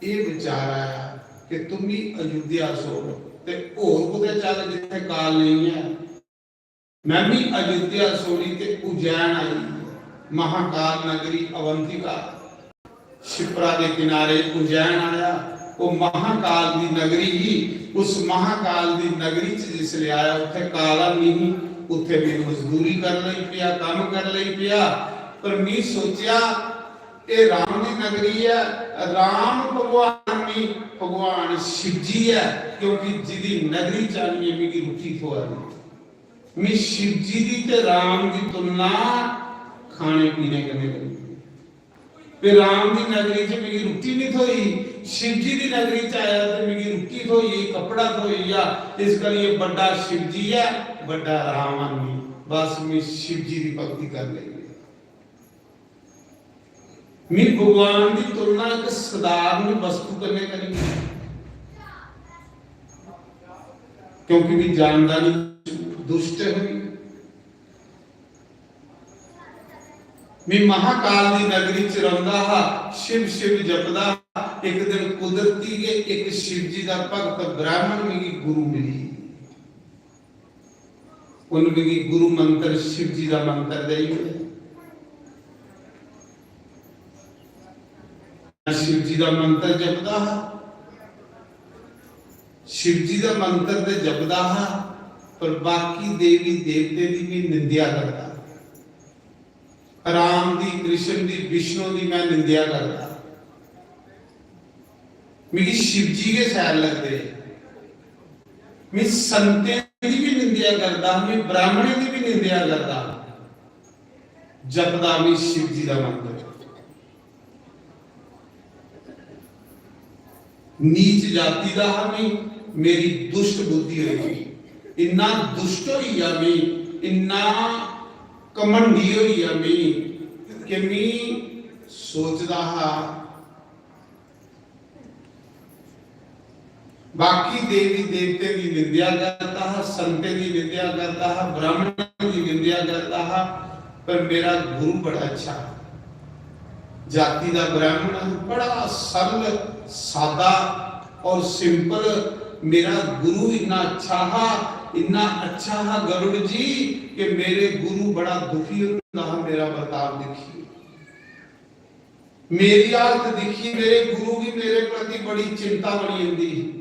एह् विचार आया कि तुम भी अयोध्या छोड़ ते होर कुतै चल जित्थै काल नहीं है। मैं भी अयोध्या छोड़ी ते उज्जैन आई, महाकाल नगरी अवंतिका, शिप्रा दे किनारे उज्जैन आया। वो महाकाल दी नगरी ही। उस महाकाल दी नगरी च जिसले आया, उत्थे काला नहीं, उत्थे भी मजदूरी कर लई पिया, काम कर लई पिया। पर मी सोचिया, ये राम दी नगरी है, राम भगवान नहीं, भगवान शिव जी है, क्योंकि जिदी नगरी च आनिए मिगी रुट्टी थोआ दी। मी शिव जी दी ते राम दी तुलना खाने पीने कन्नै करी। ते राम दी नगरी च मिगी रुट्टी नहीं थोई, शिव जी दी नगरी च आया ते मिगी रुट्टी थोई, कपड़ा थोई, या इस करियै बड्डा शिव जी है, बड्डा राम आदमी। बस मैं शिव जी दी भक्ति कर लेई। मैं भगवान दी तुलना एक साधारण वस्तु कन्नै करी, क्योंकि मैं जानदा नहीं दुष्ट है। मैं महाकाल दी नगरी च रौंदा हा, शिव शिव जपदा हा। एक दिन कुदरती गै एक शिव जी दा भक्त ब्राह्मण मिगी गुरु मिली। उन मिगी गुरु मंत्र शिव जी दा मंत्र देई ओड़ेआ। शिव जी दा मंत्र जपदा हा, शिव जी दा मंत्र ते जपदा हा, पर बाकी देवी देवते दी भी निंदेआ करदा। राम दी, कृष्ण दी, विष्णु दी मैं निंदेआ करदा। मिगी शिव जी गै शैल लगदे। मैं संतें दी भी निंदेआ करदा, मैं ब्राह्मणें दी भी निंदेआ करदा। जपदा मैं शिव जी दा मंत्र। नीच जाति दा हा मैं, मेरी दुष्ट बुद्धि होई गई। इन्ना दुष्ट होई गेआ मैं, इन्ना घमंडी होई गेआ मैं कि मैं सोचदा हा, बाकी देवी देवतें दी निंदेआ करदा हा, संतें दी निंदेआ करदा हा, ब्राह्मणें दी निंदेआ करदा हा, पर मेरा गुरु बड़ा अच्छा हा। जाति दा ब्राह्मण हा, बड़ा सरल, सादा और सिंपल। मेरा गुरु इन्ना अच्छा हा, इन्ना अच्छा हा गरुड़ जी, कि मेरे गुरु बड़ा दुखी होंदा हा मेरा बर्ताव दिक्खियै। मेरी हालत दिक्खियै मेरे गुरु गी मेरे प्रति बड़ी चिंता बनी जंदी ही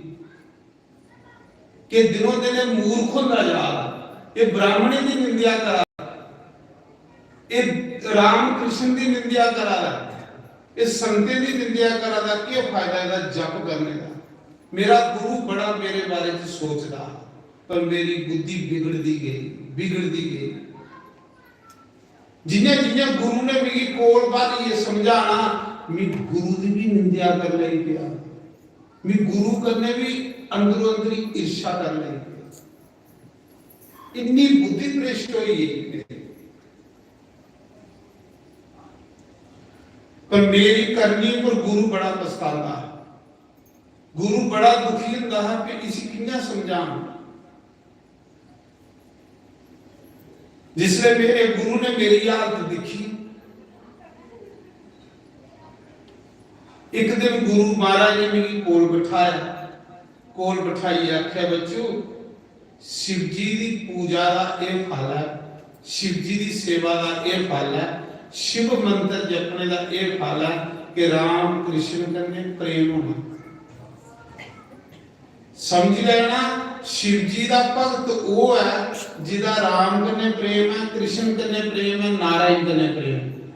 कि दिनों दिन एह् मूर्ख होंदा जा दा, एह् ब्राह्मणें दी निंदेआ करा दा, एह् राम कृष्ण दी निंदेआ करा दा, एह् संतें दी निंदेआ करा दा, केह् फायदा एह्दा जप करने दा? मेरा गुरु बड़ा मेरे बारे च सोचदा हा, पर मेरी बुद्धि बिगड़दी गेई, बिगड़दी गेई। जियां जियां गुरु ने मिगी कोल बालियै समझाना, मी गुरु दी भी निंदेआ कर लेई पेआ, मी गुरु कन्नै भी अंदरों अंदरी ईर्ष्या कर लेई पेआ। इन्नी बुद्धि भ्रष्ट होई गेई मेरी। पर मेरी करनी पर गुरु बड़ा पछतांदा हा, गुरु बड़ा दुखी होंदा हा कि इसी कियां समझां। जिसले मेरे गुरु ने मेरी हालत दिक्खी, एक दिन गुरु महाराज ने मिगी कोल बठाया, कोल बठाइयै आखेआ, "बच्चू, शिव जी दी पूजा दा एह् फल ऐ, शिव जी दी सेवा दा एह् फल ऐ, शिव मंत्र जपने दा एह् फल ऐ कि राम कृष्ण कन्नै प्रेम होना।" समझी लैना, शिव जी दा भक्त ओह् ऐ जिदा राम कन्नै प्रेम ऐ, कृष्ण कन्नै प्रेम ऐ, नारायण कन्नै प्रेम ऐ।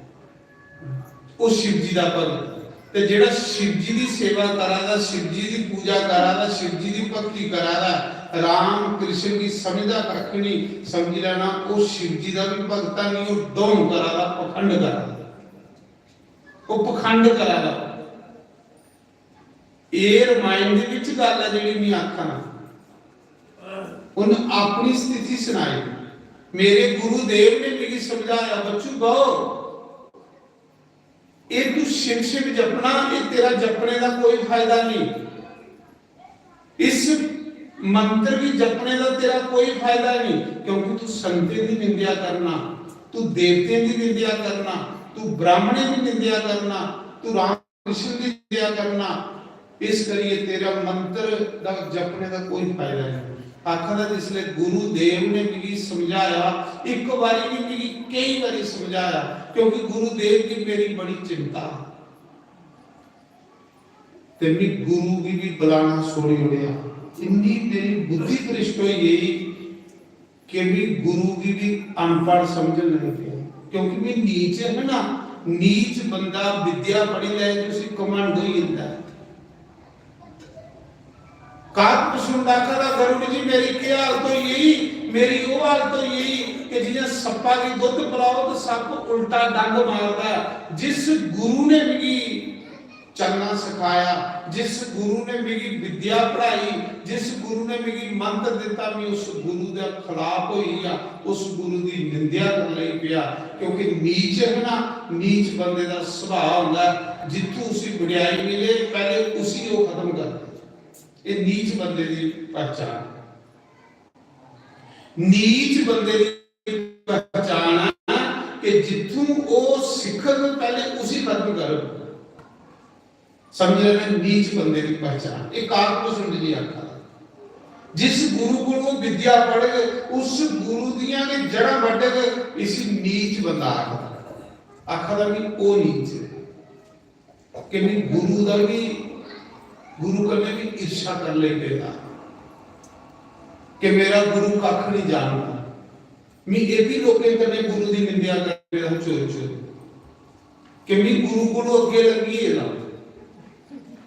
ओह् शिव जी दा भक्त। ते जेह्ड़ा शिव जी दी सेवा करा दा, शिव जी दी पूजा करा दा, शिव जी दी भक्ति करा दा, राम कृष्ण गी समझदा कक्ख नहीं, समझी लैना ओह् शिव जी दा भी भक्त नहीं, ओह् ढोंग करा दा, पखंड करा दा, ओह् पखंड करा दा। एह् रामायण दे विच गल्ल ऐ जेह्ड़ी मैं आखा ना। उन अपनी स्थिति सनाई। मेरे गुरुदेव ने मिगी समझाया, "बच्चू बहो, एह् तू शिव शिव जपना, एह् तेरा जपने दा कोई फायदा नहीं। इस मंत्र गी जपने दा तेरा कोई फायदा नहीं, क्योंकि तू संतें दी निंदेआ करना, तू देवतें दी निंदेआ करना, तू ब्राह्मणें दी निंदेआ करना, तू राम कृष्ण दी निंदेआ करना, इस करियै तेरा मंत्र दा जपने दा कोई फायदा नहीं।" आखदा जिसले गुरुदेव ने मिगी समझाया, एक बारी नहीं मिगी कई बारी समझाया, क्योंकि गुरुदेव गी मेरी बड़ी चिंता। ते मैं गुरु गी भी बुलाना छोड़ी ओड़ेआ। इन्नी मेरी बुद्धि भ्रष्ट होई गई कि मैं गुरु गी भी अनपढ़ समझन लगी पेआ, क्योंकि मैं नीच है ना, नीच बंदा विद्या पढ़ी लै ते उसी घमंड होई जंदा है। काकभूषण आखा दा, "गरुड़ जी, मेरी केह् हालत होई गेई, मेरी ओह् हालत होई गेई कि जियां सप्पा गी दुद्ध पलाओ ते सप्प उल्टा डंग मारदा है।" जिस गुरु ने मिगी चलना सिखाया, जिस गुरु ने मिगी विद्या पढ़ाई, जिस गुरु ने मिगी मंत्र दिता, मैं उस गुरु दे खिलाफ होई गेआ, उस गुरु दी निंदेआ करन लगी पेआ, क्योंकि नीच है ना, नीच बंदे दा सुभाऽ होंदा है, जित्थूं उसी बड़ियाई मिले, पैह्ले उसी ओह् खत्म कर दे। एह् नीच बंदे दी पहचान। नीच बंदे दी पहचान है कि जित्थूं ओह् सिक्खग, पैह्ले उसी खत्म करग। समझ रहे हैं? नीच बंदे दी पहचान। एह् काकभूषण जी आखा दा। जिस गुरु कोल ओह् विद्या पढ़ग, उस गुरु दियां गै जड़ां बड्ढग, इसी नीच बंदा आखदा। आखा दा भी ओह् नीच है। कि मैं गुरु दा भी, गुरु कन्नै भी ईर्ष्या कर ले पेदा कि मेरा गुरु कक्ख नहीं जानदा। मैं ये भी लोकें कन्नै गुरु दी निंदेआ कर पेदा चोरी चोरी कि मैं गुरु कोलों अग्गे लंघी गेदा,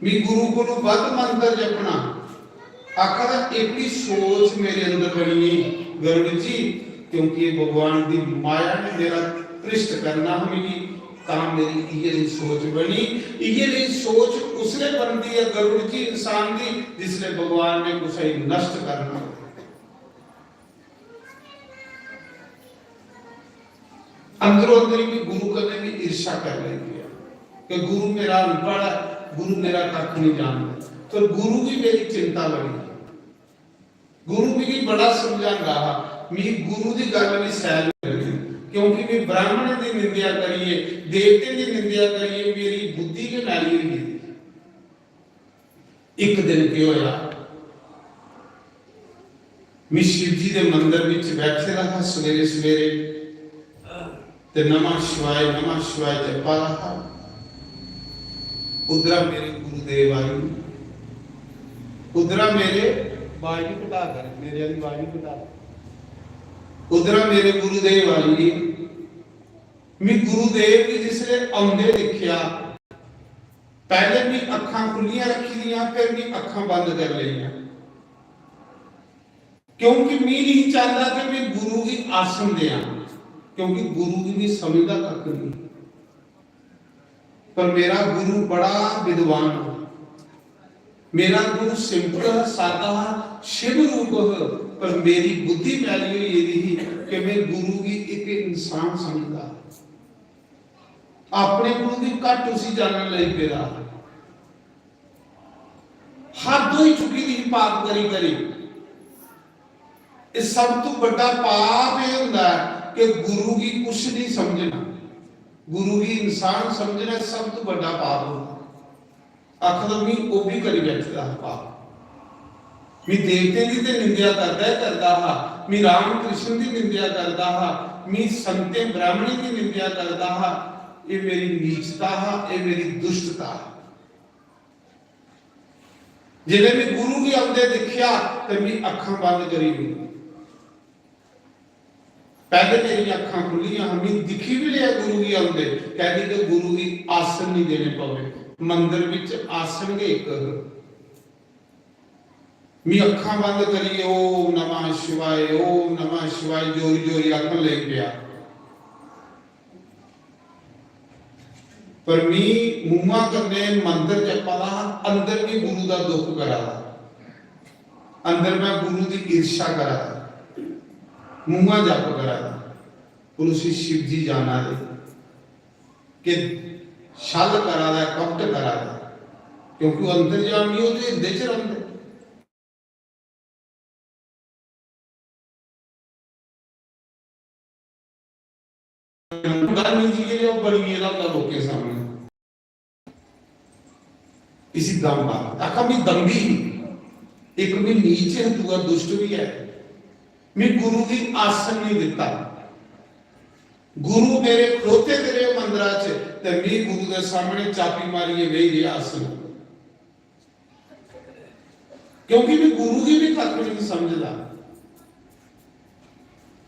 मैं गुरु कोलों बद्ध मंत्र जपना। आखा दा, "एह्कड़ी सोच मेरे अंदर बनी है गरुड़ जी, क्योंकि भगवान दी माया ने मेरा भ्रष्ट करना हा मिगी, तां मेरी इयै जेही सोच बनी।" इयै जेही सोच उसले बनदी है गरुड़ जी इंसान दी, जिसले भगवान ने कुसै गी नष्ट करना हो। अंदरों अंदर ही गुरु कन्नै भी ईर्ष्या कर लेंदी है कि गुरु मेरा अनपढ़ है, गुरु मेरा कक्ख नहीं जानदा। पर गुरु गी मेरी चिंता बड़ी। गुरु मिगी बड़ा समझांदा हा, मिगी गुरु दी गल्ल बी सैल लगदी, क्योंकि मैं ब्राह्मण दी निंदेआ करियै, देवतें दी निंदेआ करियै मेरी बुद्धि गै मैली होई गेदी। इक दिन केह् होया, मैं शिव जी दे मंदर विच बैठे दा हा सवेरे सवेरे, ते नमः शिवाय, नमः शिवाय जपा दा हा। उद्धरा मेरे गुरुदेव आई, उद्धरा मेरे, आवाज नहीं घटा कर, मेरे वाली आवाज नहीं घटा। उद्धरा मेरे गुरुदेव आई गे। मैं गुरुदेव गी जिसले औंदे दिक्खेआ, पैह्ले मैं अक्खां खुल्लियां रखी दियां, फिर मैं अक्खां बंद कर लेइयां, क्योंकि मैं नहीं चाहता कि मैं गुरु गी आसन देआं, क्योंकि गुरु गी मैं समझदा कक्ख नहीं। पर मेरा गुरु बड़ा विद्वान हा। मेरा गुरु simple हा, सादा हा, शिव रूप हा, पर मेरी बुद्धि मैली होई गेदी ही कि मैं गुरु गी इक इंसान समझदा हा। अपने कोलू भी घट उसी जानन लगी पेदा हा। हद होई चुकी दी ही पाप करी करी। इस सब तू बड्डा पाप एह् होंदा ऐ कि गुरु गी कुछ नहीं समझना, गुरु गी इंसान समझना सब तू बड्डा पाप होंदा। आखदा, "मी ओह् बी करी बैठे दा हा पाप। मी देवतें दी ते निंदेआ करदा गै करदा हा, मी राम कृष्ण दी निंदेआ करदा हा, मी संतें ब्राह्मणें दी निंदेआ करदा हा। एह् मेरी नीचता हा, एह् मेरी दुष्टता हा।" जिसलै मैं गुरु गी औंदे दिक्खेआ ते मैं अक्खां बंद करी ओड़ी। पैह्ले मेरियां अक्खां खुल्लियां हां, मैं दिक्खी बी लेआ गुरु गी औंदे, कैह्दी कि गुरु गी आसन नहीं देने पवे, मंदर विच आसन गै इक हा। मैं अक्खां बंद करियै "ओम नमः शिवाय, ओम नमः शिवाय" जोरी जोरी आखन लगी पेआ। पर मी मुंहा कन्नै मंत्र जपा दा हा, अंदर मी गुरु दा दुख करा दा, अंदर मैं गुरु दी ईर्ष्या करा दा, मुंहा जप करा दा, पर उसी शिव जी जाना दे कि छल करा दा, कपट करा दा, क्योंकि ओह् अंतर्यामी, ओह् ते हिरदे च रौंह्दे। गल्ल निजी ऐ, ओह् बनी गेदा होंदा लोकें सामने। इसी दम्भ आ, आखा, "मी दम्भी ही, इक मी नीच है, दूआ दुष्ट भी है, मी गुरु गी आसन नहीं दिता। गुरु मेरे खड़ोते दे रेह् मंदरा च, ते मी गुरु दे सामने चापी मारियै बेही रेहा आसन।" क्योंकि मैं गुरु गी भी कक्ख नहीं समझदा।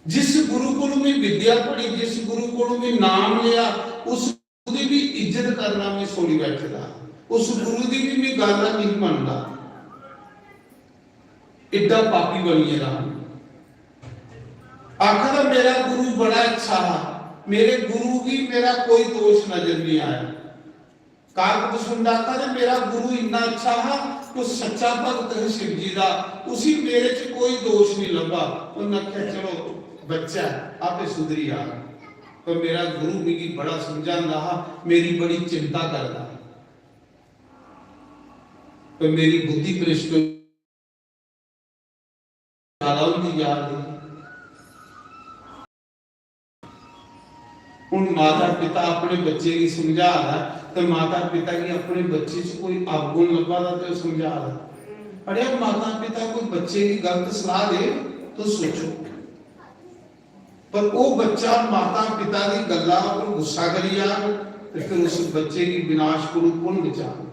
जिस गुरु कोलों मैं विद्या पढ़ी, जिस गुरु कोलों मैं नाम लिया, उस गुरु दी भी इज्जत करना मैं छोड़ी बैठे दा, उस गुरु दी भी मैं गल्ल नहीं मनदा। एड्डा पापी बनी गेदा। आखदा, "मेरा गुरु बड़ा अच्छा हा, मेरे गुरु गी मेरा कोई दोष नजर नहीं आया।" काकभुसुंड आखा दे, "मेरा गुरु इन्ना अच्छा हा, कोई सच्चा भगत है शिव जी दा, उसी मेरे च कोई दोष नहीं लब्भा।" उन्नै आखेआ, "चलो, बच्चा ऐ, आपे सुधरी जाग।" पर मेरा गुरु मिगी बड़ा समझांदा हा, मेरी बड़ी चिंता करदा हा। पर मेरी बुद्धि भ्रष्ट होई ज्यादा होंदी जा दी। हुन माता पिता अपने बच्चे गी समझा दा ऐ ते माता पिता गी अपने बच्चे च कोई अवगुण लब्भा दा ते ओह् समझा दा। अड़ेआ, माता पिता कोई बच्चे गी गलत सलाह दे, तुस सोचो, पर ओह् बच्चा माता पिता दी गल्ला उप्पर गुस्सा करी जाग ते फिर उस बच्चे गी विनाश कोलू कु'न बचाग?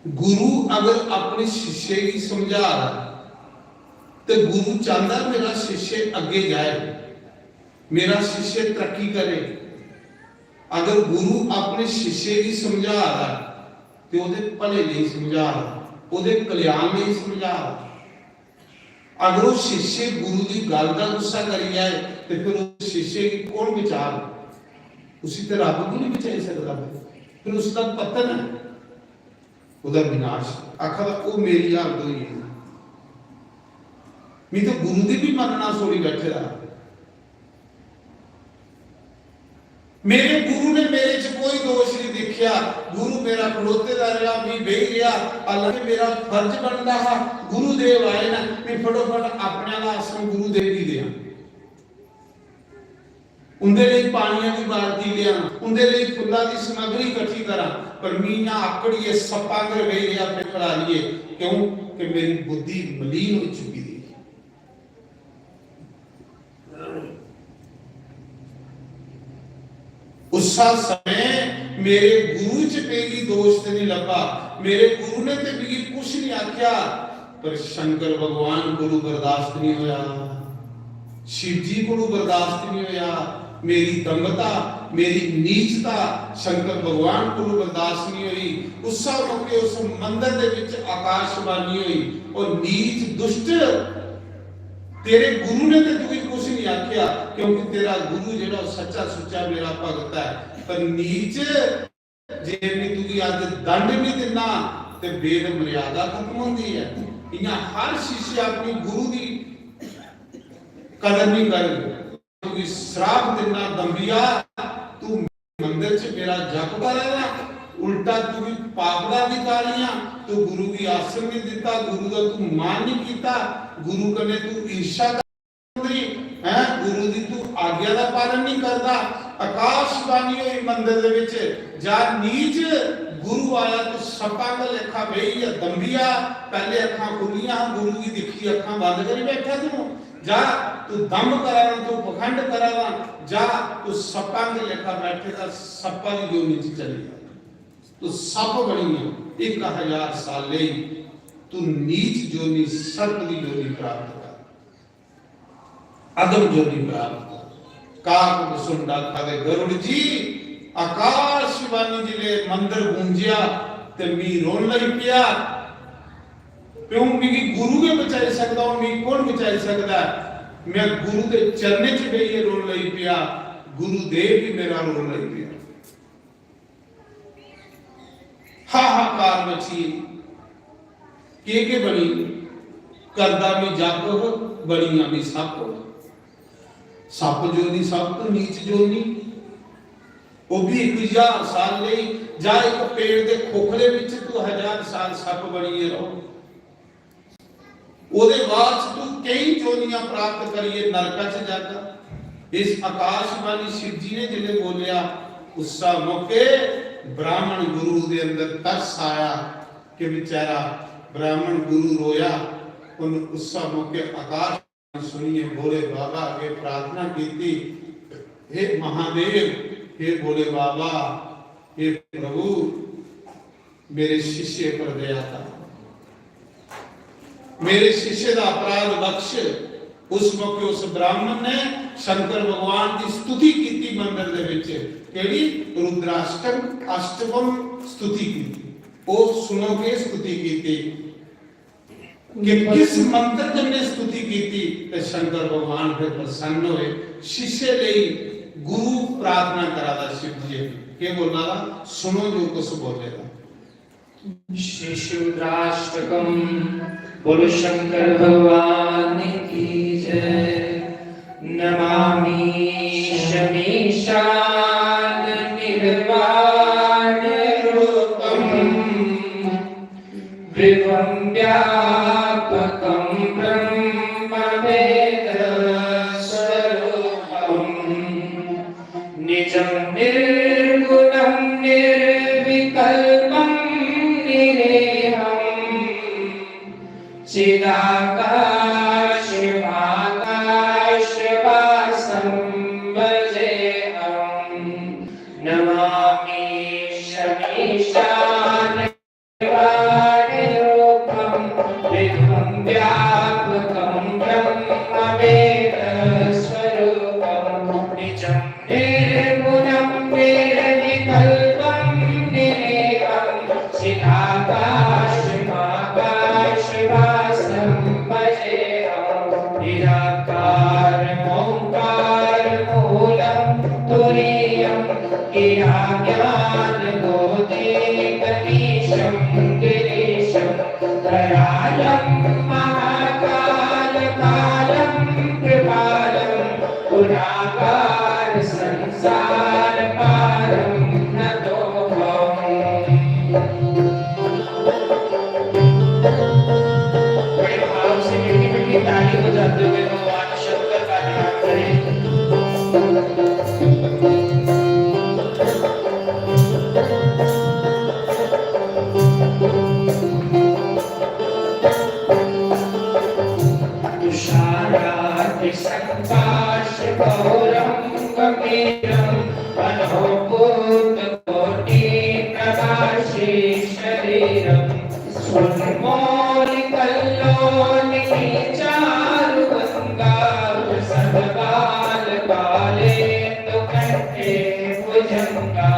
गुरु अगर अपने शिष्य गी समझा दा ते गुरु चाहंदा मेरा शिष्य अग्गे जाए, मेरा शिष्य तरक्की करे। अगर गुरु अपने शिष्य गी समझा दा ते ओह्दे भले लेई समझा दा, ओह्दे कल्याण लेई समझा दा। अगर ओह् शिष्य गुरु दी गल्ल दा गुस्सा करी जाए ते फिर उस शिष्य गी कौन बचाग? उसी ते रब भी नहीं बचाई सकदा। फिर उसदा पतन ऐ, ओह्दा विनाश। आखा दा, "ओह् मेरी हालत होई गेई।" मी तो गुरु दी भी मनना छोड़ी बैठे दा। मेरे गुरु ने मेरे च कोई दोष नहीं दिक्खे। क्या गुरु मेरा खड़ोते दा रेहा, मी बेही रेहा, हालांकि मेरा फर्ज बनदा हा, गुरुदेव आए ना, मी फटोफट अपने आह्ला आसन गुरुदेव गी देआं। उंदे लेई पानिया दी बाल्टी लेआं, उंदे लेई फुल्ला दी समग्री कट्ठी करां, पर मी इ'यां आकड़ियै सप्पां आंगर बेही रेहा, पे खड़ालियै। क्यों? कि मेरी बुद्धि मलीन होई चुकी दी ही। उस्सा समें मेरे गुरु च मिगी दोष ते नहीं लब्भा, मेरे गुरु ने ते मिगी कुछ नहीं आख्या, पर शंकर भगवान कोलू बर्दाश्त नहीं होया, शिव जी कोलू बर्दाश्त नहीं होया। मेरी दम्भता, मेरी नीचता शंकर भगवान कोलू बर्दाश्त नहीं होई। उस्सा मौके उस मंदिर दे विच आकाशवाणी होई, "ओ नीच दुष्ट, तेरे गुरु ने ते तुगी कुछ नहीं आख्या, क्योंकि तेरा गुरु जेड़ा सच्चा सुच्चा मेरा भगत है, पर नीच, जे मैं तुगी अज दंड भी दिना ते वेद मर्यादा खत्म होंदी है।" इयां हर शिष्य अपने गुरु दी कदर नहीं करदा। तुगी श्राप दिना दम्बिया, तू मंदिर च मेरा जप करा दा, उल्टा तू भी पाप दा अधिकारी आ, तू गुरु गी आसन नहीं दिता, गुरु दा तू मान नहीं किया, गुरु कने तू ईर्ष्या करदी है, गुरु दी तू आज्ञा दा पालन नहीं करदा। आकाशवाणी हुई मंदिर दे विच, जा नीच, गुरु आया तू सप्पां दे लेखा बेही जा दम्बिया, पहले अखां खुलियां, गुरु गी दिखी अखां बंद करी बैठा तू, जा तू दम्भ करा दा, तू पखंड करा दा, जा तू सप्पां दे लेखा बैठे दा, सप्पा दी योनि च चली जा। तू सप्प बनी गया, एक हजार साल लेई तू नीच योनि, सर्प दी योनि प्राप्त कर, अधम योनि प्राप्त कर। काक बसुंडा खादे गरुड़ जी, आकाशवाणी जिले मंदिर गूंजिया ते मी रोन लगी पिया। प्यो मिगी गुरु गै बचाई सकदा, हून मिगी कौन बचाई सकदा? मैं गुरु दे चरणें च बेहियै रोन लगी पिया, गुरुदेव भी मेरा रोन लगी पिया। हाहाकार मची, के के बनी? करदा मी जप, बनिया मी सप्प। सप्प जोनी, सप्प तो नीच जोनी। वो भी एक हजार साल लेई, जा एक पेड़ दे खोखले विच तू हजार साल सप्प बनिए रहो। ओदे बाद च तू कई जोनियां प्राप्त करिए नरका च जागा। इस आकाशवाणी शिव जी ने जिले बोलिया, उस्सा मौके ब्राह्मण गुरु दे अंदर तरस आया कि बेचारा ब्राह्मण गुरु रोया। उन उस्सा मौके आकाश सुनिए भोले बाबा अगे प्रार्थना कीती, "हे महादेव, हे भोले बाबा, हे प्रभु, मेरे शिष्य पर दया कर, मेरे शिष्य का अपराध बख्श।" उस मौके उस ब्राह्मण ने शंकर भगवान की स्तुति कीती मंदिर दे विच, केड़ी? रुद्राष्टम अष्टकम स्तुति कीती। ओ सुनो के स्तुति कीती। कि किस मंत्र कन्नै स्तुति कीती ते शंकर भगवान फिर प्रसन्न होए। शिष्य लेई गुरु प्रार्थना करा दा शिव जी अग्गें। केह् बोला दा? सुनो जो कुछ बोले दा। शिशुराष्टकम। बोलो शंकर भगवान की जय। नमामि शमीशान निर्वाण रूपम। विभुं व्यापकं ब्रह्मवेदस्वरूपम्। निजं निर्गुणं निर्विकल्पं निरीहम्। चिदाकाशमाकाशवासं भजेऽहम्। नमामि शमीशान रूपं विधुं व्यापकं ब्रह्मवेदस्वरूपं निजं निर्गुणं निर्विकल्पं निरीहं चिदाकाशमाकाशभासं भजेऽहं निराकारमोङ्कारमूलं तुरीयं गिराज्ञानगोदीपनीशं गिरीशं करालं महाकालकालं कृपालं गुणाकारसंसारपारं नतोऽहं घोरं गम्भीरं मनोभूतकोटिप्रकाशं शरीरम्। उन्मोलिकल्लोलिनी चारुगङ्गा सद्भालपालेन्दुकण्ठे भुजङ्गा।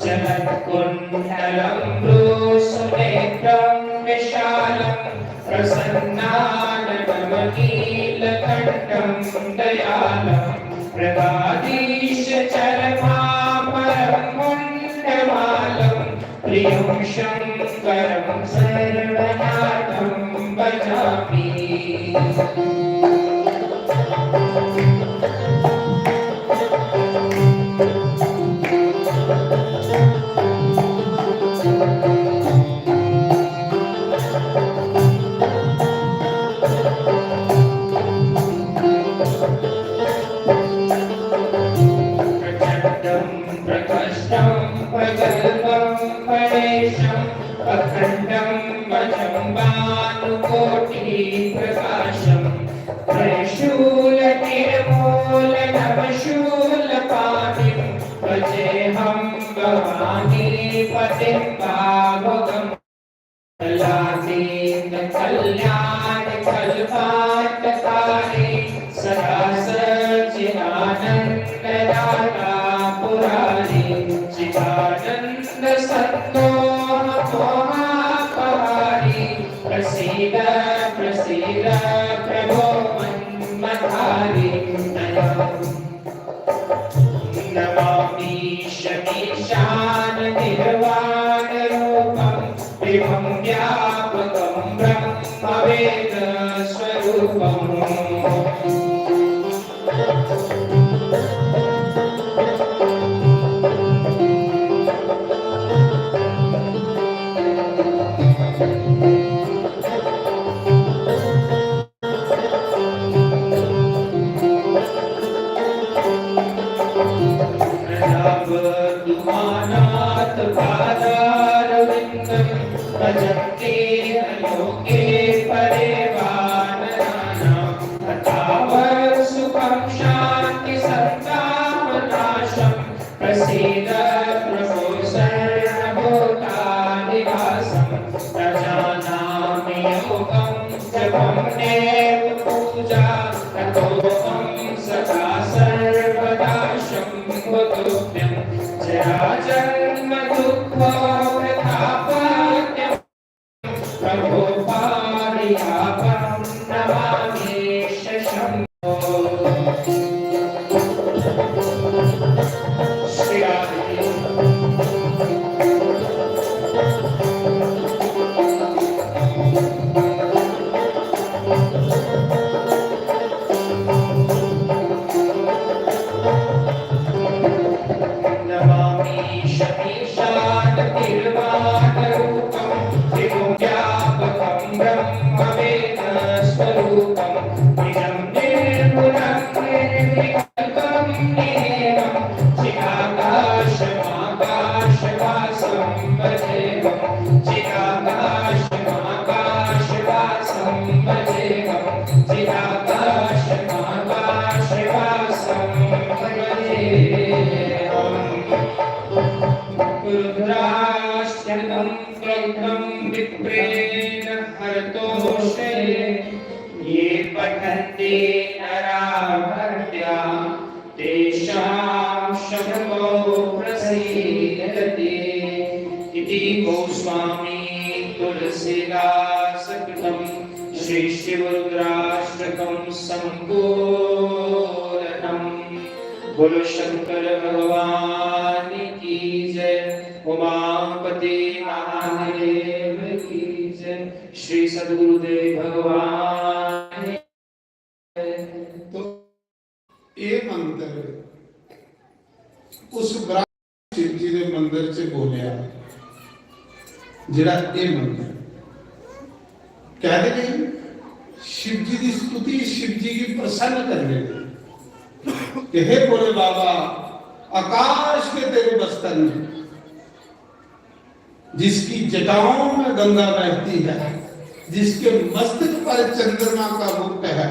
चलत्कुण्डलं भ्रूसुनेत्रं विशालं प्रसन्नाननमनीलकण्ठं दयालं। मृगाधीशचरमामरं मुण्डमालं प्रियं शङ्करं सर्वनाथं भजामि। प्रचण्डं प्रकष्टं प्रगल्भं फणेशं अखण्डं मजं भानुकोटिप्रकाशं। त्रिशूलकिरमूलनवशूलपाणिं भजेऽहं भवानीपतिं भावगम्। कलातीत कल्याण कल्पान्तकारी सदा सच्चिदानन्ददाता पुरारी चिदानन्दसन्दोहमोहापहारी। प्रसीद प्रसीद प्रभो मन्मथारी। नमामीशमीशान निर्वाणरूपं विभुं व्यापकं ब्रह्मवेदस्वरूपम्। प्रणामतुमानाथपादारविन्दं भजन्ते न लोके परे वा नराणां। हतावत्सुखं शान्तिसन्तापनाशं प्रसीद प्रभो सर्वभूतादिवासम्। न जानामि योगं जपं नेतुपूजा ततोऽहं सदा सर्वदा शम्भो तुभ्यं। जराजन्मदुःखोपतापं प्रभो पाहि आपहं नमामीश शम्भो। श्री राधे। नमामि शमीशानतिर्वाणरूपं विभुं व्यापकं ब्रह्मवेदस्वरूपं निजं निर्गुणं निर्विकल्पं निरेवं चिदाकाशमाकाशभासं भजेऽहं। चिदाकाशमाकाशभासं भजेऽहं। चिदाकाशमाकाशभासं भजेऽहम्। रुद्राष्टकं क्लृप्तं विप्रेण हरतोषये। ये पठन्ति नरा भक्त्या तेषां शम्भो प्रसीदति। इति गोस्वामी तुलसीदासकृतं श्री शिव रुद्राष्टकं सम्पूर्णम्। बोलो शंकर भगवान की जय, उमापति महादेव की जय, श्री सदगुरुदेव भगवान। तो ये मंत्र उस ब्रह्म शिव जी ने मंदिर च बोलिया, जेड़ा ये मंत्र कहते नहीं, शिव जी की स्तुति, शिव जी की प्रसन्न करने की कि हे भोले बाबा, आकाश के तेरे बस्तर में, जिसकी जटाओं में गंगा बहती है, जिसके मस्तक पर चंद्रमा का मुकुट है,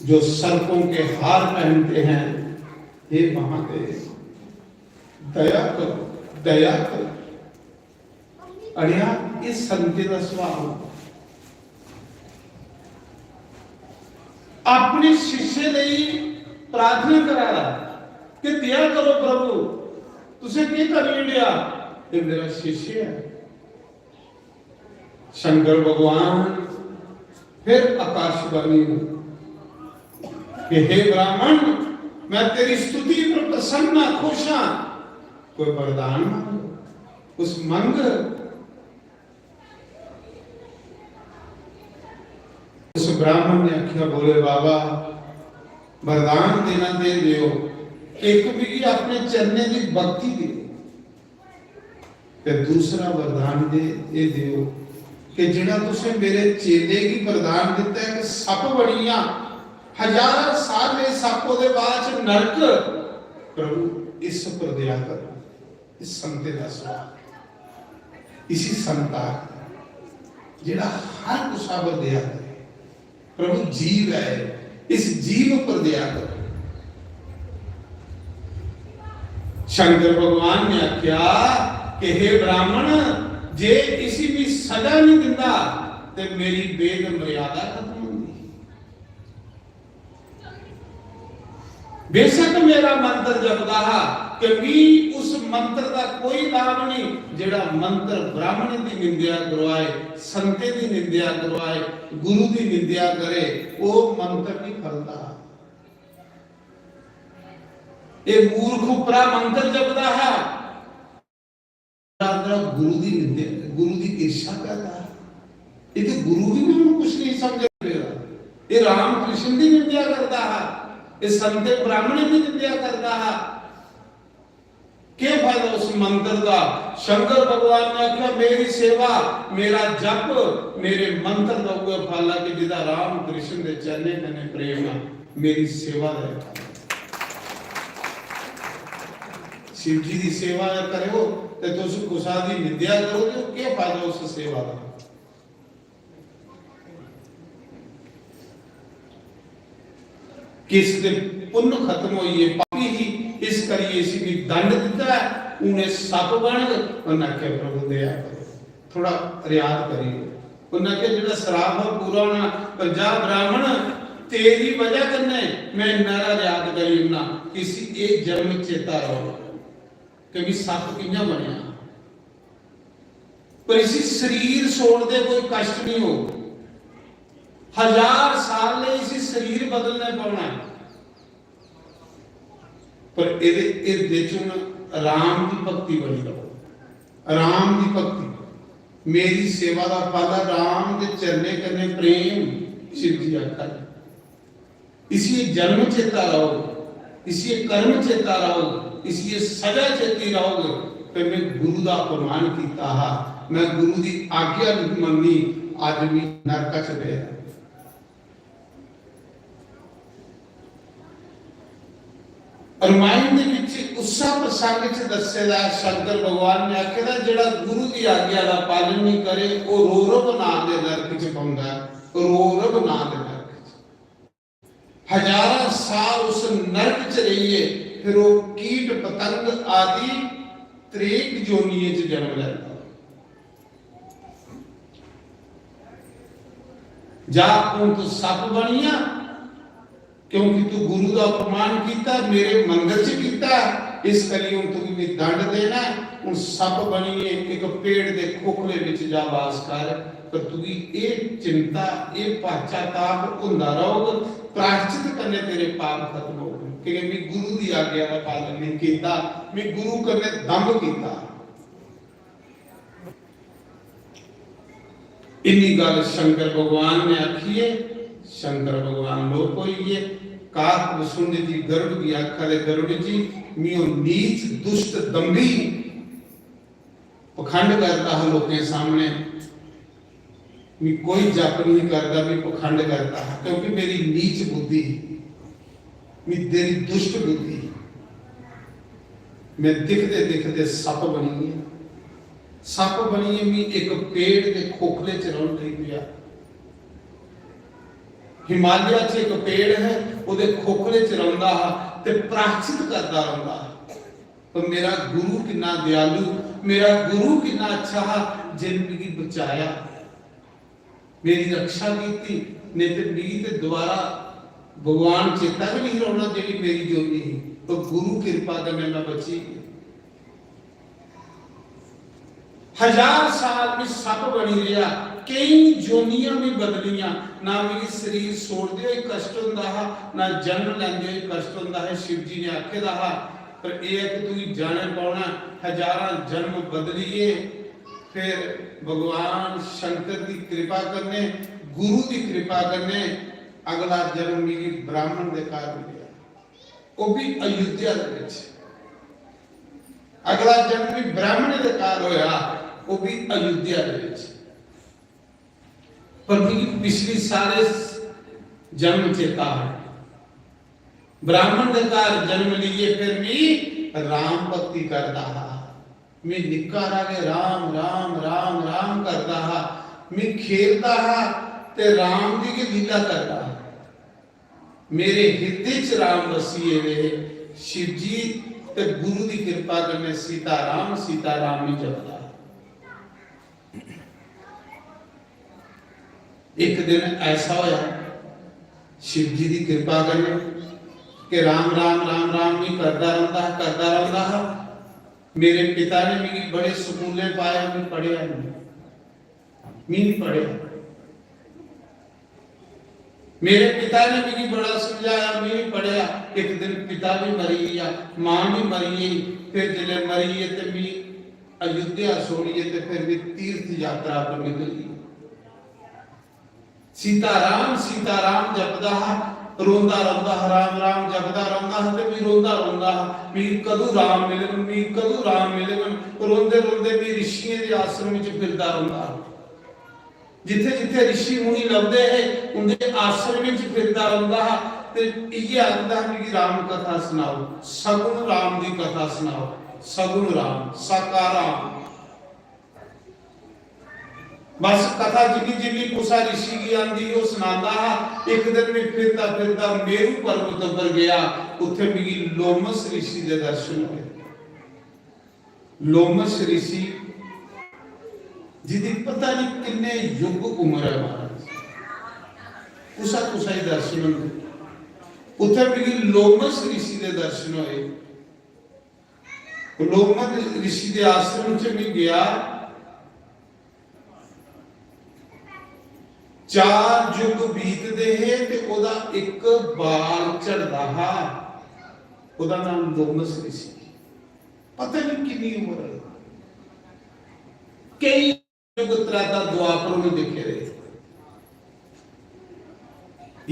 जो सर्पों के हार पहनते हैं, हे महादेव, दया करो, दया करो। अड़िया, इस संते दा सुभाव अपने शिष्य लेई प्रार्थना करा दा कि दया करो प्रभु, तुसें केह् करी ओड़ेआ? ये मेरा शिष्य है। शंकर भगवान फिर आकाशवाणी कि हे ब्राह्मण, मैं तेरी स्तुति पर प्रसन्न हां, खुश हां, कोई वरदान मांग, कुछ मंग। उस ब्राह्मण ने आख्या, बोले बाबा, वरदान देना दे दियो, एक मिगी अपने चरणें दी भक्ति दे, ते दूसरा वरदान दे, ये दियो कि जेड़ा तुसें मेरे चेले गी वरदान दिता है कि सप बनी जा, हजारां साल ले सप, ओदे बाद च नरक, प्रभु इस पर दया करो। इस संते दा सुभाव, इसी संता जेड़ा हर कुसा पर दया करे। प्रभु जीव है, इस जीव पर दया करो। शंकर भगवान ने आख्या कि हे ब्राह्मण, जे इसी भी सजा नहीं दिंदा ते मेरी वेद मर्यादा खत्म होंदी। बेशक मेरा मंत्र जपदा हा कि मी उस मंत्र दा कोई लाभ नहीं जेड़ा मंत्र ब्राह्मण दी निंदेआ करवाए, संते दी निंदेआ करवाए, गुरु दी निंदेआ करे, वो मंत्र नहीं फलदा। ये मूर्ख उपरा मंत्र जपदा हा। अंदर गुरु दी निंदेआ, गुरु दी ईर्ष्या करदा हा। ये तो गुरु भी मैनू कुछ नहीं समझ रहा। ये राम कृष्ण दी निंदेआ करदा हा, ये संते ब्राह्मण दी निंदेआ करदा हा। क्या फायदा उस मंत्र का? शंकर भगवान ने आख्या, मेरी सेवा, मेरा जप, मेरे मंत्र का उए फल है कि जिदा राम कृष्ण दे चरणें कन्ने प्रेम है, मेरी सेवा का। शिव जी दी सेवा करो ते तुस कुसा दी निंदेआ करो, ते केह् फायदा उस सेवा दा? किस दे पुन्न खत्म होई गे, पापी ही, इस करियै इसी भी दंड दिता है। हून एह् सप बनग। उन्नै आखेआ, "प्रभु, दया करो, थोड़ा रियात करियो।" उन्नै आखेआ, "जेह्ड़ा सराप है, पूरा होना, पर जा ब्राह्मण, तेरी वजह कन्नै मैं इन्ना हारा रियात करी ओड़ना, इसी एह् जन्म चेता रहो।" कि भी सप कि'यां बनेआ। पर इसी शरीर छोड़दे कोई कष्ट नहीं हो, हजार साल ले इसी शरीर बदलने पौना है। पर एदे हिरदे च हुन राम दी भक्ति बनी रहो, राम दी भक्ति। मेरी सेवा दा फल राम दे चरणें कन्नै प्रेम, शिव जी आखा दे। इसी ये जन्म चेता रहो, इसी ये कर्म चेता रहो, इसी ये सजा चेती रहोगे कि मैं गुरु दा अपमान कीता हा, मैं गुरु दी आज्ञा नहीं मन्नी, अज भी नरक च गया। रामायण दे विच उस्सा प्रसंग च दस्से दा शंकर भगवान ने आखे दा, जेड़ा गुरु दी आज्ञा दा पालन नहीं करे, वो रोरव नां दे नरक च पौंदा है, रोरव नां दे नरक च। हजारां साल उस नरक च रहिए, फिर वो कीट पतंग आदि त्रेक जोनिये च जन्म लेता। जा हूं तू सप बनिया, क्योंकि तू गुरु का अपमान किया, मेरे मंदिर च किया, इस करी हूं तुगी मैं दंड देना है। हूं सप बनिए एक पेड़ के खोखले विच जा वास कर, पर तुगी ये चिंता, ये पश्चाताप होंदा रहोग, प्रायश्चित करने तेरे पाप खत्म होग, क्योंकि मैं गुरु की आज्ञा का पालन नहीं किया, मैं गुरु कन्ने दंभ किया। इन्नी गल शंकर भगवान ने आखी है। शंकर भगवान लोप होई गए। काक वसुंड जी गरुड़ की आखा दे, गरुड़ जी, मियो नीच दुष्ट दंभी पखंड करता है लोगों सामने, मैं कोई जप नहीं करता, मैं पखंड करता है, क्योंकि मेरी नीच बुद्धि, मैं तेरी दुष्ट बुद्धि, मैं दिखते दिखते सप बनी गया। सप बनिए मैं एक पेड़ के खोखले च रौन लग गया। हिमालय च इक पेड़ है, ओह्दे खोखले च रौंदा हा ते प्रायश्चित करदा रौंदा हा। पर मेरा गुरु किन्ना दयालु, मेरा गुरु किन्ना अच्छा हा, जिन मिगी बचाया, मेरी रक्षा कीती। नेईं ते मिगी ते दोबारा भगवान चेता गै नहीं रौह्ना जेह्ड़ी मेरी जोनी ही। पर गुरु किरपा कन्नै मैं बची गेआ। हजार साल में सप्प बनी रेहा, केई जोनियां भी बदलियां, ना मिगी शरीर छोड़दे होई कष्ट होंदा हा, ना जन्म लैंदे होई कष्ट होंदा हा। शिव जी ने आखे दा हा, पर एह् है कि तुगी जाने पौना, हजारां जन्म बदलिए, फिर भगवान शंकर की कृपा करने, गुरु की कृपा करने अगला जन्म मिगी ब्राह्मण दे घर मिलेआ, वो भी अयोध्या दे विच। अगला जन्म भी ब्राह्मण दे घर होया, वो भी अयोध्या दे विच। पर मिगी पिछली सारे जन्म चेता है। ब्राह्मण दे घर जन्म लिए फिर मी राम भक्ति करदा हा। मी निक्का हारा गै राम, राम, राम, राम करदा हा। मी खेलदा हा ते राम दी गै लीला करदा हा। मेरे हिरदे च राम बसी गेदे हे। शिव जी ते गुरु दी कृपा कन्नै सीता राम, सीता राम मी जपदा हा। एक दिन ऐसा होया, शिव जी दी कृपा कन्नै, कि राम, राम, राम, राम मी करदा रौंदा हा, करदा रौंदा हा। मेरे पिता ने मिगी बड़े स्कूलें पाया, मैं पढ़ेआ नहीं, मी नहीं पढ़ेआ। मेरे पिता ने मिगी बड़ा समझाया, मैं नहीं पढ़ेआ। एक दिन पिता भी मरी गया, मां भी मरी गई। फिर जिसले मरी गए ते मी अयोध्या छोड़िए ते फिर भी तीर्थ यात्रा पर निकल गई। सीता राम, सीता राम जपदा हा, रोंदा रौंदा हा, राम राम जपदा रौंदा हा ते मी रोंदा रौंदा हा, "मी कदूं राम मिलगन, मी कदूं राम मिलगन?" रोंदे रोंदे मी ऋषियें दे आश्रम च फिरदा रौंदा हा। जिथे जिथे ऋषि मुनि लभदे हे, उंदे आश्रम च फिरदा रौंदा हा ते इयै आखदा हा, "मिगी राम कथा सनाओ, सगुण राम दी कथा सनाओ, सगुण राम, साकार राम।" बस कथा जिन्नी जिन्नी कुसा ऋषि गी आंदी ही, ओह् सनांदा हा। एक दिन मैं फिरदा फिरदा मेरू पर्वत पर गया, उत्थे मिगी लोमस ऋषि दे दर्शन होए। लोमस ऋषि जिदी पता नहीं किन्ने युग उम्र है महाराज, कुसा कुसा ही दर्शन होंदे। उत्थे मिगी लोमस ऋषि दे दर्शन होए। लोमस ऋषि दे आश्रम च मैं गया। चार युग बीतदे हे ते ओदा इक बाल झड़दा हा। ओदा नाम लोमस ऋषि। पता नहीं किन्नी उम्र है। कई युग त्रेता द्वापर में दिखे रहे।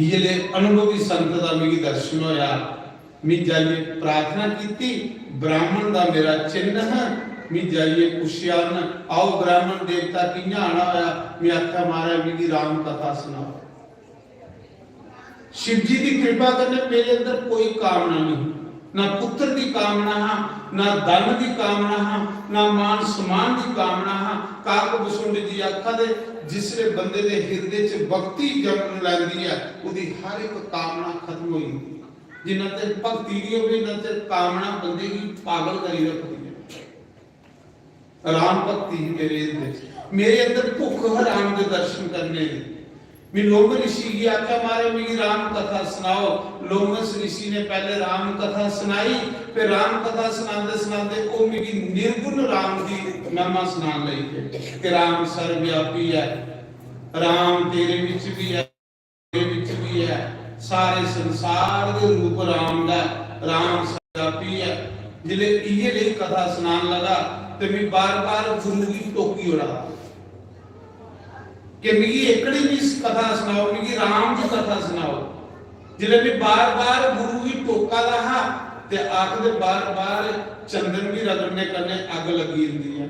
इये अनुभवी संत दा मिगी दर्शन होया। मैं जाइए प्रार्थना कीती, ब्राह्मण दा मेरा चिन्ह है। मैं जाइए पुछया उन्हें, "आओ ब्राह्मण देवता, कियां आना होया?" मैं आख्या, "महाराज, मिगी राम कथा सनाओ।" शिव जी की कृपा कन्नै मेरे अंदर कोई कामना नहीं, ना पुत्र की कामना हा, ना धन की कामना हा, ना मान सम्मान की कामना हा। काक बसुंड जी आखा दे, जिसले बंदे दे हिरदे च भक्ति जन्म लैंदी है, ओदी हर एक कामना खत्म हो जाती है। जिन्ना चिर भक्ति नहीं होगी, उन्ना चिर कामना बंदे की पागल करी रखती है। राम भक्ति ही मेरे अंदर, मेरे अंदर भुख है राम दे दर्शन करने दी। मैं लोमस ऋषि गी आख्या, "महाराज, मिगी राम कथा सनाओ।" लोमस ऋषि ने पहले राम कथा सुनाई, फिर राम कथा सुनाते सुनाते वो मिगी निर्गुण राम दी महिमा सुनान लगी पे कि राम सर्वव्यापी है, राम तेरे विच भी है, तेरे विच भी है, सारे संसार दे रूप राम दा, राम सर्वव्यापी है। जिसले इये लेई कथा सुनान लगा ते मैं बार बार गुरु गी टोकी ओड़ा कि मिगी एकड़ी भी कथा सनाओ, मिगी राम दी कथा सनाओ। जिसले मैं बार बार गुरु गी टोका दा हा ते आखदे बार बार चंदन भी रगड़ने कन्नै अग्ग लगी जंदी है।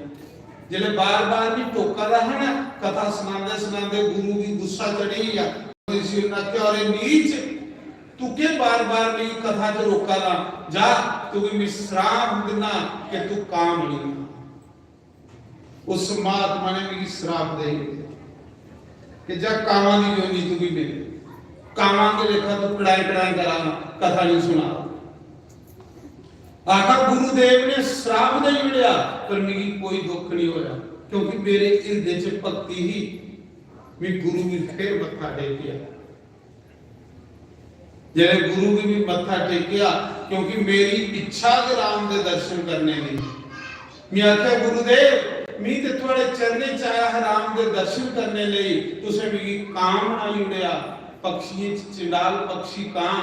जिसले बार बार भी टोका दा हा ना, कथा सुनांदे सुनांदे गुरु गी गुस्सा चढ़ी गया। इसी उन्हें आख्या, "अरे नीच, तू के बार बार मेरी कथा च रोका दा? जा, तुगी मैं श्राप दिना कि तू कां बनी जा।" उस महात्मा ने मिगी श्राप दे दित्ते कि जा कावां दी योनि तुगी मिले। कामां दे लेखा तू कड़ाई कड़ाई करा, कथा नहीं सुना। आखा गुरुदेव ने श्राप दे मिलेआ, पर मिगी कोई दुख नहीं होया, क्योंकि मेरे हिरदे च भक्ति ही। मैं गुरु गी फिर मत्था टेकेआ। जेल्लै गुरु गी भी मत्था टेकेआ, क्योंकि मेरी इच्छा गै राम दे दर्शन करने दी। मैं आखेआ, "गुरुदेव, मी ते थुआड़े चरणें च आया हा राम दे दर्शन करने लेई, तुसें मिगी कां बनाई ओड़ेआ, पक्षियें च चंडाल पक्षी कां।"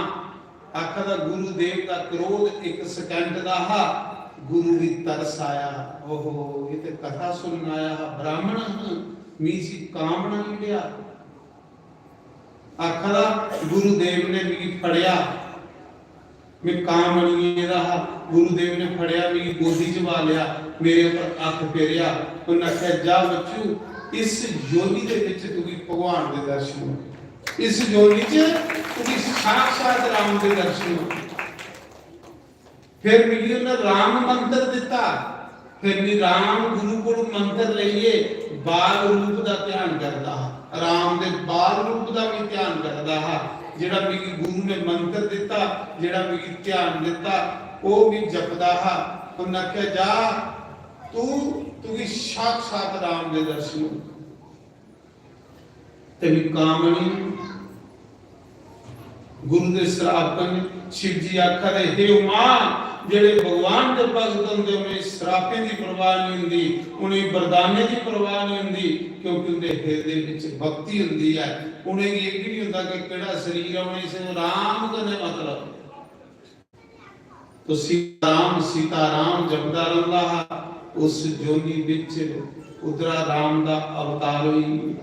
आखा दा गुरुदेव दा क्रोध इक second दा हा, गुरु गी तरस आया, "ओहो, ये ते कथा सुनन आया हा ब्राह्मण, मी इसी कां बनाई ओड़ेआ।" आखा दा गुरुदेव ने मिगी फड़ेआ, मैं कां बनी गेदा हा। गुरुदेव ने फड़ेआ, मिगी गोदी च पा लिया, मेरे उप्पर हत्थ फेरेआ। उन्हें आखेआ, "जा बच्चू, इस योनि दे विच तुगी भगवान दे दर्शन हो, इस योनि च तुगी साक्षात राम दे दर्शन हो।" फिर मिगी उन्हें राम मंत्र दिता। फिर मी राम गुरु कोल मंत्र लेइए बाल रूप दा ध्यान करदा हा, राम दे बाल रूप दा भी ध्यान करदा हा। जेड़ा मिगी गुरु ने मंत्र दिता, जेड़ा मिगी ध्यान दिता, वो मी जपदा हा। उन्हें आखेआ, "जा तू, तुगी साक्षात राम दे दर्शन हो।" ते भी कामनी गुरु दे श्राप कन्नै शिव जी आखा दे, "हे उमा, जेड़े भगवान दे भगत होंदे, उ'नें श्रापें दी परवाह नहीं होंदी, उ'नें वरदानें दी परवाह नहीं होंदी, क्योंकि उंदे हिरदे विच भक्ति होंदी है। उ'नेंगी एह् भी नहीं होंदा कि केड़ा शरीर है, उ'नेंगी सिर्फ राम कन्नै मतलब।" तो सीताराम, सीताराम जपदा रौंदा हा। उस जोनी विच उदरा राम दा अवतार होई,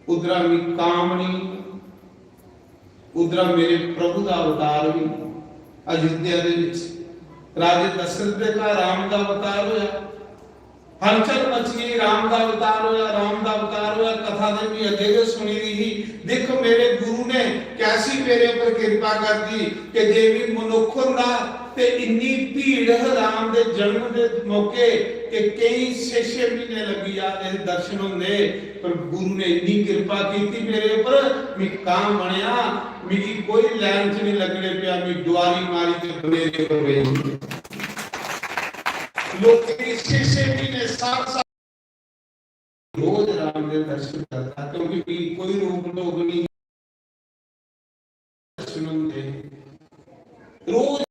उदरा मी कामनी, उदरा मेरे प्रभु दा अवतार होई। अयोध्या दे विच राजे दशरथ दे घर राम दा अवतार होया। हलचल मची गई, राम दा अवतार होया, राम दा अवतार होया। कथा ते भी अगे गै सुनी दी ही। देखो मेरे गुरु ने कैसी मेरे ऊपर कृपा कर दी कि जे भी मनुख होंदा ते इन्नी भीड़ है राम दे जन्म दे मौके कि कई छे छे महीने लगी जाते हैं दर्शन होंदे, पर गुरु ने इन्नी कृपा की थी मेरे ऊपर, मैं कां बनया, मिगी कोई लाइन च नहीं लगने पिया, मैं डुआरी मारी ते बनेरे पर गई। लोग छे छे महीने, साल साल रोज राम दे दर्शन करता, क्योंकि कोई रोक टोक नहीं, दर्शन होंदे रोज।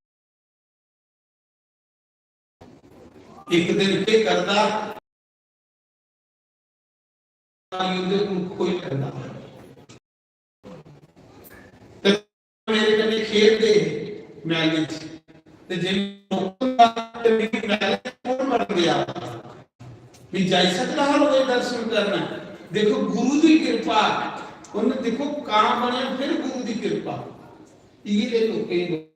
एक दिन के करता, उंदे कोल खोई लैंदा। ते मेरे कन्नै खेलदे हे मैली च। ते जे ते मिगी मैली च कौन बड़न देआ? मैं जाई सकदा हा रोज दर्शन करना। देखो गुरु दी कृपा, उन्हें देखो कां बनया, फिर गुरु दी कृपा। इये लोकें गी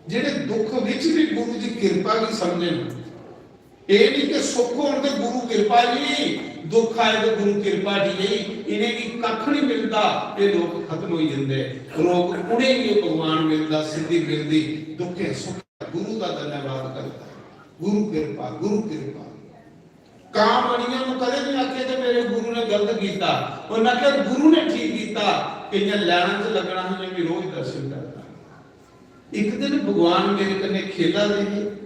जेड़े दुख विच भी गुरु दी कृपा गी समझन। एह् नहीं कि सुख होन ते गुरु कृपा जी, दुख आए ते गुरु कृपा जी नहीं, इन्हें गी कख नहीं मिलदा, ये लोग खत्म हो जाते। लोग उन्हें गी भगवान मिलदा, सिद्धि मिलदी, दुखे सुख गुरु का धन्यवाद करता। गुरु कृपा, गुरु कृपा। कां बनिया, उन्हें कदे नहीं आखे कि मेरे गुरु ने गलत किया, उन्हें आखे गुरु ने ठीक किया कि इन्हें लाइना च लगना ही, मैं भी रोज दर्शन करता। एक दिन भगवान मेरे कन्नै खेला दे हे।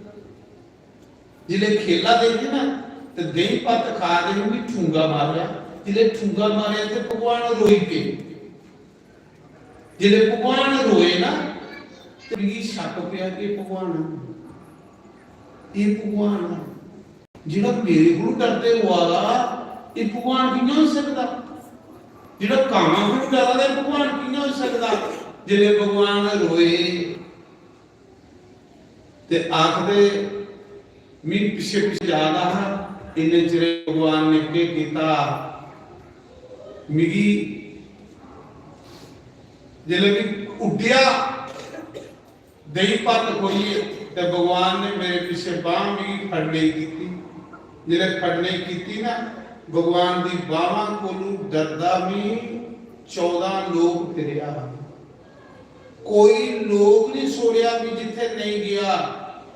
जिसलै खेला दे हे ना, ते देहीं पत्त खा दे हे, मी ठूंगा मारेआ। जिसलै ठूंगा मारेआ ते भगवान रोई पे। जिसलै भगवान रोए ना, ते मिगी शक पेआ कि एह् भगवान, एह् भगवान जेह्ड़ा मेरे कोलू डरदे रोआ दा, एह् भगवान कि'यां होई सकदा? जेह्ड़ा कामां कोलू डरा दा, एह् भगवान कि'यां होई सकदा? जिसलै भगवान रोए ते आखदे, मी पिच्छे पिच्छे जा दा हा, इन्ने चिरे भगवान ने केह् कीता, मिगी जिसलै मी उड्डेआ, देही भत्त खोइयै ते भगवान ने मेरे पिच्छे बांह मिगी फड़ने गी कीती। जिसलै फड़ने गी कीती ना, भगवान दी बांह कोलू डरदा मी चौदां लोक फिरेआ। कोई लोक नहीं छोड़ेआ मी जित्थे नहीं गया,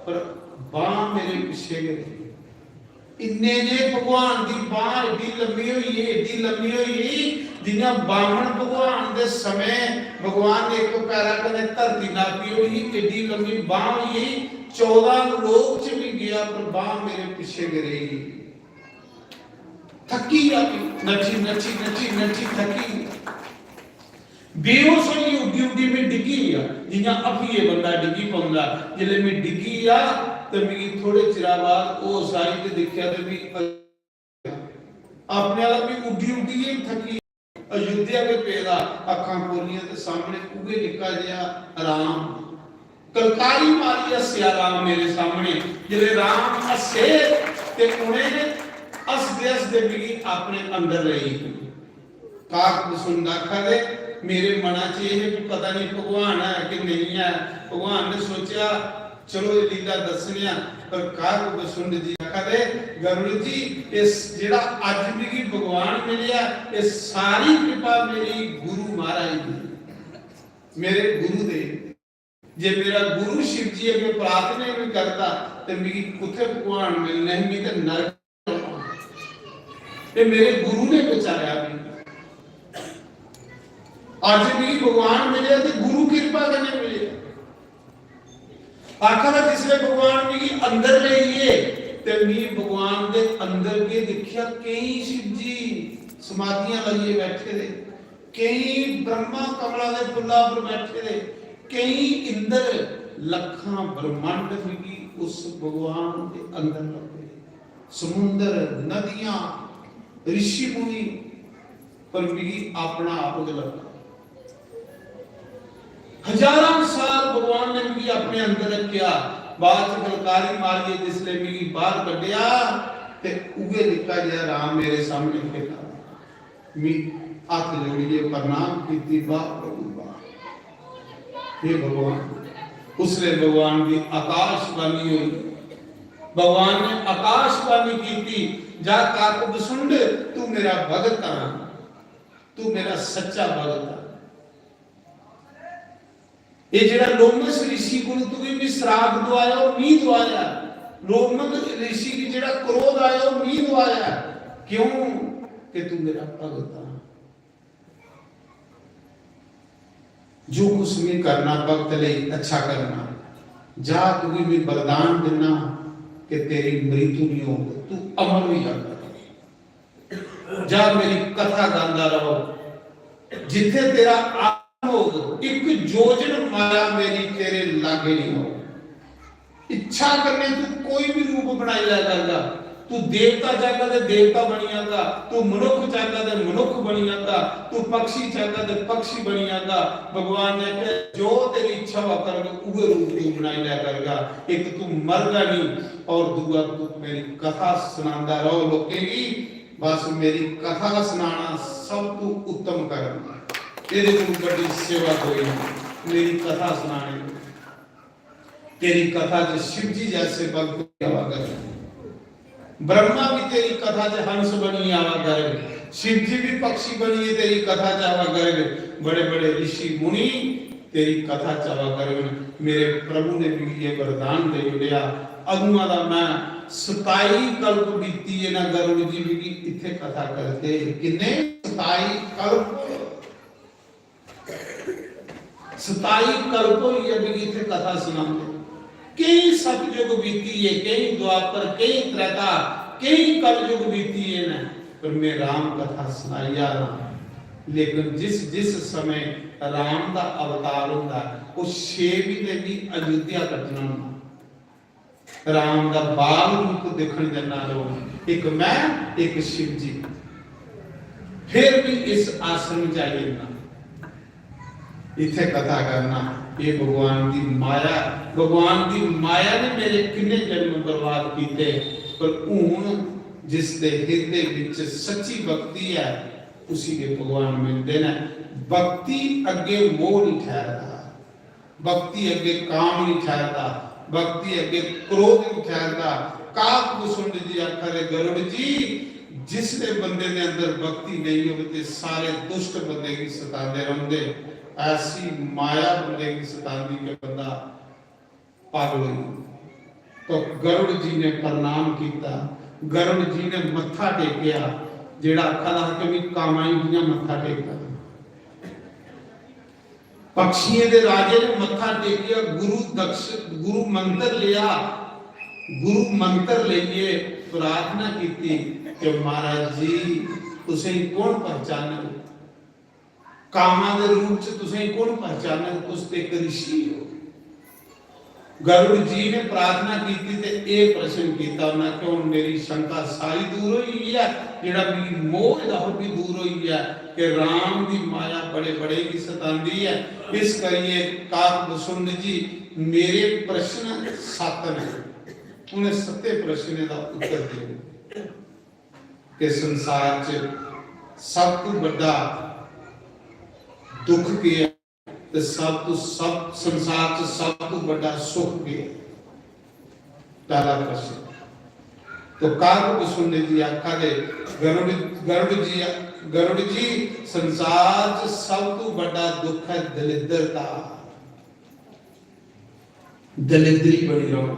पर बांह मेरे पिच्छे गै रही। इन्ने जे भगवान दी बांह एड्डी लम्मी होई गेई, एड्डी लम्मी होई गेई, जियां बामन भगवान दे समें भगवान ने इक पैरा कन्नै धरती नापी ओड़ी ही, एड्डी लम्मी बांह होई गेई, चौदां लोक च बी गेआ, पर बांह मेरे पिच्छे गै रेही गेई। थक्की गेआ भी, नच्ची, नच्ची, नच्ची, नच्ची थक्की गेआ। बेहोश होइयै उड्डी उड्डी में डिग्गी गेआ, जियां हफियै बंदा डिग्गी पौंदा। जिसलै में डिग्गी गेआ ते मिगी थोड़े चिरा बाद होश आई ते दिक्खेआ ते भी अपने आह्ला भी उड्डी उड्डी गै थक्की, अयोध्या गै पेदा, अक्खां खोलियां ते सामने उ'ऐ निक्का जेहा राम। कलकारी मारी हस्सेआ राम मेरे सामने। जिसलै राम हस्से ते उ'नें हसदे हसदे मिगी अपने अंदर लेई। काक सुनदा आखा दे, मेरे मना च एह् भी पता नहीं भगवान है कि नहीं है। भगवान ने सोचेआ, चलो ये लीला दस्सने आं। पर काक बसुंड जी आखा दे, गरुड़ जी, इस जेह्ड़ा अज्ज मिगी भगवान मिलेआ, एह् सारी कृपा मेरी गुरु महाराज दी, मेरे गुरु दे। जे मेरा गुरु शिव जी अग्गें प्रार्थना भी करदा ते मिगी कुत्थै भगवान मिलने हे, मिगी ते नरक। ते मेरे गुरु ने बचाया भी। अज्ज मिगी भगवान मिले ते गुरु कृपा कन्नै मिले। आखा दा जिसले भगवान मिगी अंदर लेई गे ते मी भगवान दे अंदर के दिक्खेआ, केई शिव जी समाधियां लाइयै बैठे दे, केई ब्रह्मा कमला दे फुल्ला पर बैठे दे, केई इंद्र, लक्खां ब्रह्मांड मिगी उस भगवान दे अंदर लब्भे। समुंदर, नदियां, ऋषि मुनि, पर मिगी अपना आप गै लब्भा। हजारां साल भगवान ने मिगी अपने अंदर रखेआ। बाद च गलकारी मारियै जिसले मिगी बाहर कड्ढेआ ते उ'ऐ निक्का जेहा राम मेरे सामने खड़ोता। मी हत्थ जोड़ियै प्रणाम कीती, वाह प्रभु वाह, हे भगवान। उसले भगवान दी आकाशवाणी हुई। भगवान ने आकाशवाणी कीती, जा काकबसुंड, तू मेरा भगत आ, तू मेरा सच्चा भगत आ। ये जेड़ा लोमस ऋषि कोल तुगी भी श्राप दवाया, ओह मी दवाया। लोमस ऋषि गी जेड़ा क्रोध आया, ओह मी दवाया। क्यों? कि तू मेरा भगत आ। जो कुछ भी करना, भगत लेई अच्छा करना। जा, तुगी भी वरदान दिना कि तेरी मृत्यु नहीं होगी, तू अमर हो जाएगा। जा, मेरी कथा गांदा रहो, जिथे तेरा आगमन होग, एक जोजन माया मेरी तेरे लागे नहीं होगी। इच्छा करने तू कोई भी रूप बनाई लै करगा। तू देवता चाहगा ते देवता बनी जागा, तू मनुख चाहगा ते मनुख बनी जागा, तू पक्षी चाहगा ते पक्षी बनी जागा। भगवान ने कहा, जो तेरी इच्छा हुआ करग, उहे रूप तू बनाई लै करगा। एक तू मरगा नहीं और दूआ तू मेरी कथा सुनांदा रहो लोकें की। बस मेरी कथा सुनाना सब तू उत्तम कर्म है। एदे कोल बड़ी सेवा कोई नहीं, मेरी कथा सुनाने को। तेरी कथा च शिव जी जैसे भक्त भी आवा करन, ब्रह्मा भी तेरी कथा च हंस बनिए आवा करन, शिव जी भी पक्षी बनिए तेरी कथा च आवा करन, बड़े बड़े ऋषि मुनि तेरी कथा च आवा करन। मेरे प्रभु ने भी ये वरदान दे दिया। अगुआं दा मैं सताई कल्प बीती है ना गरुड़ जी मिगी इत्थे कथा करते। किन्ने? सताई कल्प। सताई कल्प होई गे मिगी इत्थे कथा सुनांदे। केई सतयुग बीती है, केई द्वापर, केई त्रेता, केई कलयुग बीती है ना, पर मैं राम कथा सुनाई आ रहा। लेकिन जिस जिस समय राम दा अवतार होंदा है, उस छे महीने भी अयोध्या कट्टना होंदा। राम दा बाल रूप दिक्खण जन्ना लोक, इक मैं, इक शिव जी। फिर भी इस आश्रम च आई जन्ना, इत्थे कथा करना। ये भगवान दी माया, भगवान दी माया ने मेरे किन्ने जन्म बर्बाद कीते, पर हून जिस दे हिरदे विच सच्ची भक्ति है, उसी के भगवान मिलदे ने। भक्ति अग्गे मोह नहीं ठहरदा। भक्ति अग्गे काम नहीं ठहरदा, भक्ति अग्गे क्रोध नहीं ठहरदा। काकभुसुंड जी आखा दे, गरुड़ जी, जिसले बंदे दे अंदर भक्ति नहीं होवे ते सारे दुष्ट बंदे गी सतांदे रौंदे। ऐसी माया बंदे गी सतांदी कि बंदा पागल हो जांदा। तो गरुड़ जी ने प्रणाम किया, गरुड़ जी ने मत्था टेकया, जेह्ड़ा आखा दा हा कि मैं कामां गी कि'यां मत्था टेकदा। पक्षियें दे राजे ने मत्था टेकेआ, गुरु दक्ष गुरु मंत्र लेआ, गुरु मंत्र लेइयै प्रार्थना कीती कि महाराज जी, तुसेंगी कौन पहचानग? कामां दे रूप च तुसेंगी कौन पहचानग? तुस ते इक ऋषि हो। गरुड़ जी ने प्रार्थना कीती ते एह् प्रश्न कीता, उन्हें आखेआ, "हुन मेरी शंका सारी दूर होई गेई ऐ, जेह्ड़ा मिगी मोह होए दा हा, ओह् बी दूर होई गेआ कि राम दी माया बड़े बड़े गी सतांदी ऐ।" इस करियै काक बसुंड जी, मेरे प्रश्न सत्त न, उ'नें सत्ते प्रश्नें दा उत्तर देओ। कि संसार च सब तू बड्डा दुख केह् ऐ ते सब तू, सब संसार च सब तू बड्डा सुख केह् ऐ? पहला प्रश्न। तो काक बसुंडे जी आखा दे, गरुड़, गरुड़ जी, गरुड़ जी, संसार च सब तू बड्डा दुख है दलिद्रता। दलिद्री बनी रौह्ना,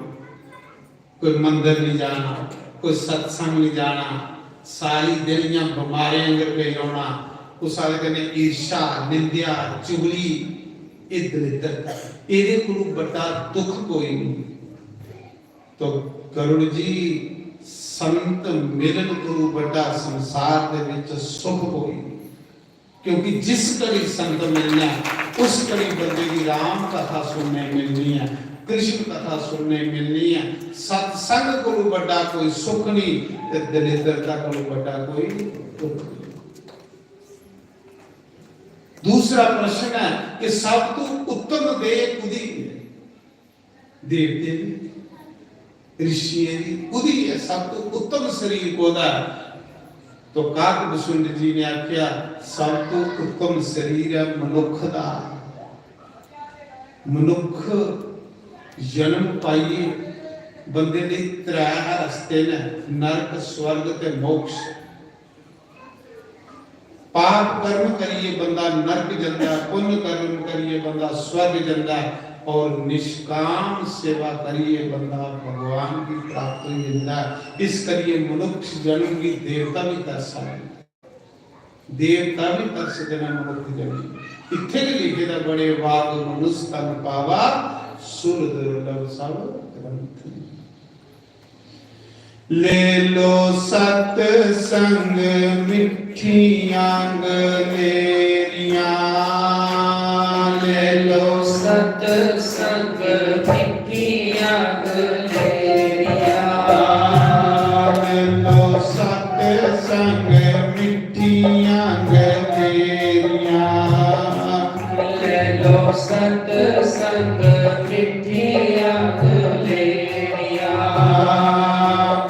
कोई मंदर नहीं जाना, कोई सत्संग नहीं जाना, सारी दिन इ'यां बमारें आंगर पेई रौह्ना, कुसै दे कन्नै ईर्ष्या, निंदेआ, चुगली, एह् दलिद्रता। एह्दे कोलू बड्डा दुख कोई नहीं। तो गरुड़ जी, संत मिलन कोलू बड्डा संसार दे विच सुख कोई नहीं। क्योंकि जिस घड़ी संत मिलना है, उस घड़ी बंदे की राम कथा सुनने मिलनी है, कृष्ण कथा सुनने मिलनी है। सत्संग कोलू बड्डा कोई सुख नहीं ते दलिद्रता कोलू बड्डा कोई दुख नहीं। दूसरा प्रश्न है कि सब तू उत्तम देह कुदी है? देवते दी, ऋषियें दी, कुदी ऐ सब तू उत्तम शरीर कोदा ऐ? तो काक बसुंड जी ने आख्या, सब तू उत्तम शरीर ऐ मनुख दा। मनुख जन्म पाइयै बंदे लेई त्रै रस्ते न, नरक, स्वर्ग ते मोक्ष। पाप कर्म करियै बंदा नरक जंदा, पुण्य कर्म करियै बंदा स्वर्ग जंदा, और निष्काम सेवा करियै बंदा भगवान की प्राप्त होई जंदा। इस करियै मनुष्य जन्म की देवता भी तरसा है, देवता भी तरसदे न मनुष्य जन्म। इत्थे भी लिखे दा, बड़े भाग मनुष्य तन पावा, सुर दुर्लभ सब ग्रंथ। ले लो सत्संग मिठियां गलेरियां, ले लो सत्संग मिठियां गलेरियां, ले लो सत्संग मिठियां गलेरियां। ले लो सत्संग मिठियां गलेरियां।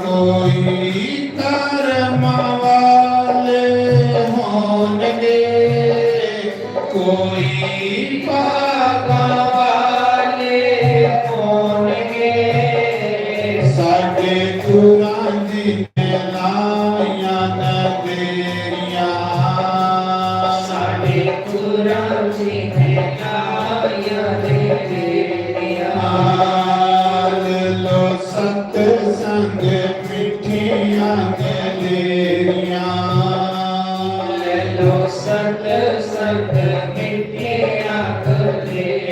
कोई कर्म वाले होणगे, कोई भागा वाले होणगे। साडे गुरां जी ने लाइयां न देरियां। साडे गुरां जी ने लाइयां न देरियां। ले लो सत्संग मिठियां गलेरियां। ले लो सत्संग मिठियां गलेरियां।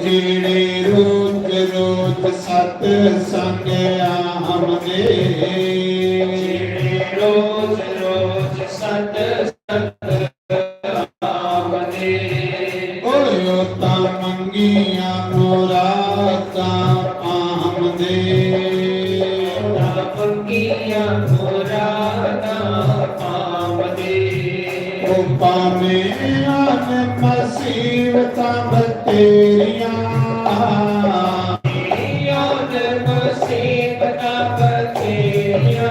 ਜਿਹੜੇ ਰੋਜ਼ ਰੋਜ਼ ਸਤਸੰਗ ਆਉਂਦੇ, ਜਿਹੜੇ ਰੋਜ਼ ਰੋਜ਼ ਸਤਸੰਗ ਆਉਂਦੇ, ਓਏ ਉਹ ਤਾਂ ਮੰਗੀਆਂ ਮੁਰਾਦਾਂ ਪਾਉਂਦੇ, ਉਹ ਤਾਂ ਮੰਗੀਆਂ ਮੁਰਾਦਾਂ ਪਾਉਂਦੇ। ਉਹ ਭਾਵੇਂ ਆਨ ਮੁਸੀਬਤਾਂ ਬਤੇਰੀਆਂ, ਆਨ ਮੁਸੀਬਤਾਂ ਬਤੇਰੀਆਂ।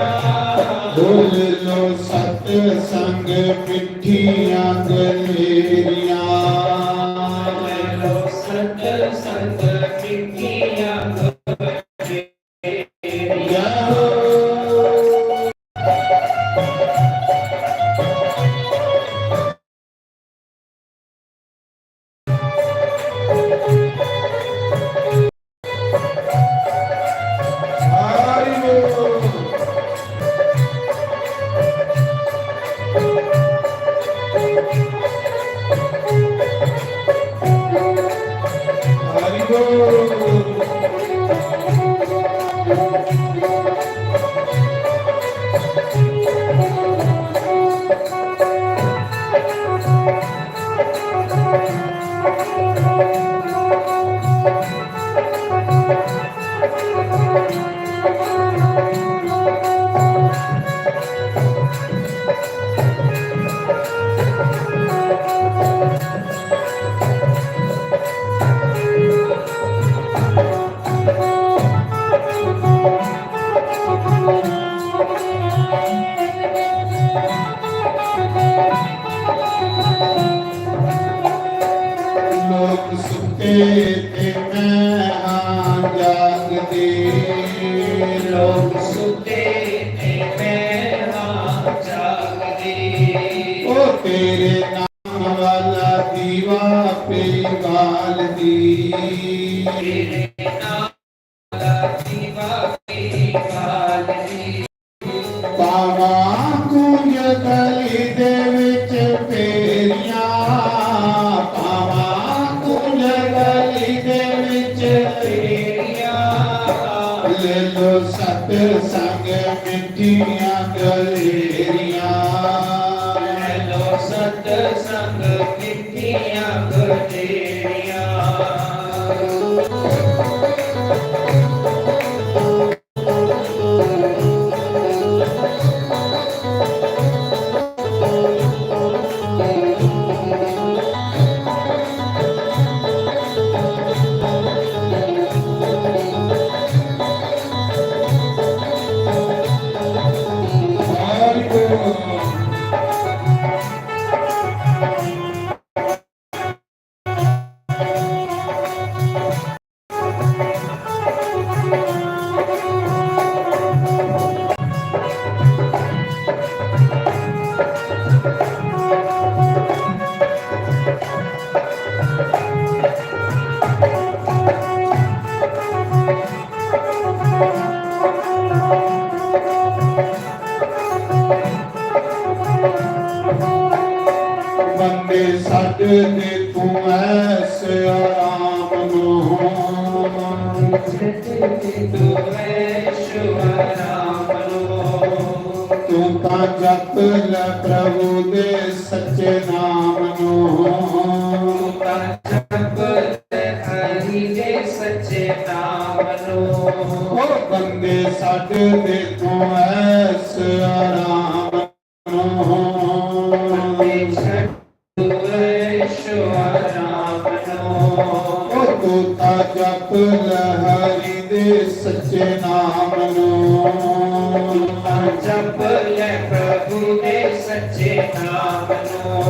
ਓ ਲੈ ਲੋ ਸਤਸੰਗ ਮਿੱਠੀਆਂ ਗਲੇਰੀਆਂ, ਲੈ ਲੋ ਸਤਸੰਗ ਮਿੱਠੀਆਂ ਲੋਕ ਸੁੱਤੇ ਤੇ ਮੈਂ ਹਾਂ ਜਾਗਦੀ, ਲੋਕ ਸੁੱਤੇ ਤੇ ਮੈਂ ਹਾਂ ਜਾਗਦੀ। ਓ ਤੇਰੇ ਨਾਮ ਵਾਲਾ ਦੀਵਾ ਪਈ ਬਾਲਦੀ, ਤੇਰੇ ਪਾਵਾਂ ਕੁੰਜ ਗਲੀ ਦੇ ਵਿੱਚ ਫੇਰੀਆਂ, ਪਾਵਾਂ ਕੁੰਜ ਗਲੀ ਦੇ ਵਿੱਚ ਫੇਰੀਆਂ। ਲੈ ਲੋ ਸਤਸੰਗ ਮਿੱਠੀਆਂ ਗਲੇਰੀਆਂ, ਲੈ ਲੋ ਸਤਸੰਗ ਮਿੱਠੀਆਂ ਗਲੇਰੀਆਂ। ਬੰਦੇ ਛੱਡ ਦੇ ਤੂੰ ਐਸ ਆਰਾਮ ਨੂੰ, ਤੂੰ ਐਸ ਆਰਾਮ ਨੂੰ। ਤੂੰ ਤਾਂ ਜਪ ਲੈ ਪ੍ਰਭੂ ਦੇ ਸੱਚੇ ਨਾਮ ਨੂੰ, ਤੂੰ ਤਾਂ ਜਪ ਲੈ ਹਰੀ ਦੇ ਸੱਚੇ ਨਾਮ ਨੂੰ। ਓ ਬੰਦੇ ਛੱਡ ਦੇ ਤੂੰ ਐਸ ਆਰਾਮ ਨੂੰ, ਓ ਤੂੰ ਤਾਂ ਜਪ ਲੈ ਹਰੀ ਦੇ ਸੱਚੇ ਨਾਮ ਨੂੰ, ਤਾਂ ਜਪ ਲੈ ਪ੍ਰਭੂ ਦੇ ਸੱਚੇ ਨਾਮ ਨੂੰ।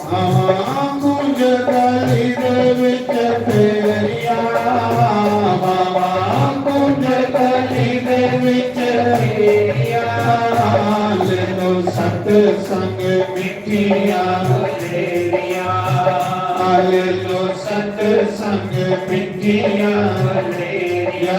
ਹਾਂ, ਕੁੰਜ ਗਲੀ ਦੇ ਵਿੱਚ ਫੇਰੀਆਂ, ਬਾਬਾ, ਕੁੰਜ ਗਲੀ ਦੇ ਵਿੱਚ ਫੇਰੀਆਂ। ਲੈ ਲੋ ਸਤਸੰਗ ਮਿੱਠੀਆਂ ਗਲੇਰੀਆਂ, ਲੈ ਲੋ ਸਤਸੰਗ ਮਿੱਠੀਆਂ ਗਲੇਰੀਆਂ।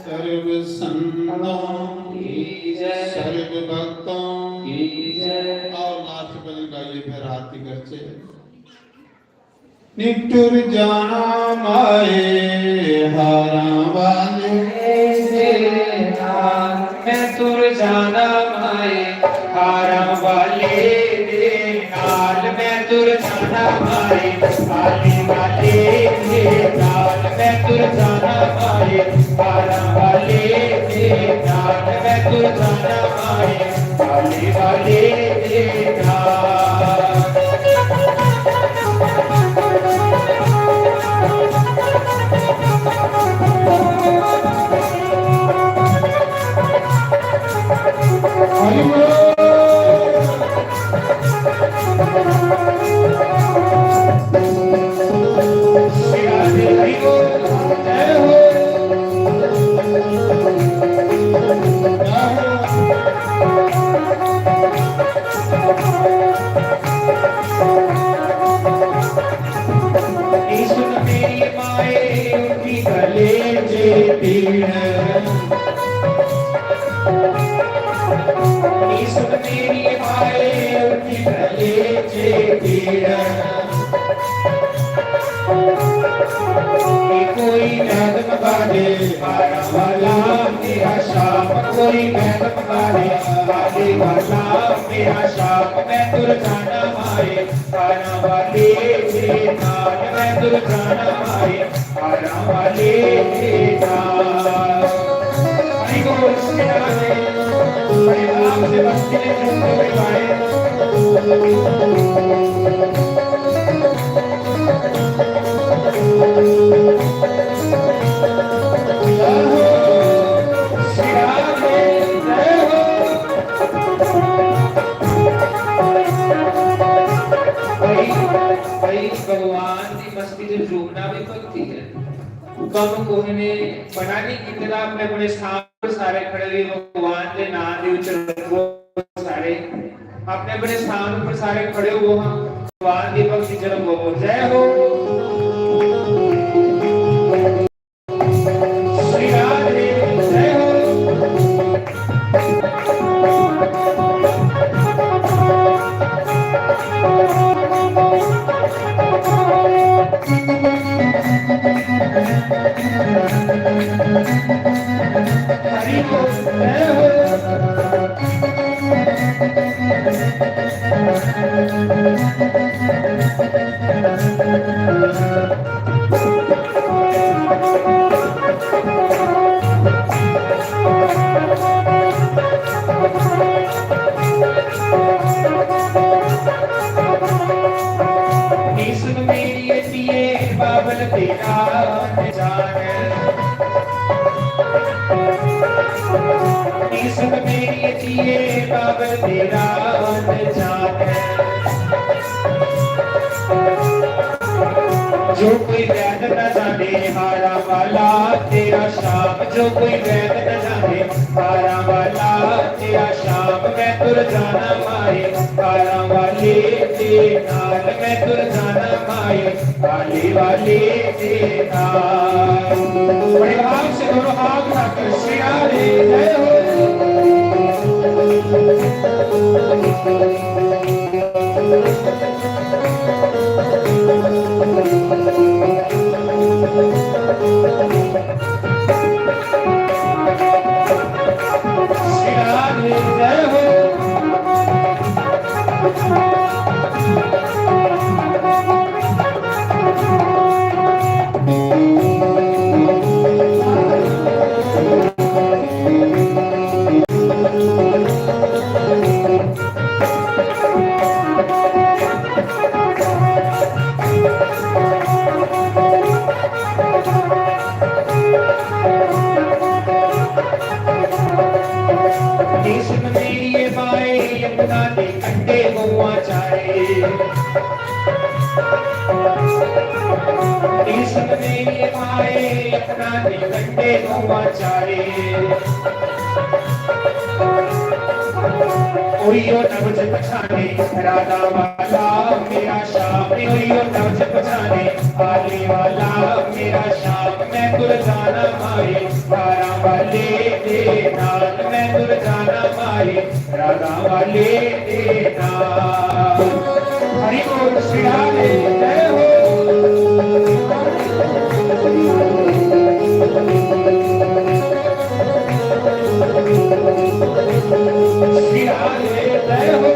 सर्व संतों की जय। सर्व भक्तों की जय। आओ, लास्ट भजन गाइए, फिर आरती करचे। निठुर जाना माए हारां वाले दे नाल, मैं तुर जाना माए हारां वाले दे नाल, मैं तुर जाना माए हाली वाले दे नाल, मैं तुर जाना माए हारां वाले दे नाल, मैं तुर जाना माए हाली वाले दे नाल। सुन मेरी माए उठी भले जे पीड़। सुन मेरी माए उठी भले जे पीड़। कोई कदम बाजे बारा वाला मेरा शाम, कोई कदम बाजे बाजे वाला मेरा शाम, मैं तुर जाना माए हारां वाले दे नाल, मैं तुर जाना माए हारां वाले दे नाल। हरि बोल, श्री राधे। हरि नाम से भक्ति में झूम के भाई। श्री राधे, जय हो। भाई, भाई, भगवान की मस्ती में झूमना भी भक्ति है। तुहानू कोहे ने मना नहीं कीते दा, अपने अपने स्थान पर सारे खड़े हुए भगवान के नाम के उच्चारण को सारे अपने अपने स्थान पर सारे खड़े हुओ। हाँ, भगवान की भक्ति जन्म हो। जय हो। श्री राधे, जय हो। हरि बोल, जय हो। सुन मेरी अतिए बाबल तेरा अनजान। सुन मेरी अतिए बाबल तेरा अनजान। जो कोई वैद न जाने हारा वाला तेरा शाम, जो कोई वैद न जाने हारा वाला तेरा शाम, मैं तुर जाना माए हारा वाले दे नाल, मैं तुर जाना माए हाली वाले दे नाल। बड़े भाव से दोनों हाथ उठाकर श्री राधे जय हो। अपना दे कंडे गौआं चारे। इस मेरी माए अपना दे कंडे गौआं चारे। ओयो नब्ज पछाने राधा वाला मेरा श्याम, ओयो नब्ज पछाने आले वाला मेरा श्याम। मैं तुर जाना माए धारा वाले दे नाल, मैं तुर जाना माए राधा वाले दे नाल। हरि बोल श्री राधे जय हो। श्री राधे जय हो।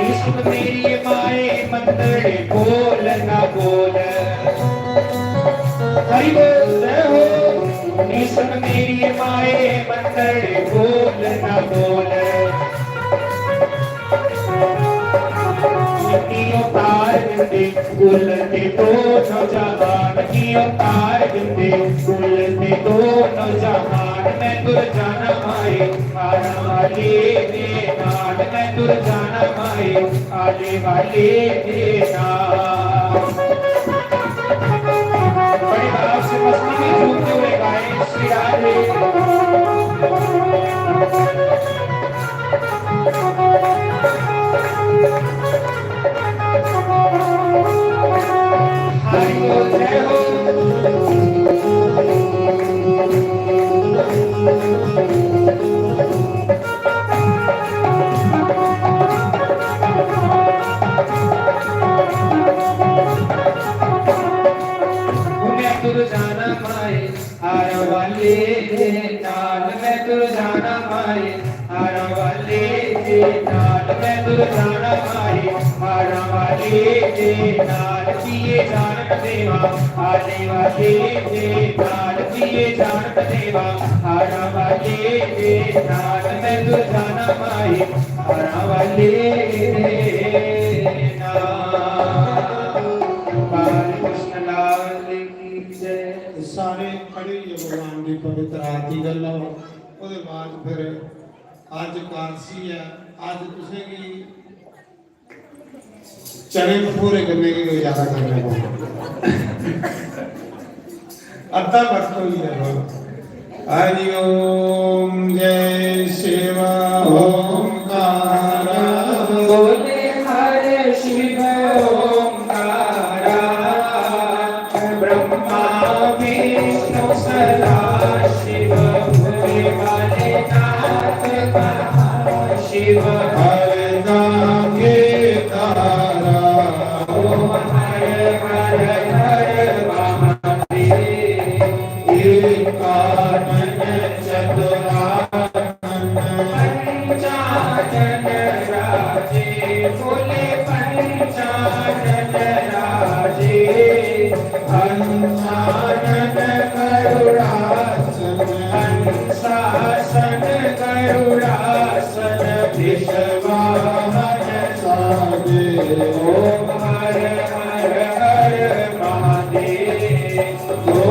इश्क मेरी माए मंदड़े बोल ना बोल। हरि बोल जय हो। इश्क मेरी माए मंदड़े बोल ना बोल। क्यों तार दिंदे कुल ते दोनों जहान, क्यों तार दिंदे कुल ते दोनों जहान। मैं तुर जाना माए आने वाले दे नाल, मैं तुर जाना माए आने वाले दे नाल। बड़े भाव से मस्ती में झूमते हुए गाएं श्री राधे। हरि बोल जय हो। मैं तुर जाना माए हारा वाले दे नाल, मैं तुर जाना माए हारा वाले दे नाल, मैं तुर जाना माए हारा वाले दे नाल। पिए जान देवा आने वाले दे नाल, पिए जान देवा हारा वाले दे नाल, मैं तुर जाना माए हारा वाले दे नाल। बाल कृष्ण लाल की जय। सारे खड़े होइयै भगवान दी पवित्र आरती कर लैओ। ओह्दे बाद फिर अज्ज एकादशी ऐ, अज्ज तुसेंगी चने भठूरे कन्नै गै गुजारा करना पौना। अद्धा वक्त होई गेआ। हरि ओम जय शिव ओंकारा। बोले हर शिव ओंकारा। ब्रह्मा विष्णु सदा शिव, भोले वाले नाथ कहा शिव। हर गांगे तारा। ओम हर हर हर महादेव। एकानन चतुरानन पंचानन राजे, बोले पंचानन राजे। हंसानन गरुड़ासन, हंसासन गरुड़ासन, वृषवाहन साजे। ओम हर हर हर महादेव। दो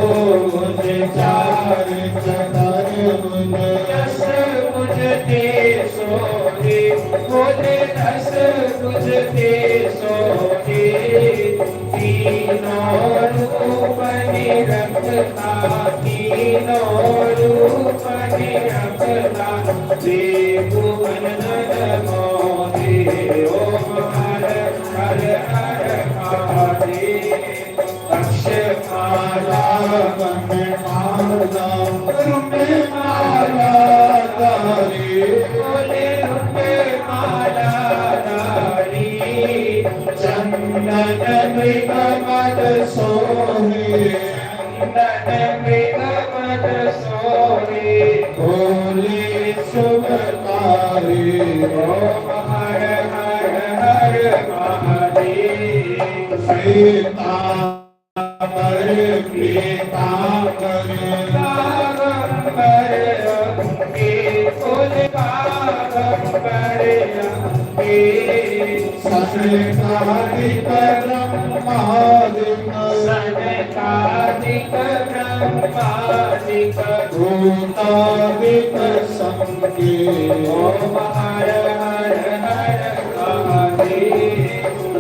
भुज चार चतुर्भुज, दस भुज ते सोहे, बोले दस भुज ते सोहे। तीनों रूप निरखता, तीनों रूप निरखता, त्रिभुवन नर मोहे। ओम हर हर हर महादेव। अक्षमाला वनमाला रुपमाला धारी, बोले रुपमाला धारी। चंदन मृग मद सोहे, चंदन मृग मद सोहे। बोले शुभकारी। पीतांबर, पीतांबर, पीतांबर, अंगे फूल पीतांबर अंगे। सनकादिक ब्रह्मादिक, सनकादिक ब्रह्मादिक, भूतादिक संगे। ओम हर हर हर महादेव।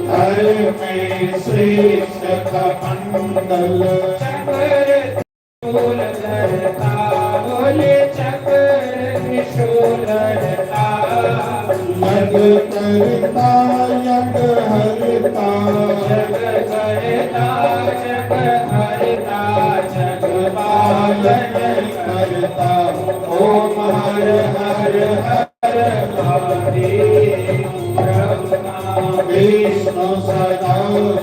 हर में श्रेष्ठ कमंडल। चक्र त्रिशूल धरता, बोले चक्र त्रिशूल धरता। जग करता, जग हरता। जग करता, जग हरता, जग पालन करता। ओम हर हर हर महादेव। ब्रह्मा विष्णु सदा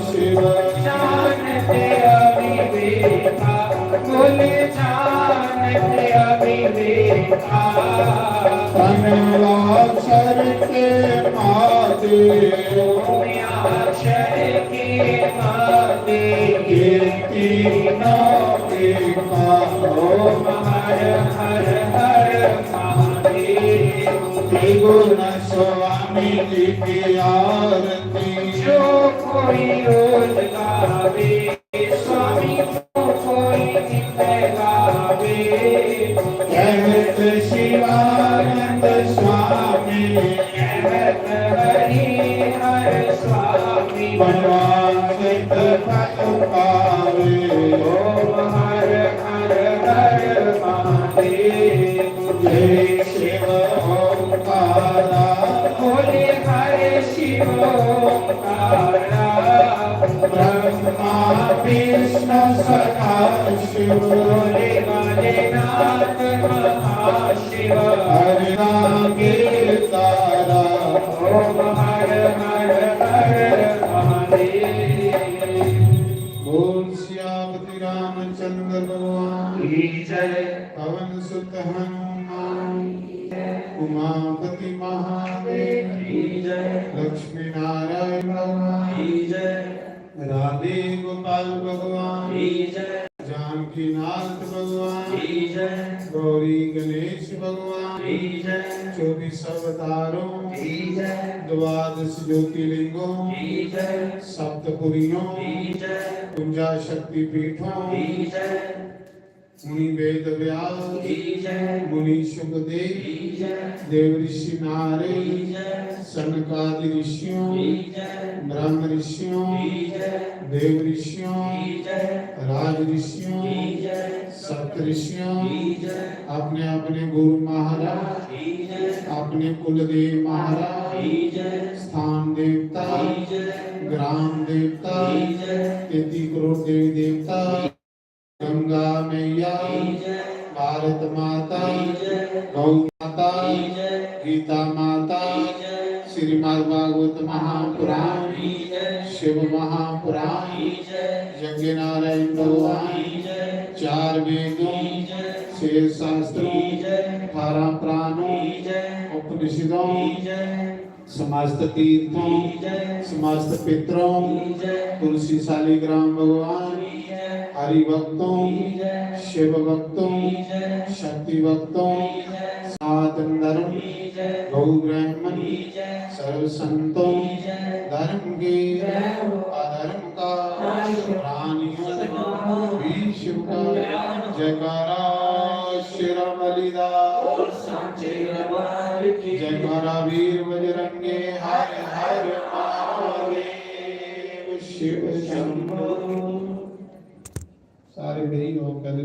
शिव। जानते अविवेका, बोले जानते अविवेका। प्रणवाक्षर के माते, अक्षर के माते, ये तीनों एका। ओम हर हर हर महादेव। त्रिगुण स्वामी जी की आरती। जो कोई रोज गावे, स्वामी को कोई नित गावे। कहत शिवानंद स्वामी, कहत हरि हर स्वामी, मनवांछित फल पावे। ओम हर हर हर महादेव। जय शिव ओंकारा। बोले हर शिव ओंकारा। ब्रह्मा विष्णु सदा शिव। बोले भोलेनाथ महाशिव। हरि नाम गिरधारा। ओम हर हर हर महादेव। बोल सियापति रामचंद्र भगवान की जय। पवन सुत हनुमान, उमापति महादेव की जय। लक्ष्मी नारायण भगवान की जय। राधे गोपाल भगवान की जय। जानकी नाथ भगवान की जय। गौरी गणेश भगवान की जय। चौबीस अवतारों की जय। द्वादश ज्योतिर्लिंगों की जय। सप्तपुरियों की जय। उनचास शक्ति पीठों की जय। मुनि वेद व्यास की जय। मुनि शुकदेव की जय। देव ऋषि नारद की जय। सनकादि ऋषियों की जय। ब्रह्म ऋषियों की जय। देव ऋषियों की जय। राज ऋषियों की जय। सप्त ऋषियों की जय। अपने अपने गुरु महाराज की जय। अपने कुलदेव महाराज की जय। स्थान देवता की जय। ग्राम देवता की जय। तैंतीस करोड़ देवी देवता। गंगा मैया, भारत माता, गौ माता, गीता माता, श्रीमद् भागवत महापुराण, शिव महापुराण, यज्ञ नारायण भगवान, चार वेदों, छह शास्त्रों, अठारह पुराणों, उपनिषदों, समस्त तीर्थों, समस्त पितरों, तुलसी शालिग्राम भगवान, हरि भक्तों, शिव भक्तों, शक्ति भक्तों, सनातन धर्म, गौ ब्राह्मण, सर्व संतों, धर्म के, अधर्म का, प्राणियों का, विश्व का। जयकारा शेरा बलिदा। जयकारा वीर बजरंगे, हर हर महादेव शिव शंभो। सारे बेही हो, कल